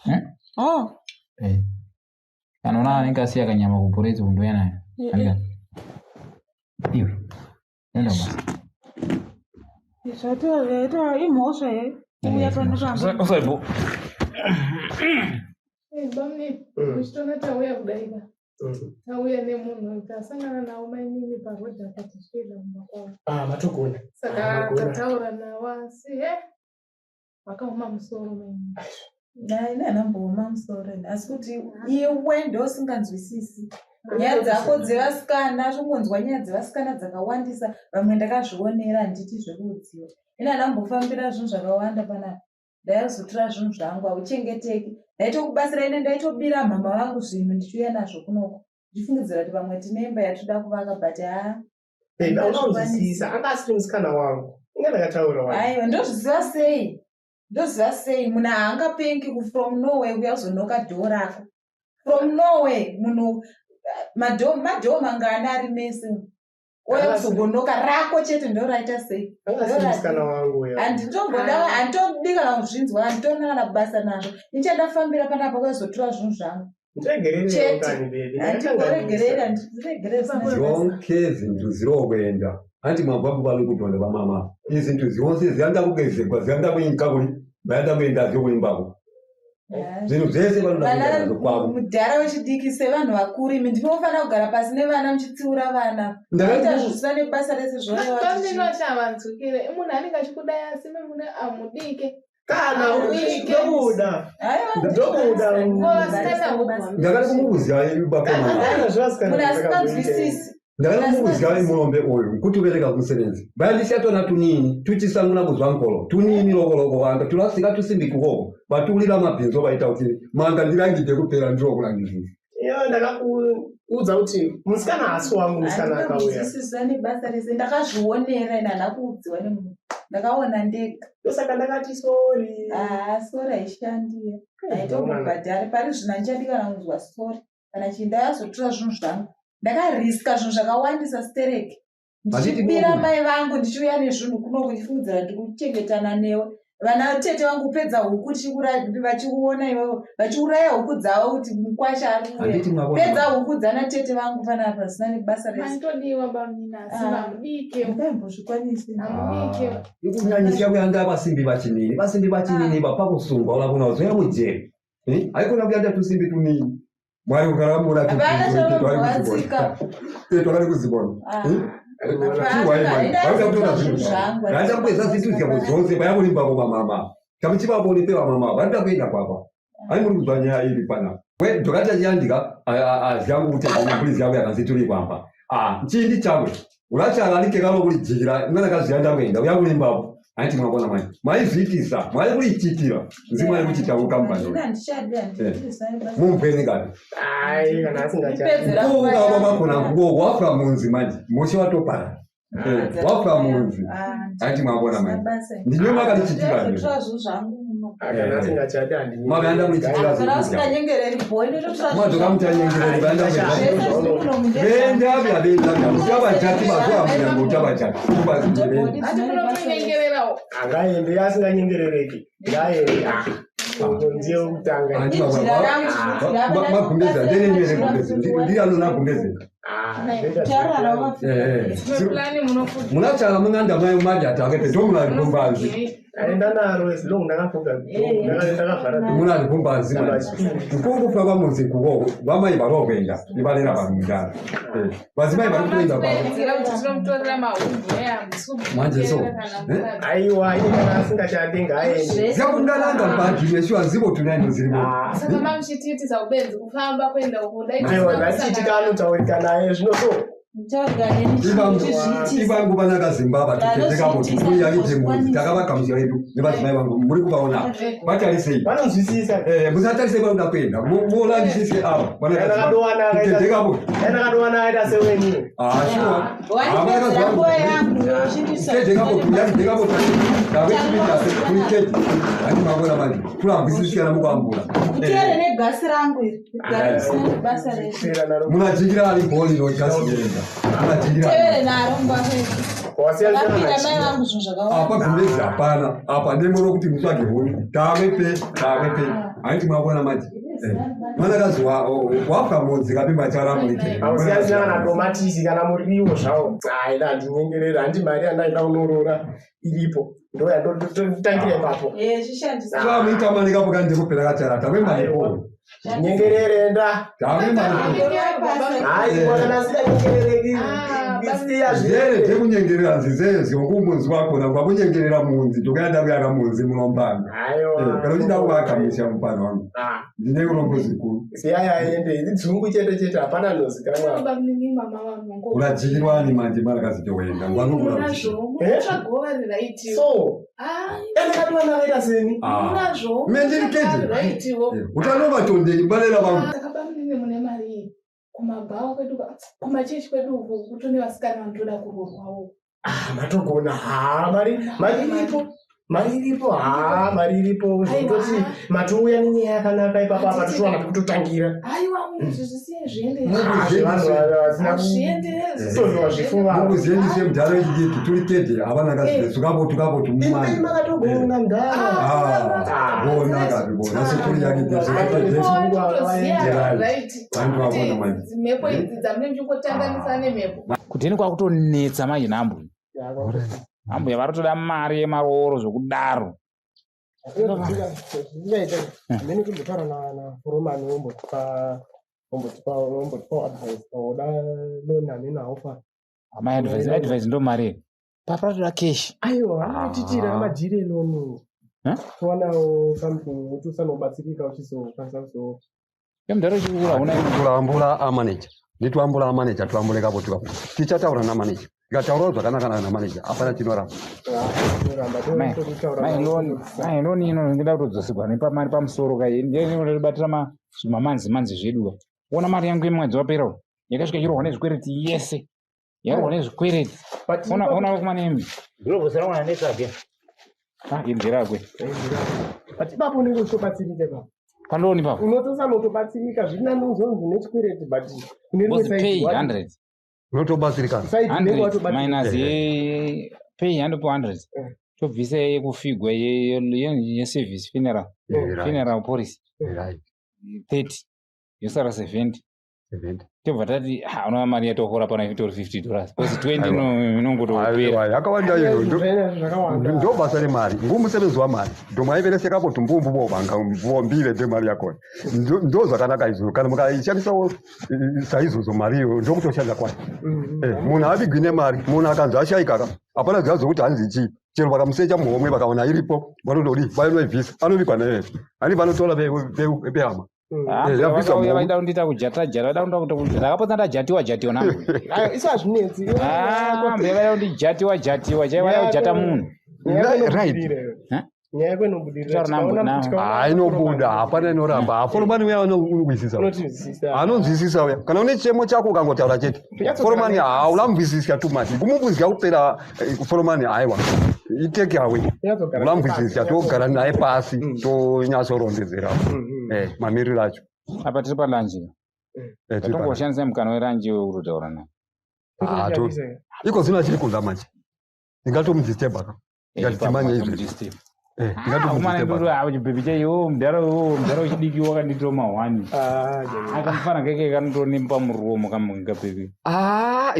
Eh? Oh. Eh. Kana una anenge asiya kanyama kupurezi kundouya nayo. Eh, Andika. Iwe. Enda kubasa. Zvatova imhosva here? Kuuya pano pamba. Usari bo. Bamni, muchitoona tauya kudaika. Tauya nemunhu tasangana nawo mainini parodhi akatisvira kumba kwavo. Ah, matogona. Saka Ah, magona. tataura nawo asi he vakaoma musoro mainini. Dai ndanambooma musoro ini asi kuti iwe ndosinganzwisisi nyaya dzako dzevasikana zvingonzwa nyaya dzevasikana dzakawandisa vamwe ndakazvionera handiti zvekuudziwa ini handambofambira zvinhu zvakawanda panapa ndaizotora zvinhu zvangu hauchengeteki ndaitokubatsira ine ndaitobira mhama vangu zvinhu ndichiuya nazvo kunoko ndichifungidzira kuti pamwe tine imba yatoda kuvaka but haa Baby, aunonzwisisa. Anga asiri musikana wangu. Inga ndakataura wani. aiwa ndozviziva sei ndoziva sei munhu haangapengi kufrom nowhere kuya kuzonoka dhoo rako from nowhere munhu madhoo madhoo mangani ari mese ouya kuzongonoka rako chete ndoraita sei Anga asiri musikana wangu uya. handitomboda handitodi kana kuzvinzwa handitoona kana basa nazvo nichandafambira panapa kuyazotora zvinhu zvangu Ndiregererewo Chete. kani baby. handikoregereri handiregereri Zonke izinto zirokwenda anti mabvapo pano kutonda vamama izinto zonse ziyanda kugezekwa ziyanda kuinka kuri vayanda kuenda zvo kuimbako zvinhu zvese vanoda kuenda vana nazvo kwavo mudhara wechidiki sevanhu vakuru imi ndinofanira kugara pasi nevana muchitsiura vana Ndakati- ita zvisina nebasa rese zvoreva Bamnini vacho havanzwikire. Munhu anenge achikudai asi mimune amudike. Kana Amudike. ndobuda. Ndobuda. ndakati kumubuzai bakomana munhu asinganzwisisi ndakati kumubuzai mulombe uyu kuti ubereka kumusebenzi bayandisiyatona tunini tuchisanguna kuzwa nkolo tunini lokoloko wanga tulasika tusimbi kukoko batiulira mabhinzo baita kuti manga ndilangide kupera ndirokulangizisa Iyo ndakakuudza kuti musikana haasi wangu musikana akauya. handinganzwisisa nebasa rese ndakazvionera ine handina kuudziwa nemunhu ndakaona ndega Ndosaka ndakati sorry. haa sori haishandiye haitombobhadhari pari zvino handichadi kana kunzwa sori kana chii ndakazotora zvinhu zvangu ndakariska zvinhu zvakawandisa stereki ndichibira Handiti mai vangu ndichiuya nezvinhu kuno kuchifungidzira kuti kuchengetana newe vana tete vangu kupedza huku vachikuona iwewe vachiuraya huku dzavo kuti mukwasha ari kuuya Handiti mwabona. pedza huku dzana tete vangu panapa zvisina nebasa rese Maitodiwa bamnini asi Ah. vamudike. Ndaimbozvikwanisi. Amudike. ikunyanyisa kuyanga vasimbi vachinini vasimbi vachinini vapakusungwa ula kuna uzoya mujeri Haikona kuyanda tusimbi tunini. Mwari ukaramura Hapana chavanobvatsika. twakari kuzibona. Ah. Raita kupedza zvinhu zvavo zvose vayakurimba vamama. Tamuchivavone pevamama varida kuenda kwapa. Hai muri kuzwa nyaya iri panapa. We ndokati achiyandika azyangu kuti mburi zyangu yakanzi turi kwamba. Ah, chindi chakwe. Urachala alikekalo kulijikira mwana kaziyanda kuenda uyakulimbapo. Haiti mwakona mai. Maizviitisa, mwai kulichitira. Nzimwe ari kuchita kukampani. Handichadi, handidi. Mumupeni kani. Ai, kana asingachadi. Ndipedzera nguva Kuka yangu. kwakona kuko wafra munzi manje. Mushe watopara. Wafra munzi. Haiti mwakona mai. Ndinywe makalichitira. Ndinotora zvinhu zvangu muno. Kana asingachadi handinyengereri. Makaenda mulichitira Kana usinganyengereri bhoi ndototora Madzoka muchanyengereri vaenda zvese zviri muno mundezvangu. Venda vya venda vya muchabachati mazuva munyango uchabachati. Hati munotonyengererawo. Angaende asinganyengerereki. Ngaende. Ah. Ndiye wekutanga. Injira rangu zvinoti Magumbezi nderenyere gumbezi. Ndiye anona gumbezi. Ah, ndoita Tarara zvekutanga. wakapfeka. Plani munofuta. Munachala munanda mai mari atake ndomuna gumbazi. Aenda naro as long ndakafuga. Ndakavhara. Muna gumbazi manje. Kukufa kwamunzi kuko vamai varokuenda ivalera vanhu. Vadzimai vari kutoenda kwavo. Kuedzera kuti tinomutorera mahumbwe Manje so. Aiwa, iye kana asingachadi ngaaende. Zyakungananga mbadhi yeshuwa zivo tunaino zirimo. Ah. Saka mamuchitiitisa ubenzi kufamba kuenda uko dai Aiwa, tisina ngatichiti kusangana. kanotaurika naye zvino so. Mutaurika neni chizviitisa. Ivangu vanaka Zimbabwe tutendekapo tuyakite munzi takavagamuchira yedu nevadzimai vangu muri kuvaona vatarisei. Vanonzwisisa. Musatarisei vanoda kuenda mulandisise ava Ndakadowana akaita- tutendekapo. Ndakadowana akaita seweni. Ah, shuwa. Wandipedzera nguva yangu yochindisa. Tendekapo tuyakitekapo tavechipindase tuikete handi mavona manje turambisisiyana mukuambura. Utere negasi rangu iri. Gari risina nebasa rese. Munajikira ari bholi rogasienda. Munajikira. Tevere naro mubasa. Wasiyana Vakapinda mai vangu zvinhu zvakawanda. Apa gumbezi hapana apa demo rokuti mutsvage huni tave pe tave pe haiti mavona manje mwanakazi wafa munzi kapimba charamurike Ausiyana kana tomatisi kana muriwo zvawo. Ai, handinyengereri, handi mari yandaida kunoroora iripo. Ndo yandotangira ipapo. Eh, zvishandisa. chamuita manikapo kandekupera kachara tave maripo Nyengerere enda. tave maripo Aiwa, kana asinganyengerereki. Siya zere zviende. dzekunyengerera nzizeye zvokumunzi wakona kwakunyengerera munzi tokaenda kuyaka munzi munombani Aiwa. kana uchida kuvakamisha mupani wangu Ah, ndine urombo zvikuru Siya yaende. Idzungu chete chete hapana anozikanwa. Baba munini mama vangu. urajikirwani manje mwanakazi toenda ngwanokura Munazvo, munotsvagawo raitiwo. So, Ah, endakadiwana akaita seni. munazvo. Mendiri keji. Raitiwo. utanovatondei balera vangu Saka bamunini mune mari iyi. Kumabhawa kwedu kumachechi kwedu uko kutone vasikana vanotoda kuroorwawo. Ah, matogona ha mari mari iripo mari iripo ha mari iripo zvekutoti Aiwa. matouya nenyaya yakanaka ipapo apa totowana pekutotangira Aiwa, zvisiye zviende. Ah, zvevanhu vasina Zviende. kutorwa zvifuva mukuziendise mudhara wechidiki turi kede havana kazive tukapo tukapo imi tumumani makatogona mudhara bona kapi bona sekuri yake Right. Mhepo idzi dzamunenge muchingotanganisa nemhepo. Kudheni kwakutonetsa manje naambuya. Ambuya vari kutoda mari yemarooro zvokudaro. zvingaita mene kumbotaura naforomani wombotipa wombotipawo advice oda loan hamene haufa My advice, advice ndo mari here. Papa toda cash. aiwa vanotitira madhiri eloni Eh? towanawo something kuti usanobatsirika uchizokwanisa kuzo Yemudhara wechikuru hauna Tuambula amanager ndituambula amanager tuambule kapo tukapo tichataura namanager tikataurawo zvakanaka namanager hapana chinoramba toramba Mai, totaura mai loan, mai loan ino ndinoda kutodzoserwa nepamari pamusoro kai. Ndinobatira zvimamanzi manzi zvedu ka. Ona mari yangu yemwedzi wapera uyu. Yakasvika ichirohwa nezvikwereti yese. Yarohwa nezvikwereti. Ona ona kumanemi. Ndirovhosera mwana netsvage. Ah, iri nderakwe. but ipapo unenge uchitobatsirika ipapo Paloni ipapo. unotosanotobatsirika zviri nani uzonzi nechikwereti but kune rimwe Because side pay wati- 100. unotobatsirikana side unenge 100 watobatsirika. minus ye pay 100 po 100. Tobvisa yekufigwa yeservice funeral. Right. Funeral policy Right. 30. Yosara 70. Tobva tati ha unoona mari yatohora pana itori 50 dollars because 20 inongotopera. Yakawanda iyo ndo basa remari ngumusebenzi wamari ndomaiveresekapo tumbumbu vovanga vombile ndemari yakona ndo zvakanaka izvozvo kana mukaishandisawo saizvozvo mari iyoyo ndokutoshanda kwayo. Munhu avigwi nemari munhu akanzi ashaikaka hapana zviya zvokuti hanzi chii chero vakamusecha muhomwe vakaona iripo vanondodii vanoibvisa anovigwa naye ani vanotora vehama. Vaida kundiita kujata jata vaida kundiita ndakapotsa ndajatiwa jatiwa nambuya. Isu hazvinetsi. Mbuya vaida kundijatiwa jatiwa chaiva vaida kujata munhu. Right. Nyaya yako inobudirira. Haa inobuda hapana inoramba. Foromani uya anonzwisisa. Anonzwisisa uya. Kana une chemo chako ukangotaura chete. Foromani haulamvisisa too much. Kumubvunzira kupera foromani haiwa. Iteke away. Ulamvisisa togara naye pasi tonyatsorondedzera mamiriro acho. Apa tiri palanji. Tongoshandisa mukana weranji wekutotaura naye. Iko zvino achiri kudya manje. Ndingatomudisturba ka. Ndikatimanye izvi. Chibhebhi chaiwo mudhara mudhara wechidiki wakandiitira mahwani akamufana keke kanotonemba muromo kabhebhi.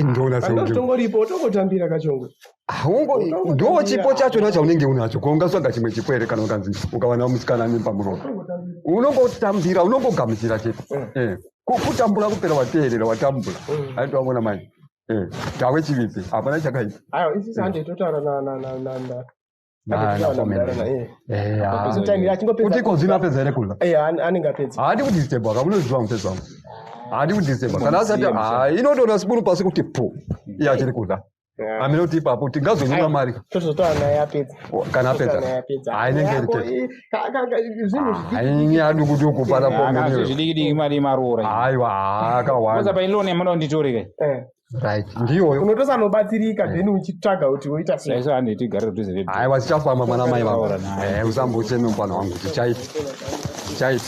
Ndona seutongoripo utongotambira kachongwe. Ndo chipo chachona chaunenge unacho ko ungatsvaga chimwe chipo here kana ukanzi ukawana musikana anemba muromo unongotambira unongogamuchira chete. Kutambura kupera wateerera watambura aitovaona manje tawe chivipi hapana chakaipa. Aiwa isusu handei totaura na kuti iko zvino apedza here kudya? Anenge apedza. Haadi kudisturba ka unoziva mupedza wangu. Haadi kudisturba kana asati inotoona siburu pasi kuti pu iye achiri kudya. Amene kuti ipapo tingazonyimwa mari. Tozotaura naye apedza. Kana apedza. Inenge iri tete. Inyaya duku duku pana pombe. Zvidiki diki mari maroora. Aiwa akawanda. Kwanza pailoni yamunoda kunditoreka. Right, ndiyoyo. Unotosanobatsirika then uchitsvaga kuti woita sei. Saiso handei tigare kudhuze vedu. Aiwa tichafamba mwana mai vangu. Usambocheme mufana wangu tichaita. Tichaita.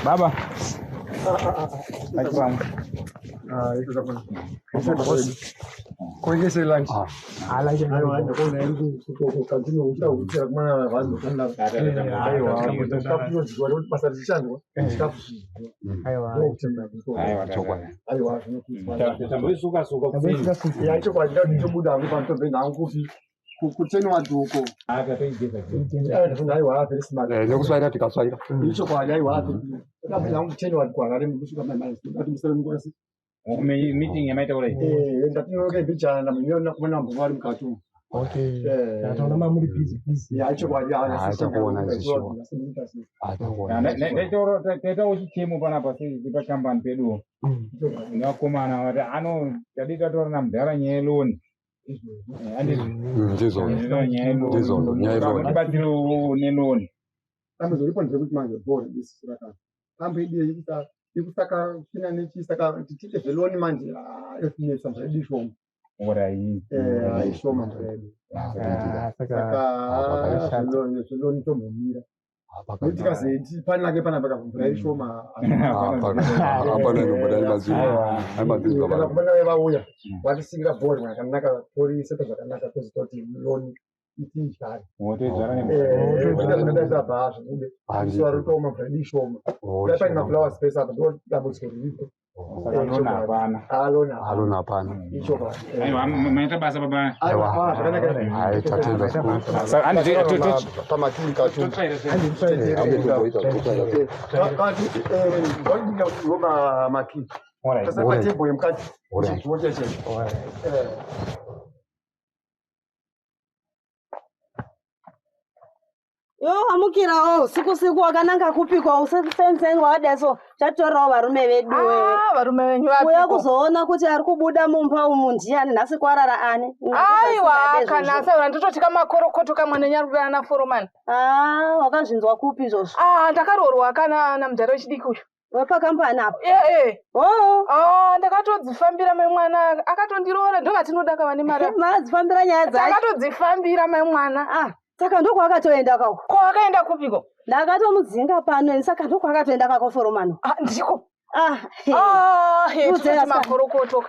Baba. Koengese lunch. Nekuswaira tikaswaira. Meeting yamaitaura iyi. Ndatinonoka mbijana ndamboona kumana mbuva ari mukati umu. Okay. Ndatoona mamuri busy busy. Ya chokwadi Takuona izvi. Taitawo chichemo panapa pakambani peduwo. Nevakomana vati ano tadii tatora namudhara nyaya yeloni. Ndizvo. Ndizvo nyaya yeloni. Tibatsirewo neloni. Dambudziko ripo nderekuti manje bhora disi rakana. Pambo yedu yekusaka china nechisaka tiite zveloni manje yotinetsa mvura yedu ishoma. Ishoma mvura yedu. Saka zveloni tombomira. Nekuti tikazoiti panake panapa mvura ishoma. Hapana inobuda nemazino. Kana kumana vauya vatisingira bhora rakanaka toriseta zvakanaka tozoita kuti loni itidyare. Zvakadai apa hazvibude. Zuva ritooma mvura yedu ishoma. Dai paine maflower space apa ndo dambudziko riripo. Saka loni hapana. Loni hapana. Ichokwadi. Aiwa maita basa baba. Aiwa zvakanaka. Hai tatenda zvikuru. Saka handiti Pamaturi kacho. Maki. Alright. Patebho yemukati. Alright. Chidziwo chechecho. Iwe wamukirawo usiku siku wakananga kupikwa usikuseni wakadai so chatorerawo varume vedu wewe. Varume venyu Uya vapiko? kuzoona kuti ari kubuda mumba umu ndiani nhasi kwarara ani. Aiwa kana asaura ndototi kamakorokoto kamwana nyarurana naforomani. Wakazvinzwa kupi izvozvo? Ndakaroorwa kana namudhara wechidiki uyu. Wepakambani apa? Ee. Oh. Ndakatodzifambira mai mwana akatondiroora ndovatinoda kava nemari. Madzifambira nyaya dzacho. Ndakatodzifambira mai mwana. Saka ndokwakatoenda kako. Ko akaenda kupiko? Ndakatomudzinga pano ini saka ndokwakatoenda kako foromano. Ndiko. Udze Tototi asana. makorokoto.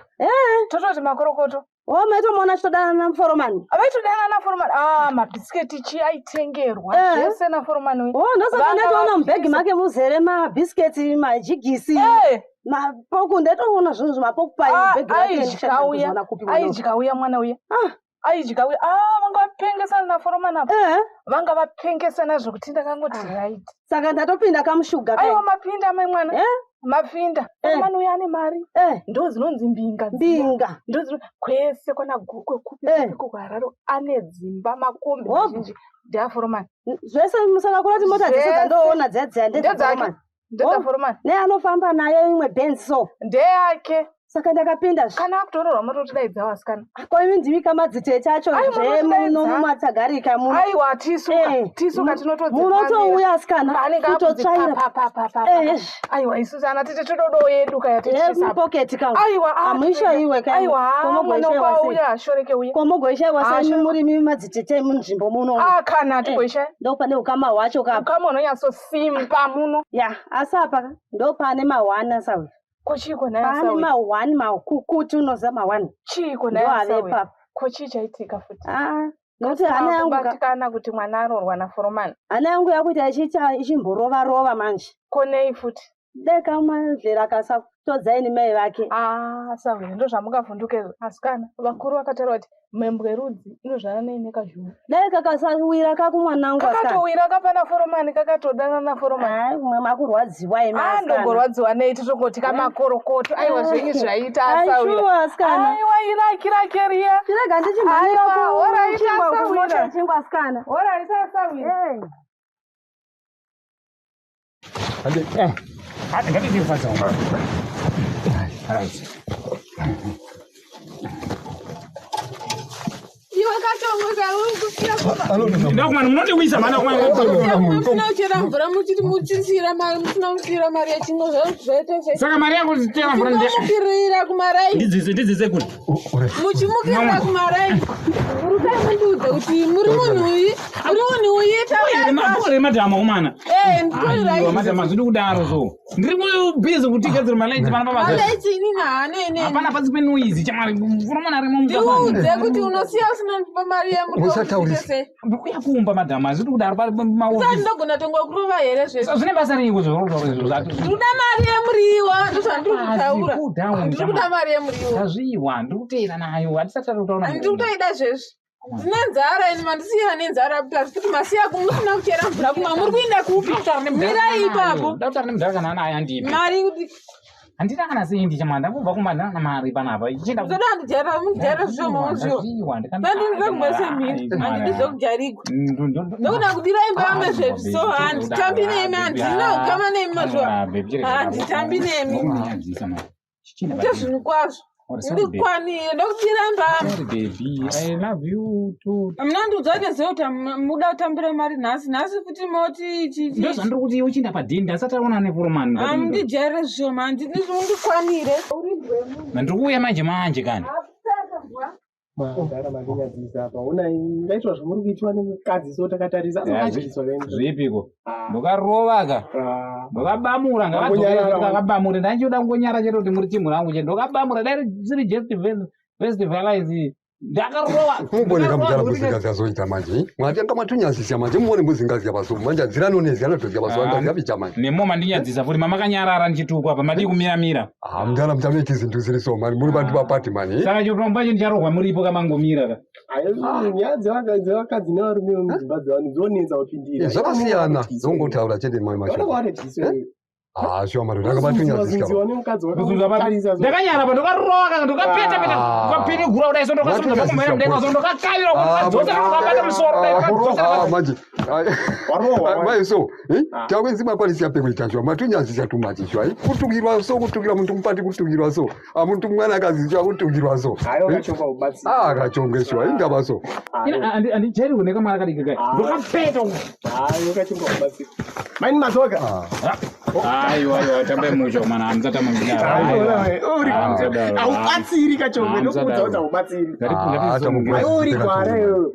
Tototi makorokoto. O maitomuona achitodanana namuforomani. Vaitodanana naforomani. Ah, mabhisiketi chi aitengerwa Eh. zvese naforomani uyu. O ndosaka Vanga ndatoona mubhegi vapisa. make muzere mabhisiketi, majigisi, Eh. mapoku. Ndatoona zvinhu zvimapoku pai Ah, mubhegi rake. aidya uya, Ndikuona kupi mwana uyu. aidya uya mwana uya. Ah. Aidya uya. Ah, vanga vapengesana naforomani apa. Eh. Vanga vapengesana zvekuti ndakangoti right. Saka ndatopinda kamushuga kai. Aiwa mapinda mai mwana. Eh? Mapinda. Eh. Foromani uya ane mari. Eh. Ndo dzinonzi mbinga dziya. Mbinga. Ndo dzino kwese kwana Gokwe kupi Eh. kupi kuHarare ane dzimba makombi Hobho. mazhinji ndeaforomani. Zvese saka kurati mota dzese Zvese. dzandoona dziya dziya Ndedzake. ndedzaforomani. Ndedzaforomani. Ne anofamba nayo imwe Benz so. Ndeyake. Saka ndakapinda zve. Kana akutoroorwa mototidaidza vasikana. Ko imi ndimi kamadzitete acho Aiwa, zve munotidaidza. muno mumatagarika muno. Aiwa tisuka Eh, tisuka tinotodzifambira. munotouya asikana Anenge abvunzi kutotsvaira. pa pa pa pa. Eh, Aiwa isusu ana tete tododo yedu kaya tichisa. mupoketi ka. Aiwa ah, Hamuishaiwe ka. Aiwa ah, mwana ukauya ashoreke uya. Komogoishaiwa Ah, sei shoreke. muri mimi madzitete munzvimbo muno. Ah kana tigoishaya. Ndopane ukama hwacho kapa. Ukama unonyatsosimba muno. Ya, asi apa ka, ndopane mahwani asawe. Ko chiiko naye Pane asawe? mahwani makukutu unoziva mahwani. Chiiko naye Ndoave asawe? ipapo. Ko chii chaitika futi? Ah, nokuti hana yangu ka- Kubatikana kuti mwana aroorwa naforomani. hana yangu yakuita ichiita ichimborova rova manje. Ko nei futi? Dai kamandlela akasatodza ini mai vake. Ah, sawe ndozvamungavhunduke asikana. Vakuru vakataura kuti mhembwe rudzi inozvara neine kazhuru. Dai kakasawira kakumwanangu asikana. Kakatowira kapana foromani kakatodana naforomani. Hayi, kumwe makurwadziwa imi Ah, asikana. ndongorwadziwa nei totongoti kamakorokoto. Aiwa zvenyu zvaita Ai, asawira. shuwa asikana. Aiwa iraki rake riya. Chirega ndichimhanyira Aiwa, horaita kuchingwa asawira. kumota chingwa asikana. Horaita asawira. Eh. Ngatidifadza. Right. Iwe kachongoza uri kusiya Ndakumana munondiwisa mhana kumana. musina kuchera mvura muchiti muchisiyira mari musina kusiyira mari yechingwa zvaita sei Saka mari yangu tera mvura ndi muchimukirira kumarai ndidzise ndidzise kuti. muchimukirira kumarai burukai mundiudze kuti muri munhu uyi muri munhu uyi Bore madhama kumana. Eh, nditori Aiwa right. madhama zviri kudaro so. Ndiri busy kutigadzira malaiti pana pabasa. Malaiti inini haana inini. Hapana pasi penoise chamari foromana rimo Ndiudze kuti unosiya usina kundipa mari yemuriwo Usataurisa. sei. Ndikuya kumba madhama zviri kudaro pa Saka maofisi. ndinogona tongokurova here zvese. Zvine basa reiko zvauri izvo zvati. Ndikuda mari yemuriwo ndozvandiri kutaura. Cool down, Ndiri kuda mari yemuriwo. Tazviwa ndiri kuteera nayo hatisati tautaura. Ndiri kutoida zvezvi. Ndine nzara ini mandisiya nenzara plus kuti masiya musina kuchera mvura kumwa muri kuinda kupi? Mirai ipapo. Ndakutaura nemudhara kana anayo andipi. Mari kuti Handina kana sendi chamwana ndangobva kumba ndana mari panapa. Ichienda ndoda handijaira mundijaira zvishoma muzviwo. Ndazviwa Pandinoda kumboise mhiri handidi zvekujarigwa. Ndokuda kudira imba yangu zvezvi so handitambi nemi handina ukama nemi mazuva. Handitambi nemi. Ite zvinhu kwazvo. Ndikwanire ndokudira imba yangu. Baby, I love you too. Hamuna ndiudza kuti zive kuti muda kutambira mari nhasi nhasi futi moti chichi. Ndozvandiri kuti uchinda padhindi asati aona neforomani. Hamundijaire zvishoma handidi undikwanire. Ndiri kuuya manje manje kani. Madhara mandinyadzisa apa. Onai ngaitwa zvamuri kuitwa nemukadzi so takatarisa. Asakadyiswa venyu. Zvipiko. Ndokarova ka. Ndokabamura ngavakabamure ndanchoda kungonyara chete kuti muri timu rangu chete ndokabamura dai risiri just festival ndakarova muboneka mudhara mbuzingazi azoita manje mwatanga mwatunyazisa manje muone mbuzingazi yapaso manje adziranonezi anatozya paso angazi yapicha manje nemo mandinyadzisa futi mamakanyarara ndichitukwa apa madii kumiramira ah mudhara mutameki zintu ziri so mani muri bantu vapati mani saka chitombo chacho ndicharohwa muripo kamangomira ka Ayo nyaya dzevakadzi nevarume vemudzimba dzevanhu dzonetsa kupindira. Eh, zvakasiyana zongotaura chete mai Vanonga macho vatodyiswa. ah shuwa mari ndanga matunyazisa Zunziwa nemukadzi Kuzunzwa papi? wakatarisa. Ndakanyara pa ndokarova kaka ndokapeta peta Ah. ndokapirigura kudai so ndokasumudza makumhanya mudenga so ndokakavira ndokadzosa ndokabata musoro kudai ndokadzosa Ah, manje Warohwa, mai so tawenzi makwanisi ape kuita shuwa matunyazisa tumachi shuwa kutukirwa so kutukira muntu mupati kutukirwa so ah muntu mwanakazi shuwa kutukirwa so Hayo kachonga kubatsira. ah kachonge shuwa indaba so Andijairi kuneka mwana kadiki kai ndokapeta uku. Hayo kachonga kubatsira. Maini madzoka. ah Ah, Aiwa, aiwa, tambai musho mana, hamusatamba mudaro. Haubatsiri kachongwe, ndokuudza kuti haubatsiri. Aiwa, uri gwara iwewe.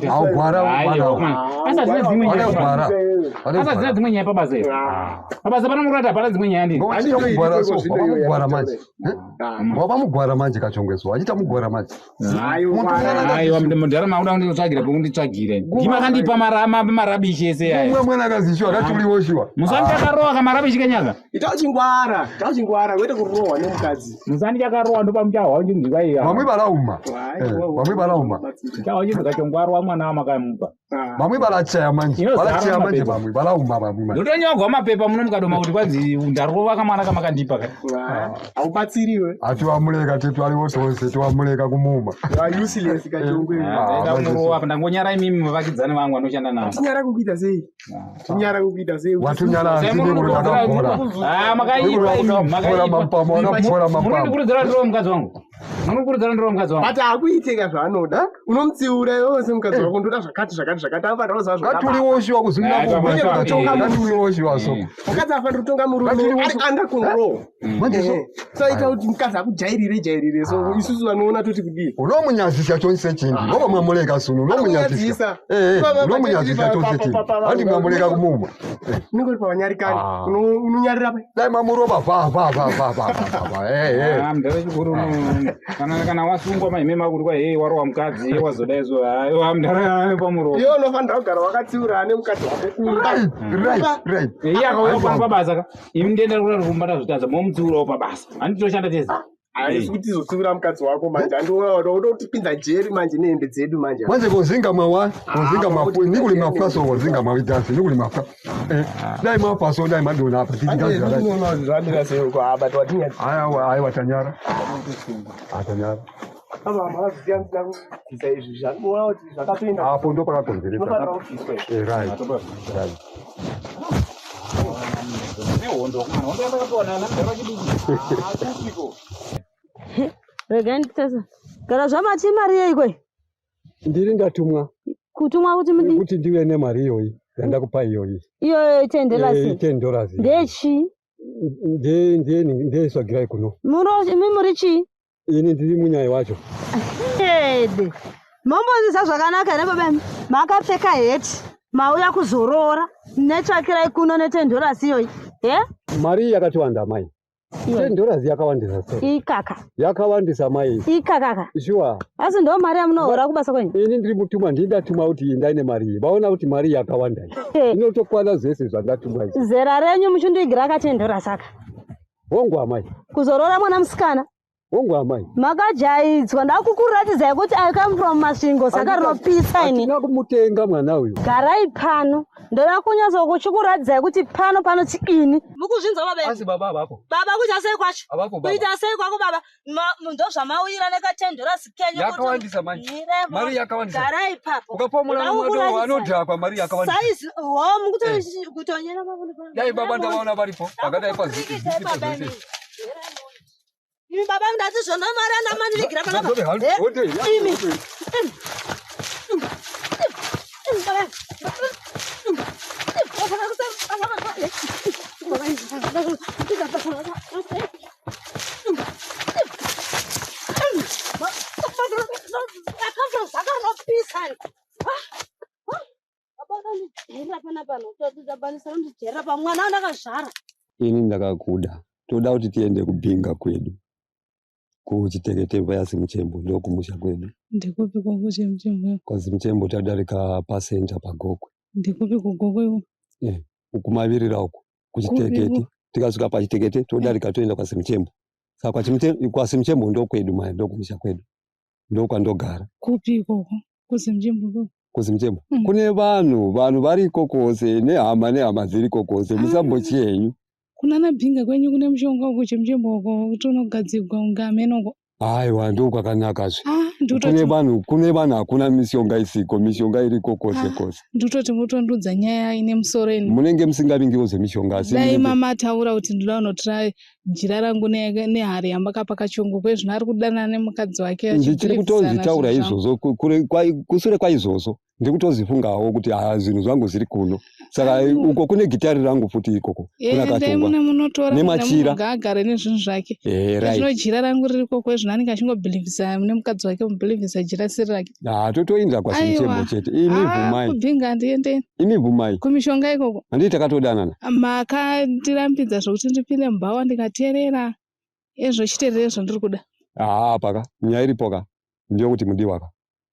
Augwara. Asi hadzina dzimwe nyaya. Asi hadzina dzimwe nyaya pabasa iri. Pabasa pano murati hapana dzimwe nyaya ndini. Mugwara manje. Wava mugwara manje kachongweso. Achiita mugwara manje. Aiwa, mudhara makuda kunditsvagira pekunditsvagira. Ndima kandipa marabishi ese aya. Mumwe mwana akazishuwa akati uriwo shuwa. Musani chakarowa kamarabishi kenyaka. Ita uchingwara, ita uchingwara kwete kurohwa nemukadzi. Musani chakarowa ndopamuchahwa uchinzwa iya. Vamwe varauma. Vamwe varauma. Chahwa uchinzwa kachongwarwa mwana wamakamupa. Vamwe varachaya manje. Varachaya manje vamwe varauma vamwe manje. Ndotonyogwa mapepa muno mukadoma kuti kwanzi ndarova kamwana kamakandipa ka. Haubatsiriwe. Atiwamuleka tetwariwo tose tiwamuleka kumuma. Useless kachongwe. Ndamurowa apa ndangonyara imimi mavakidzani vangu vanoshanda navo. Tinyara kukuita sei? Tinyara kukuita sei? Watunyara ndini kuti ndakapora. Ah, makaipa imi, makaipa. Mampamo wakapora mampamo. Munondikurudzira ndiro mukadzi wangu. Munondikurudzira ndiro mukadzi wangu. But akuiteka zvaanoda. Unomutsiura iwewe semukadzi wako ndoda zvakati zvakati zvakati anofanira kuziva zvoda. Katuriwoshiwa kuzunga kumba. Katuriwoshiwa so. Mukadzi afanira kutonga murume ari under control. Manje so. Saita kuti mukadzi akujairire jairire so isusu vanoona toti kudii. Unomunyadzisa chonse chindi. Ngoba mwamuleka sunu unomunyadzisa. Eh, unomunyadzisa chonse chindi. Handi mwamuleka kumuma. Unenge uri pavanyarikani. Unonyarira pa. Dai mamurova va va va va va va. Eh eh. Ah, mudhara chikuru kana kana wasungwa maime makuti kwa hey warowa mukadzi wazodai so aiwa mudhara pamuromo. Iwe unofanira kugara wakatsiura nemukadzi wako kumba. Right, right. Iye akauya pano pabasa ka. Imi ndenda kuda kumba ndazvitadza momutsiurawo pabasa. Handitoshanda tese. Haisi kuti izotsiura mukadzi wako manje andiona utipinza jeri manje nehembe dzedu manje. Manje kozinga mawa, kozinga mafu, nikuli mafa so kozinga mawidansi, nikuli mafa. Eh, dai mafa so dai madona apa titi dansi. Unoona zvamira sei uko apa twatinya. Aya aya watanyara. Atanyara. Baba makaziya musina kubvisa izvi zvamuona kuti zvakatoenda. Apo ndo pakakonzeresa. Zvinofanira kubviswa izvi. Eh, right. Right. Nehondo, hondo yandakapiwa namudhara wechidiki. Kupiko. Regai nditese. Gara zvamati mari yeikwe? Ndiri ndatumwa. Kutumwa kuti mudi? Kuti ndiwe nemari iyoyi yandakupa iyoyi. Iyoyo $10. $10. Ndechi? Ndiye ndiye ndiye swagirai kuno. Muno imi muri chii? Ini ndiri munyai wacho. Ede. Mombonzisa zvakanaka here baba imi? Makapfeka heti. Mauya kuzoroora. Netsvakirai kuno ne$10 iyoyi. He? Mari yakatiwanda mai. $10 yakawandisa sei? Ikaka. Yakawandisa mai. Ikakaka. Sure. Asi ndo mari yamunohora kubasa kwenyu? Ini ndiri mutumwa, ndini ndatumwa kuti indai nemari iyi. Vaona kuti mari yakawanda iyi. Inotokwana zvese zvandatumwa izvi. Zera renyu muchindiigira ka $10 saka. Hongu amai. Kuzoroora mwana musikana. Hongu amai. Makajaidzwa ndakukuratidzai kuti I come from Masvingo saka rinopisa ini. Hatina kumutenga mwana uyu. Garai pano. Ndoda kunyatsokuchikuratidzai kuti pano panoti ini. Mukuzvinzwa baba? Asi baba avapo. Baba kuita sei kwacho? Avapo baba. Kuita sei kwako baba? Ndozvamauyira neka $10 kenyu. Yakawandisa manje. Mari yakawandisa. Garai ipapo. Ukapa mwana mwana anodhakwa mari yakawandisa. Size ho mukutonyera baba. Dai baba ndavaona varipo. Vakadai pazvipo zvese. Imi baba ndati zvona mari anamanivigira panapa. Imi. Mwana ndakazvara. Ini ndakakuda. Toda kuti tiende kubhinga kwedu. Kuchitekete yaZimuchembo ndokumusha kwedu. Ndikupi kwakuChimuchembo? KwaZimuchembo tadarika pasenta paGokwe. Ndikupi kuGokwe uko? Eh, kumavirira uko kuchitekete. Tikasvika pachitekete todarika toenda kwaZimuchembo. Saka kwaZimuchembo ndokwedu mai ndokumusha kwedu. Ndokwandogara. Kupi ikoko? KuZimuchembo ikoko? KuZimuchembo. Kune vanhu, vanhu variko kwose nehama nehama dziriko kwose musambochi henyu. Kunana Bhinga kwenyu kune mushonga uko Chimuchembo uko kuti unogadzirwa kunge ameno uko. Aiwa ndokwakanakazve. Ah, Kune vanhu, kune vanhu hakuna mishonga isiko, mishonga iriko kwose kwose. Ndikutoti mutondudza nyaya ine musoro ini. Munenge musingavingiwo zvemishonga asi Dai munenge- mama ataura kuti ndoda kunotora jira rangu nehari yamakapa kachongo kwezvino ari kudanana nemukadzi wake ndichiri achibhilivhisana kutozvitaura zvinhu zvangu. izvozvo kusure kwaizvozvo. Ndikutozifungawo kuti haa zvinhu zvangu zviri kuno. Saka uko kune gitari rangu futi ikoko. Kuna Endai Kachongwa. mune munotora Nemachira. ngaagare nezvinhu zvake. Eh, right. Zvino jira rangu riri koko ezvino anenge achingobhilivhisa nemukadzi wake mubhilivhisa jira siri rake. Ah, totoinza kwaSimuchembo Aiwa. chete. Imi Ah, bvumai. kubhinga handiendeni. Imi bvumai. Kumishonga ikoko. Handii takatodanana. Makandirambidza zvokuti ndipinde mubhawa ndikateerera. Ezvo chiteerere zvandiri kuda. Ah, paka nyaya iripo ka ndeyekuti mudiwa ka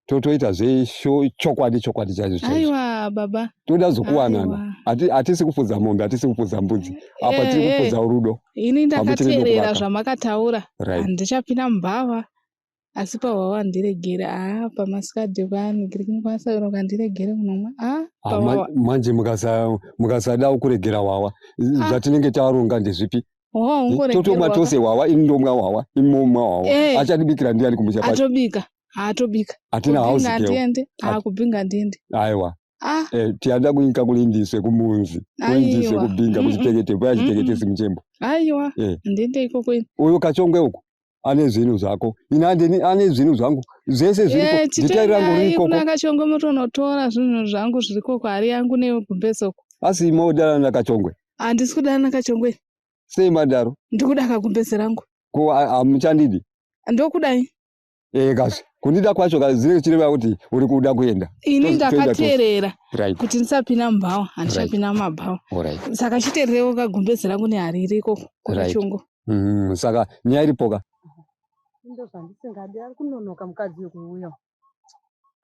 totoita zvechokwadi chokwadi chaizvo chaizvo Aiwa baba. toda zokuwanana Aiwa. Hatisi kufudza mombe hatisi kufudza mbudzi apa tiri Eh, eh. kufudza rudo Ini Pamwe chete ndakateerera nokuvaka. zvamakataura. Right. Handichapinda mubhawa. Asi pahwawa handiregere. Ah, pamasikadhi kwanigirikini kwasauro kandiregere kunomwa. Ah, Ah, pahwawa. manje mukasada kuregera wawa Ah. zvatinenge taronga ndezvipi Hwawa totomwa ungoregerwa. tose wawa ini ndomwa wawa imomwa wawa Eh. achatibikira ndiani kumusha kwacho Atobika. Atobika. hatina Kubhinga house girl handiende. Ah, kubhinga handiende. aiwa Ah, Eh, tiyanda kuinga kulindiswe kumunzi kulindiswe Aiwa. kubhinga Mm-mm. kuchitekete bwaya chitekete Mm-mm. simuchembo aiwa. Eh. Handiende ikoko ini. uyu kachongwe uku ane zvinhu zvako ini handini ane zvinhu zvangu zvese zviriko Eh, gitari rangu riri chitendai ikoko kuna kachongwe motonotora zvinhu zvangu zviri koko hari yangu negumbeze uko. asi modana nakachongwe Handisi kudana nakachongwe. sei madaro Ndikuda kagumbeze rangu. ko hamuchandidi Ndokudai. Eh, kazi kundida kwacho kazi zvinenge zvichireva kuti uri kuda kuenda Ini Toenda tose. ndakateerera right kuti ndisapinda mubhawa. Handichapinda mumabhawa. alright Saka chiteererewo kagumbeze rangu nehari iri ikoko Right. kwakachongo. Saka nyaya iripo ka Ndo zvandisingadi ari kunonoka mukadzi uyu kuuya.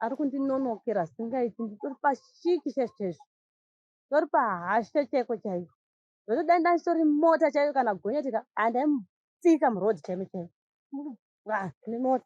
Ari kundinonokera zvisingaiti nditori pashiki chaizvo chaizvo. Nditori pahasha chaiko chaiko. Zvotodai ndanditori mota chaiyo kana gonyeti ka handaimutsika murodhi chaimo chaimo. Ah, nemota.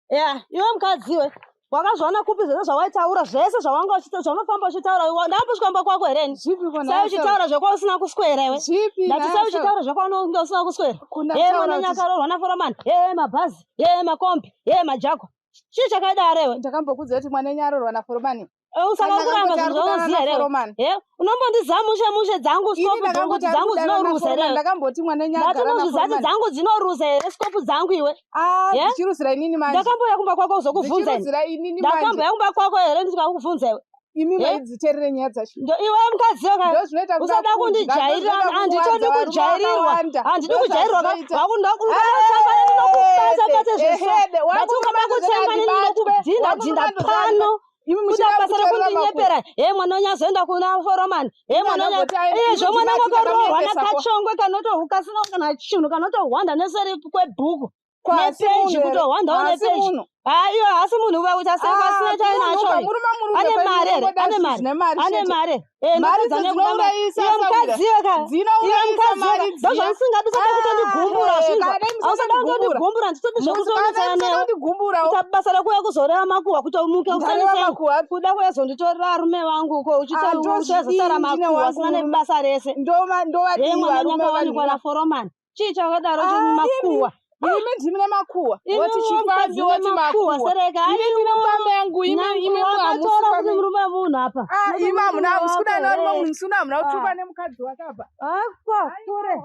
Ya, iwe mukadzi iwe wakazviona kupi zvese zvawaitaura zvese zvawanga uchita zvaunofamba uchitaura iwe ndambosvika kumba kwako here ini? Zvipi ko Sai uchitaura zvekwausina kuswera iwe. Zvipi Ndati sai uchitaura zvekwaunonge usina kuswera. Ye mwana nyakaroorwa naforomani, ye mabhazi, ye makombi, ye majagwa. Chii chakadaro iwe? Ndakambokudza kuti mwana wenyu aroorwa naforomani. Usaka Kana kuramba ndakangoti zvinhu ari kudanana zvaunoziva here iwe? naForomani. Ye, unombondiziva mushe mushe dzangu Ini scope dzangu ndakangoti ari dzangu kudanana dzinoruza here naForomani. iwe? Ndakamboti mwana wenyu Ndati agara unozviziva kuti naForomani. dzangu dzinoruza here scope dzangu iwe? Ah, Ye? dzichiruzira inini manje. Ndakambouya kumba kwako kuzokubvunza ini. Dzichiruzira inini manje. Ndakambouya kumba kwako here ndikakubvunza iwe? Imi Ye? maidziteerere nyaya dzacho. Ndo iwe mukadzi weka Ndozvinoita kuda usada kudya, kundijairira ndozvinoita handitodi kuwanza varume kujairirwa vakawanda. handidi kujairirwa ka Ndozvazvinoita. wakundakutamba ndinokubata bata zviso Ehede, ndati ukada kutamba ndinokudhinda dhinda pano Imi kuda muchida basa kuteerera rekundinyepera he mwana unyazoenda kuna foromani he Imi mwana unya andamboti aende, iyezvo imi mwana ndimati wakoroorwa ndakamuendesa ko. nakachongwe kanotohuka sina kana chinhu kanotohwanda neseri kwebhuku Ko hasi nepeji munhu here? kutohwandawo Haasi nepeji munhu. ha iwe haasi munhu uva kuti Ah, asina munhu chainacho ka, murume murume ane kwenyu mari here munongoda ane zvinhu mari zvine mari ane chete. mari Eh, Mari ndopedza idzo nekuda mari dzinourayisa iwe Sawira. mukadzi weka iwe Dzinourayisa mukadzi weka mari dziya. ndozvandisingadi usada kutondigumbura Ah, zvinzwa kana dai ausada musanondigumbura. kutondigumbura nditodi Kana dai zvekutonetsana newe musanondigumburawo. kuita basa rekuuya kuzoreva makuhwa kuti umuke Ndareva usanisei makuhwa. kuda kuyazonditorera arume vangu uko Handozvidii uchizotaura ndine makuhwa wangu asina murume. nebasa rese ye Ndovadii mwana varume nyakawanikwa vanhu. naforomani chii chakadaro Ah, imi makuhwa imi ndimi nemakuhwa. imi Woti mukadzi chifambi woti nemakuhwa makuhwa. sereka Ini ndine pamba yangu imi imi hamusi wakatora kuti pamwe. murume wemunhu apa Ah, imi hamuna hamusi wako kuda nevarume here munhu musina hamuna kutukwa Ah. nemukadzi wake apa. akwa kure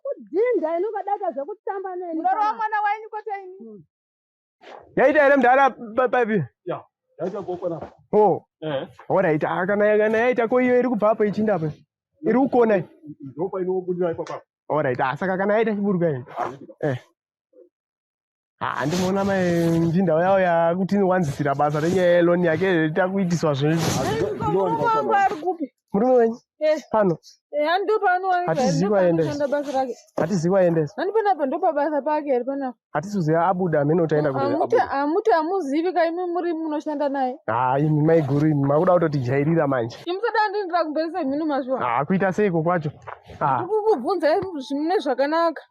kudhinda ini ukadata zvekutamba neni Munorova panapa mwana wenyu kwete ini. Yaita here mudhara paipi? Ya, yaita goko napa. Oh, Eh. alright. Ah, kana yaita ko iyo iri kubva apo ichinda apa. Iri kukona iyi. Ndopa inobudira ipapo. Alright. Ah, saka kana yaita chiburuka iyi. Eh. Ah, ndinoona mai ndinda yao yakuti wanzisira basa renyaya yeloni yake takuitiswa zvinhu. Murume wangu ari kupi? Murume wenyu Eh, pano eh, handi panowanikwa here? Hatizivi kwaenda Ndopanoshanda basa rake. hatizivi kwaendesa. Handi panapa ndopabasa pake here panapa? Hatisi kuziva abuda amene utaenda kuti Hamuti abuda. hamuti hamuzivi ka imi muri munoshanda naye. Ah, imi maiguru imi makuda kutotijairira manje. Imi musada ndindira kumberesa mhino mazuva. Ah, kuita seiko kwacho? Ah, Ndikukubvunzai zvimune zvakanaka.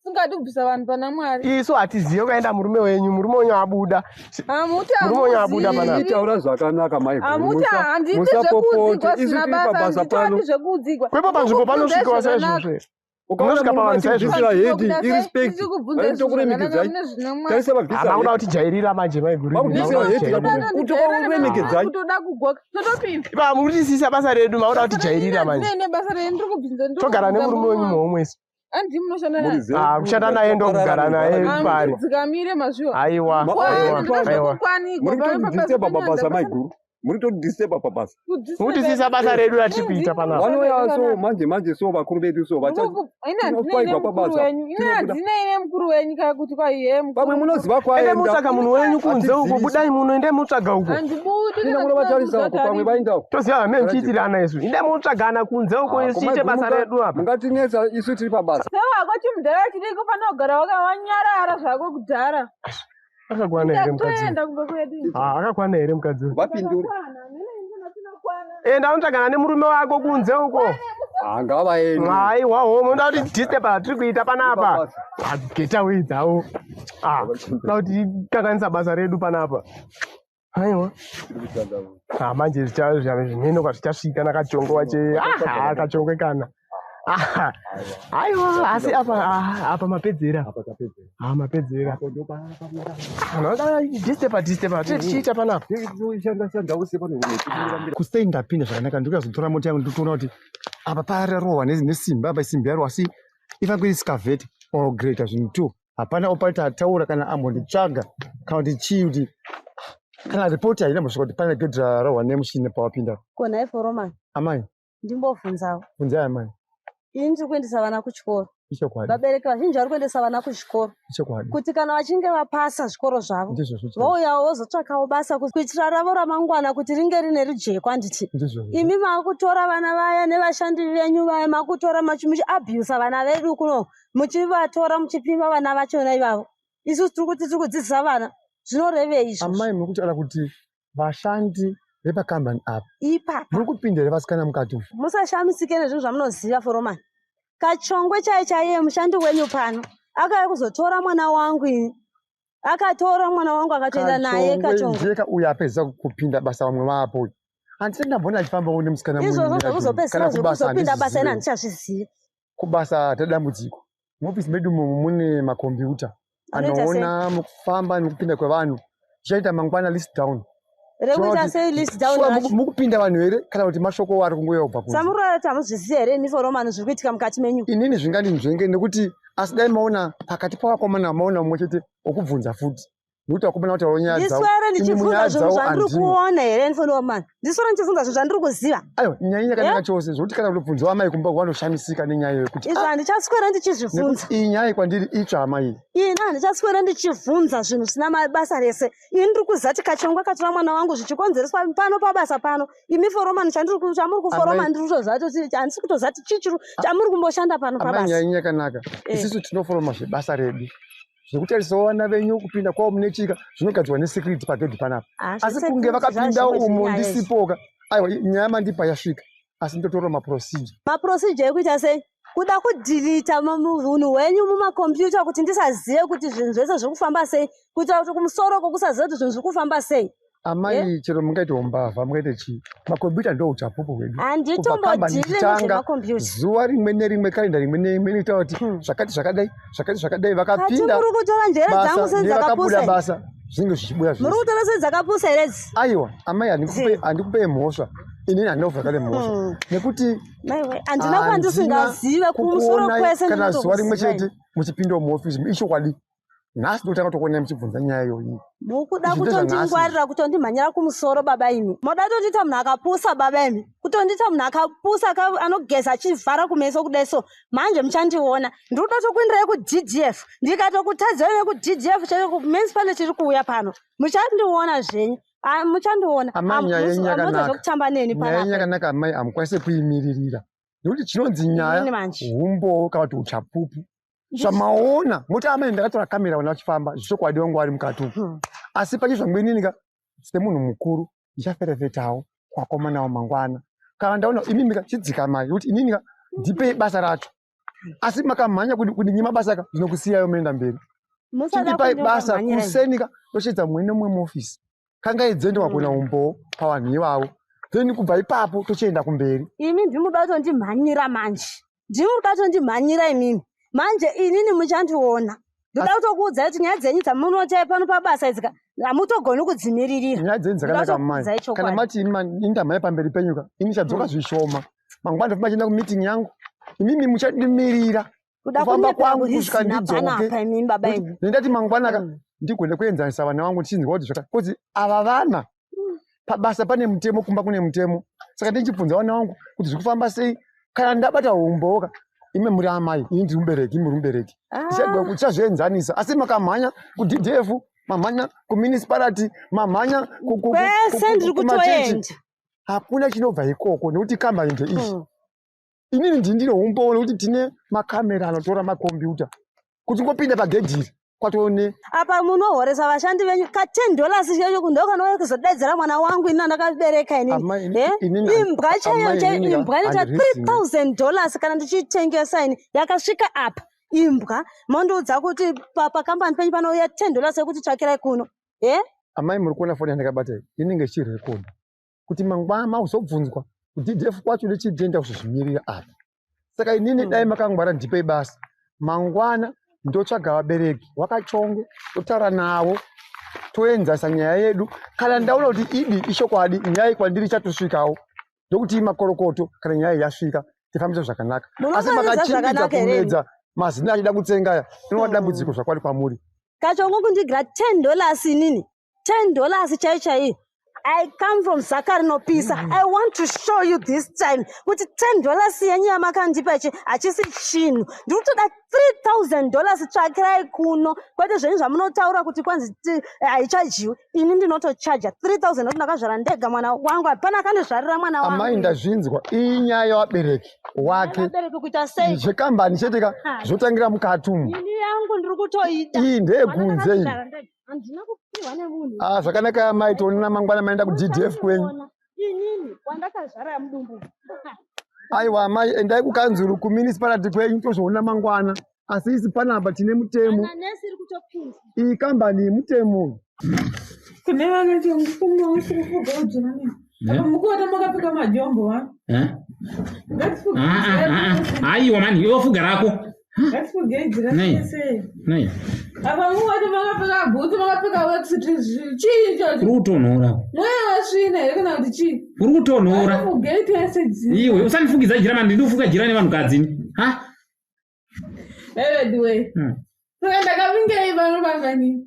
Singadi kubvisa vanhu pana Mwari. isu hatizivi kwaenda murume wenyu, murume wenyu abuda. Hamuti Murume wenyu abuda hamuzivi. panapa. Taura zvakanaka maiguru. Hamuti handidi Musapopote. zvekuudzigwa Isu zvisina tiri basa. pabasa pano. Handitodi zvekuudzigwa. Kwepo panzvimbo Ndikukubvunzai panosvikawa zvakanaka. saizvozvo here? Ukaona Unosvika murume pavanhu saizvozvo. achibvisira hedi, Kuda sei? irrespect. Tichikubvunzai Vaiti zvinhu zvakanaka tokuremekedzai. mune zvine Mwari. Tarisa Ah, vabvisa makuda hedi. kutijairira manje maiguru imi, Vakubvisira makuda hedi kutijairira. kuti uremekedzai. Kutoda kugoka. Totopinda. Ipa muri kutisisa basa redu, makuda kutijairira manje. Ndine basa renyu ndiri kubvunza ndiri Togara kubvunza nemurume murume wenyu wangu. muhomwe isu. Andi munoshanda naye. Ah, kushanda naye ndokugara naye pari. Dzikamire mazviwa. Aiwa, aiwa, aiwa. Muri kutodisturba pabasa maiguru. Muri kutodisturba pabasa. Kutisisa basa redu ratiri kuita panapa. Vanouya so manje manje so vakuru vedu so vacha Ine mukuru wenyu. Ine handina ine mukuru wenyu kana kuti kwa iye mukuru. Pamwe munoziva Ende mutsvaga munhu wenyu kunze uko, budai muno ende mutsvaga uko. Handibudi Ine munovatarisa uko pamwe vaenda uko. Toziva vamene muchiitirana isu. Inde mutsvagana kunze uko isu tiite basa redu apa. Mungatinetsa isu tiri pabasa. Sewako chimudhara chidiki ufanira kugara wakawanyarara zvako kudhara. Akakwana here mukadzi? Toenda kumba kwedu. Ah, akakwana here mukadzi? Vapindure. Enda unotsvagana nemurume wako kunze uko. Ngavaende. Aiwa ho, munoda kuti disturb tiri kuita panapa. Ah, Get away dzawo. Ah, munoda kuti kanganisa basa redu panapa. Aiwa. Ah, manje zvineno kwazvichasvika nakachongo wache. Ah, kachongwe kana. Ah, aiwa, asi apa ah, apa mapedzera. Ah, mapedzera. Unoda disturb disturb tiri tichiita panapa. Kusei ndapinda zvakanaka ndikuyazotora mota yangu ndikutoona kuti apa pararohwa nesimbi apa simbi yarohwa asi ifanira kuiti excavator or grater zvinhu two hapana operator ataura kana ambonditsvaga kana kuti chii kuti kana ripoti haina mbosvika kuti pane gedhi rarohwa nemushini pawapinda. Ko nhai Foromani, Amai, ndimbobvunzawo. bvunzai amai. Ini ndiri kuendesa vana kuchikoro. Ichokwadi. Vabereki vazhinji vari kuendesa vana kuzvikoro Ichokwadi. kuti kana vachinge vapasa zvikoro zvavo Ndizvozvo chaizvo. vouyawo vozotsvakawo basa kuitira ravo ramangwana kuti ringe rine rujeko handiti. Ndizvozvo. Imi maakutora vana vaya nevashandi venyu vaya makutora muchiabhusa vana vedu kuno muchivatora muchipima vana vachona ivavo. Isusu tiri kuti tiri kudzidzisa vana zvinorevei izvozvo? Amai, muri kutaura kuti vashandi vepakambani apa Ipapa muri kupinda here vasikana mukati umu? Musashamisike nezvinhu zvamunoziva Foromani. Kachongwe chai chaiye mushandi wenyu pano akauya kuzotora mwana wangu ini. Akatora mwana wangu akatoenda naye Kachongwe Kachongwe. ndiye kauya apedza kupinda basa vamwe vapo uyu. Handisati ndamboona achifambawo nemusikana Izvozvo mumwe zvekuzopedzisira kana kubasa zvekuzopinda basa ini handizvizive. handichazvizivi. Kubasa tadambudziko. Muofisi medu umu mune makombiyuta Anoita sei? anoona mukufamba nekupinda kwevanhu. Tichaita mangwana list down. Rekuita sei list down Shuwa racho? mukupinda vanhu here kana kuti mashoko ari kungouya kubva kunze? Samurora hamuzvizivi here imi Foromani zviri kuitika mukati menyu? Inini zvingandinzvenge nekuti asi dai maona pakati pavakomana maona mumwe chete wokubvunza futi nekuti vakomana vataura nyaya dzavo Ndiswere imi ndichibvunza munyaya zvinhu dzavo zvandiri handimo. kuona here Foromani? Ndiswere ndichibvunza zvinhu zvandiri kuziva. Aiwa, nyaya iyi yakanaka chose zvekuti kana kutobvunzawo amai kumba vanoshamisika nenyaya iyoyo kuti Izvo handichaswere ndichizvibvunza. nekuti iyi nyaya iyi kwandiri itsva amai iyi. Ini handichaswere ndichibvunza zvinhu zvisina basa rese. Ini ndiri kuziva kuti Kachongwe akatora mwana wangu zvichikonzereswa pano pabasa pano. Imi Foromani chamuri kuforoma Amai- ndiri kutoziva kuti handisi kutoziva kuti chii chiri chamuri kumboshanda pano Amai, pabasa. nyaya iyi yakanaka. Eh. Isusu tinoforoma zvebasa redu zvekutarisawo vana venyu kupinda kwavo mune chika zvinogadzirwa nesecurity pagedhi panapa. Ah, Asi kunge zvesecurity vakapinda zvazvimwe umo zvinyaya izvi. ndisipoka, aiwa nyaya mandipa yasvika asi ndotora maprocedure. Maprocedure ekuita sei? Kuda kudhilita hunhu hwenyu mumakombiyuta kuti ndisazive kuti zvinhu zvese zviri kufamba sei, kuitira kuti kumusoro uko kusazive kuti zvinhu zviri kufamba sei. Amai, chero mungaite umbavha mungaite chii, makombiyuta ndo uchapupu hwedu. Kubva kambani Handitombodhili ichitanga, nezvemakombiyuta. zuva rimwe nerimwe kalenda rimwe nerimwe inoita kuti zvakati zvakadai zvakati zvakadai vakapinda Kati muri kutora njere basa dzangu nevakabuda sedzakapusa. basa zvinenge zvichibuda Muri zvese. kutora sedzakapusa here idzi? Aiwa amai, handikupei mhosva inini handina kubva mhosva nekuti Maiwe, handina kwandisingazive kumusoro kukuonai kwese kana zuva rimwe ndinotokuziva chete ini. muchipinda muofisi ichokwadi nhasi ndotanga tokuonai muchibvunza nyaya iyoyi. Mukuda Izvi ndezvanhasi. kutondingwarira kutondimhanyira kumusoro baba imi. Moda kutondiita munhu akapusa baba imi. Kutondiita munhu akapusa anogeza achivhara kumeso kudai so. Manje muchandiona. Ndiri kuda kutokuindirai kuDDF. Ndikatokutadzirai nekuDDF chaiyo kumunicipality chiri kuuya pano. Muchandiona zvenyu. Ah, muchandiona. Amai, nyaya yenyu Hamunoita yakanaka. zvekutamba neni Nyaya yenyu panapa. yakanaka amai, hamukwanisi kuimiririra nekuti chinonzi Inini nyaya manje. humbowo kana kuti uchapupu zvamaona moti amai ndakatora kamera vana vachifamba zvichokwadi vangu vari mukati umu asi pachi zvangu inini ka semunhu mukuru ndichaferefetawo kwakomanawo mangwana kana ndaona imimi ka chidzikamai nekuti inini ka ndipei basa racho asi makamhanya kundinyima basa ka ndinokusiyayo munoenda mberi. Musada Chindipai basa kundimhanyira imi. kuseni ka ndochedza mumwe nemumwe muofisi kangaidze ndowagona umbowo pavanhu ivavo then kubva ipapo tochienda kumberi. Imi ndimuda kutondimhanyira manje. Ndimuda kutondimhanyira imimi. Manje inini muchandiona. Ndoda kutokuudzai kuti nyaya dzenyu dzamunoita pano pabasa idzi ka hamutogoni kudzimiririra. Nyaya dzenyu Ndoda dzakanaka mai. kutokuudzai Kana chokwadi. mati indamhanya pamberi penyuka ini chadzoka zvishoma mangwana ndofamba chienda kumeeting yangu imimi muchadimirira. Kuda Kufamba kunyepera kwangu kusvika kurizina ndidzoke. panapa imi baba imi. Ndati mangwana ka ndigone kuenzanisa vana vangu ndichinzwa kuti zvaka kuti ava vana pabasa pane mutemo kumba kune mutemo saka ndichibvunza vana vangu kuti zviri kufamba sei kana ndabata umbowo ka ime muri amai ini ndiri mubereki imi muri mubereki tichazvienzanisa asi makamhanya kuDDF mamhanya kumunicipality mamhanya Kwese ndiri kumachechi kutoenda. hakuna chinobva ikoko nekuti kambani ndeiyi inini ndini ndine umbowo nekuti tine makamera anotora makombiyuta kuti ngopinda pagedhi iri kwatone Apa munohoresa vashandi venyu ka 10 dollars checho ndokanouya kuzodaidzira mwana wangu ini andakabereka inini. Eh? Imbwa chaiyo amai, chaiyo inini ka- imbwa inoita handirizini. 3000 dollars kana ndichiitengesa ini yakasvika apa imbwa mondiudza kuti pakambani penyu panouya 10 dollars yekuti tsvakirai kuno. Eh? Amai, muri kuona foni yandakabata iyi inenge ichirekodha kuti mangwana mauzobvunzwa kuDDF kwacho nechidenda kuzozvimirira apa. Saka inini dai makangwara ndipei basa mangwana ndotsvaga vabereki wakachonge totaura navo toenzanisa nyaya yedu. Kana ndaona kuti idi ishokwadi, nyaya iyi kwandiri ichatosvikawo ndokuti makorokoto kana nyaya iyi yasvika tifambise zvakanaka. Asi Munofambisa makachimbidza zvakanaka here imi? kumedza mazina achida kutsengaya inova dambudziko zvakwadi kwamuri. Kachongo kundigira 10 dollars inini 10 dollars chaiyo chaiyo. I come from Zaka rinopisa. I want to show you this time kuti 10 dollars yenyu yamakandipa ichi hachisi chinhu. Ndiri kutoda 3000 dollars, tsvakirai kuno kwete zvenyu zvamunotaura kuti kwanzi haichajiwi. Ini ndinotochaja 3000 nokuti ndakazvara ndega mwana wangu, hapana akandizvarira mwana wangu. Amai, ndazvinzwa. Iyi nyaya yevabereki wake. Vabereki kuita sei? Zvekambani chete ka Ha. zvotangira mukati umu. Ini yangu ndiri kutoida. Iyi ndeyekunze Mwana iyi. ndakazvara ndega. Handina kupiwa nemunhu. Ah, zvakanaka amai, tionana mangwana maenda kuDDF kwenyu. Inini wandakazvara mudumbu. Aiwa amai, endai kukanzuru kumunicipality kwenyu tozoona mangwana, asi isi panapa tine mutemo. Kana nesi iri kutopinza. Iyi kambani yemutemo. Kune vanoti mukufuga ujirani. Eh? Mukuona makapfeka majombo wa. Eh? Ah, ah, ah, aiwa mani, iwe fuga rako. Ngatifugei jira Nei. tese. Nei. Apa mukuona makapfeka bhutsu, makapfeka worksuit, chii ichocho? Uri kutonhora. Mweya wasvina here kana kuti chii? Uri kutonhora. Ngatifugei tese jira. Iwe usandifugidza jira mani, ndinofuga jira nevanhukadzi ini. Ha? Anyway. Saka ndakavingei pano pangani?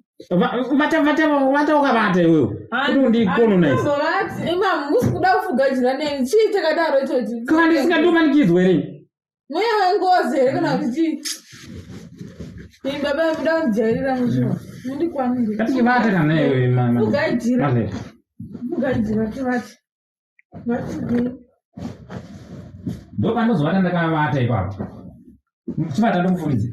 Vata vata vata wakavata iwewe. Kuti undicolonize. Andizovati, ima musi kuda kufuga jira neni. Chii chakadaro ichochi? Kana ndisingatomanikidzwe here? Mweya wengozi here kana kuti chii? Imi baba muda kundijairira mushuwa. Mundikwanire. Ngatichivata kana iwewe mama. Fugai jira. Male. Fugai jira tivati. Ngatifugei. Ndopandozovata ndakavata ipapo. Chivata ndokufuridza.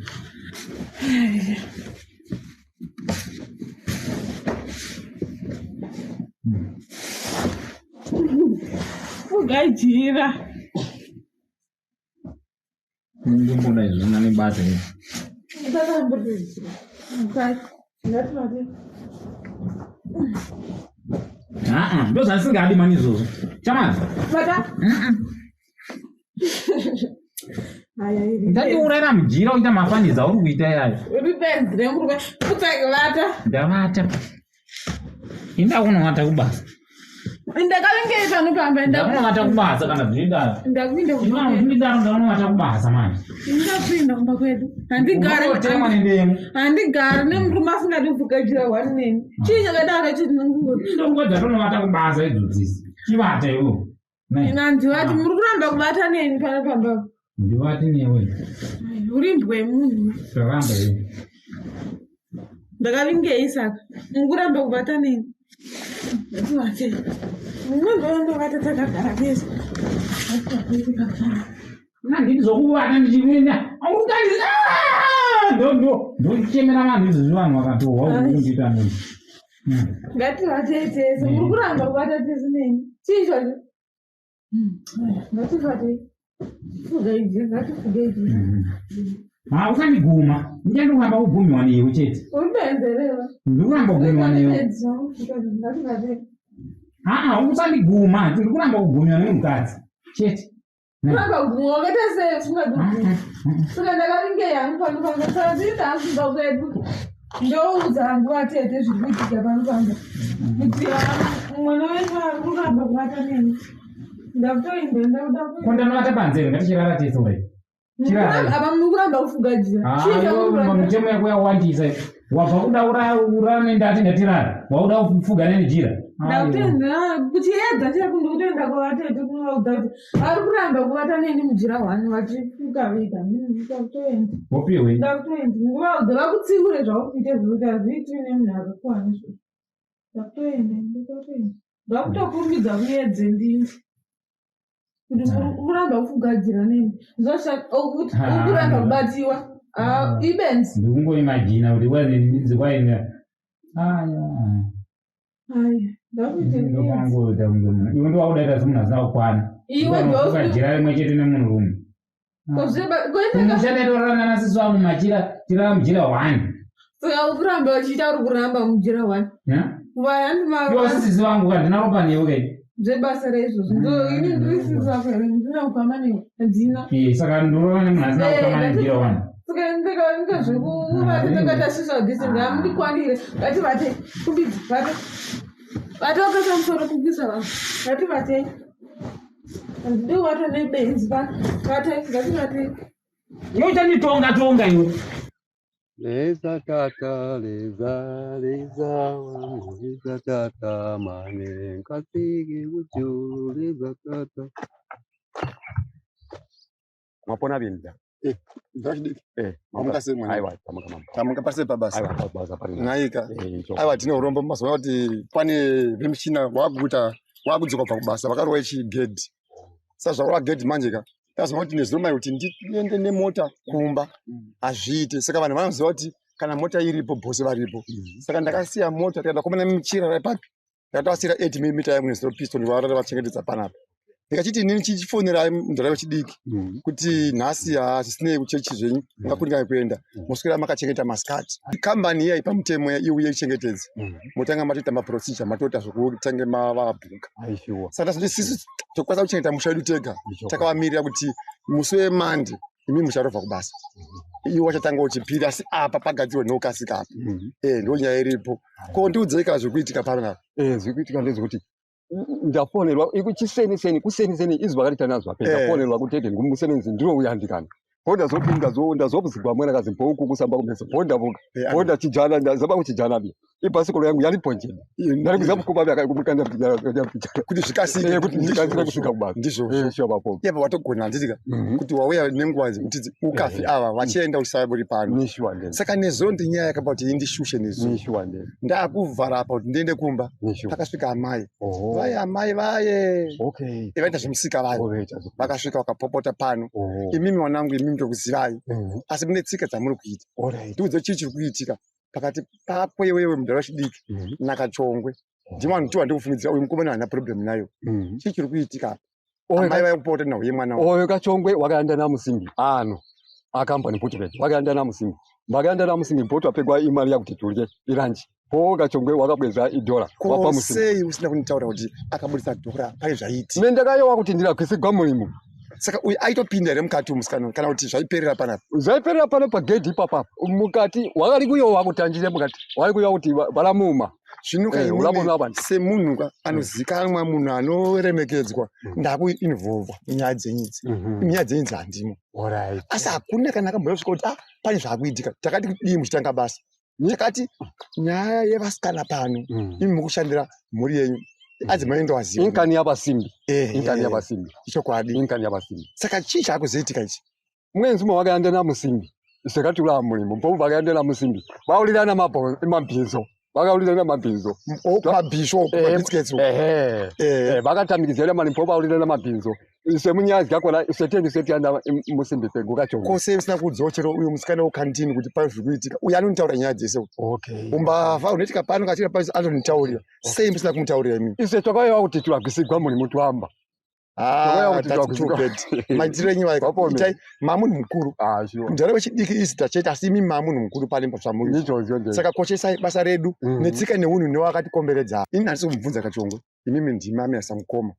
Fugai jira. Ndimboda izvo nane basa iri. Ndakambodzi jira. Ngativate. Ah, ndozvandisingadi mani izvozvo. Chamani. Vata. Aya iri. Ndandiurayira mujira uita mafaniza auri kuita yayo. Uri benzi remurume. Futsai vata. Ndavata. Inda kunovata kubasa. Ndakavingei pano pamba. Ndakunovata kubasa kana zvidaro. Ndakuinda kumba kwedu. Ndidaro ndakunovata kubasa manje. Ndakupinda kumba kwedu. Handigari. Unotemwa nendemo. Handigari nemurume asingadi kufuga jira one neni. Chii chakadaro icho ndinongoti. Ndongo dzatonovata kubasa idzodzisi. Chivata iwewe. Nei. Ina ndivati muri kuramba kubata neni pano pamba. Ndivati newe. Ai, Uri imbwa yemunhu. Zvaramba iwe. Ndakavingei saka. Muri kuramba kubata neni. Ngativate. Munondovata takagara tese. Nandini zvokuvata ndichipinda. Ndochemera vanhu izvozvi vanhu vakatohwa kundiita munhu. Ngativatei tese. Muri kuramba kubata tese neni. Chii ichocho? Ngativatei. Fugai jira, ngatifugei jira. Ha, usandiguma. Ndichandoramba kugumiwa newe chete. Uri benzerewa. Ndikuramba kugumiwa newe. Ngativatei. Haa, usandiguma. Ndiri kuramba kugumiwa nemukadzi. Chete. Kuramba kuguma wakaita sei usingadi kuguma? Saka ndakavinge yangu pano pamba. Saka ndiri ndakumba kwedu. Ndoudza hangu vatete zviri kuitika pano pamba. Kuti mwana wenyu ari kuramba kubata neni. Ndakutoinda ndakuda Ko ndanovata panze here? Ngatichirara tese kudai. Apa mukuramba kufuga jira. Mitemo yako yawandisa. Wabva kuda urara nendati ndatirara. Wauda kufuga nenjira. Ndakutenda kuti edza chaiko ndikutoenda kwavatete kunovaudza kuti vari kuramba kuvata neni mujira hwani vachifuka vega. Ndakutoenda. Wopiwe. Ndakutoenda. Ndikuvaudza vakutsiure zvauri kuita zvekuti hazviitwi nemunhu akakwana izvozvo. Ndakutoenda. Ndakutoenda. Ndakutokurumidza kuedze ndini. Kuti kuramba kufuga jira neni. Zvokuti ukuramba kubatiwa. Ah, ibenzi. Ndikungoimagina kuti wainzi aya. Aya, ndakuite Ndokangoita kunge munhu. Iwe ndowakuda kuita semunhu asina kukwana. Iwe Unofuka jira rimwe chete nemunhurume. Kozveba Kumusha ndaitorara nasisi vangu machira tirara mujira one. Saka ukuramba uchiita uri kuramba mujira wani. Iwe sisi vangu kandina ropa newe kai. Zvebasa reizvozvo. Ndo ini ndiri sisi vako here ndina ukama newe. Handina. Eh, saka ndorora nemunhu asina kukama nemujira one. Saka ndikaita zvekuvata takaita social distance hamundikwanire. Ngativate kumbidzi vate. Vate wakaisa musoro kugwisa vanhu. Ngativatei. Handidi kuvata nebenzi pano. Vate ngativatei. Iwe uchanditonga tonga iwe. Leza tata leza leza wangu leza tata mane nkasike kujulu leza tata. Mwapona binda. Ndachidiki. Eh, Mamuka sei mwana? Aiwa, tamuka mama. Tamuka pasi pabasa. Aiwa, basa pari. Naika. Eh, icho. Aiwa tine urombo mazuva kuti pane vemishina wakuita wakudzoka kubva kubasa vakarova chigedhi. Saka zvakarova gedhi manje ka tazoona kuti nezuro mai kuti ndiende nemota kumba hazviite. Saka vanhu vanoziva kuti kana mota iripo bhosi varipo. Saka ndakasiya mota tikaenda komana michira repapi. Ndakatoasira 8 mm yangu nezuro pistol varara vachengetedza panapa. Ndikachiti inini chichifonera mudhara wechidiki kuti nhasi hazvisinei kuchechi zvenyu mungakundika kuenda moswera makachengeta masikati. Kambani iya pamutemo iuye ichengetedze motanga matoita maprocedure matoita zvekutange mavabhuka. Aishuwa. Saka tazoti sisu tokwanisa kuchengeta musha wedu tega Icho. takavamirira kuti musi wemande imi mucharovha kubasa. Iwo wachatanga uchipiri asi apa pagadzirwe nokasika apa. Eh ndo nyaya iripo. Ko ndiudzei kana zviri kuitika pano apa. Eh, zviri kuitika ndezvekuti ndafonerwa ikuchiseni seni kuseni seni izuva rakaita nazvo ape ndafonerwa kuti ete ngumusevenzi ndiro uyandikana po ndazoti ndazobuzigwa mwana kazi po uku kusamba kumeso po ndavuka po ndachijana ndazama kuchijana bi ibhasikoro yangu yaliponjeni ndari kuza mukuba bi akakumukanda pijana Kuti zvikasike kuti zvikasike kusvika kubasa ndizvo. eh sure bapo Iye watogona handiti ka kuti wauya nenguva dzekuti ukafi ava vachienda usaburi pano. ni sure ndeni Saka nezuro ndinyaya yakamba kuti indishushe nezuro. ni sure ndeni Ndakuvhara apa kuti ndiende kumba. ni sure Pakasvika amai. oho Vaye amai vaye. okay Vaita zvemusika vaye. oveita Vakasvika vakapopota pano. oho Imimi wanangu imimi ndokuzivai. Asi mune tsika dzamuri kuita. alright Ndiudze chii chiri kuitika pakati pako iwewe mudhara wechidiki nakachongwe. Ndimo vanhu tiwa ndikufungidzira uyu mukomana haana problem nayo. Chii chiri kuitika apa? Amai vaya kupopota nhau yemwana wavo. oyo kachongwe wakaenda namusimbi ano akambani putireti wakaenda namusimbi vakaenda namusimbi mpoto apegwa imari yakuti turye iranji po kachongwe wakabweza idhora wapa Ko musimbi sei usina kunitaura kuti akabudisa dhora pane zvaiti? me ndakayowa kuti ndirakuisigwa murimo Saka uyu aitopinda here mukati umusikana kana kuti zvaiperera panapa? zvaiperera pano pagedhi ipapa mukati wakari kuyowa kuti anjire mukati wakari kuyowa kuti valamuma Zvino Eh, urabona abantu. semunhu ka anozikanwa munhu anoremekedzwa ndakuinvolva munyaya dzenyu idzi. Munyaya dzenyu idzi handimo. Alright. Asi hakuna kana akambosvika kuti ah pane zvaakuitika. Takati kudii muchitanga basa? Takati nyaya yevasikana pano imi mukushandira mhuri yenyu adzimai ndowaziva. Inkani yabasimbi Eh, inkani eh, yabasimbi Ichokwadi. inkani yabasimbi Saka chii chaakuzoitika ichi? mwenzi umwe wakaenda namusimbi sekatula mulimo mpo vakaenda namusimbi vaulirana mabhizo vakaulirana mabhizo Mabhisho, mabhisiketsi. ehe Eh, vakatamikizira mali mpo vaulirana mabhizo semunyazi kakona seteni setiyanda musimbi pegu kachongo Ko sei usina kuudzawo chero uyu musikana wekandini kuti pane zviri kuitika? Uyu anonitaura nyaya dzese. okay Umbavha unoitika pano kachira pano anonitaurira. Sei musina kumutaurira imimi? ise twakaiwa kuti tulagwisigwa mulimo twamba Ah, Twakauya kuti that's too twagwisigwa- bad. Maitiro enyu ayo. Wapone. Itai mamunhu mukuru. Ah, sure. Mudhara wechidiki isi tachete asi imi mamunhu mukuru pane zvamuri. Ndizvozvo ndezvo. Saka koshesai basa redu Mhm. netsika neunhu newakatikomberedza. Ini handisi kumubvunza kachongwe. Imimi ndimi amira samukoma.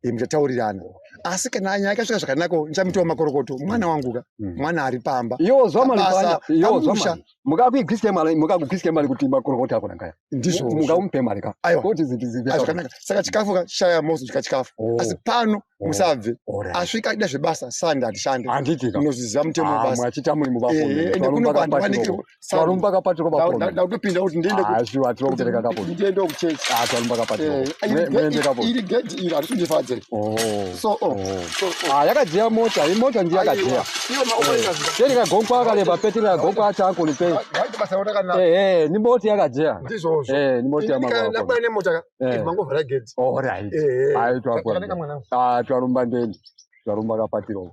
Muchataurirana. Asi kana nyaya ikasvika zvakanaka, ndichamuitawo makorokoto. Mwana wangu ka, mwana ari pamba. Iwo zwa mali Pabasa, panya, iwo zwa pamusha. mali. Mukakuigwiske mali, mukakuigwiske mali kuti makorokota akona kaya. Ndizvozvo. Mukamupe mali ka. Aiwa. Kuti zvinhu zvive Ah, zvakanaka. Saka chikafu ka chaya mozodya chikafu. Oh. Asi pano Oh. musabve. Alright. Asvika achida zvebasa, sande hatishande. Handiti ka. Munozviziva mutemo Ah, webasa. mwachita muri mubafoni. Eh, ende kuno vanhu vanenge Twarumba kapatiro bafoni. ndakutopinda kuti ndiende Ah, shuwa tiri kutereka kaponi. ndiende kuchechi. Ah, twarumba kapatiro. Eh, iri Muende kaponi. iri gedhi iri harisi kundifadza. Oh. So, oh. Oh. So, oh. Ah, yakadziya mota, imota ndiyo yakadziya. Aiwa. Iwo maoperators ka. Teri kagonkwa akaleba peteri kagonkwa acho ni pe. Vaite basa rakanaka. Eh, eh, ni mota yakadziya. Ndizvozvo. Eh, ni mota Ini kana yamagwa. ndabuda nemota ka, Eh. mangovhara gedhi. All right. Eh, eh. Ayi Zvakanaka twakwa. mwanangu. Ah, twarumba ndeni. Twarumba kapatiro.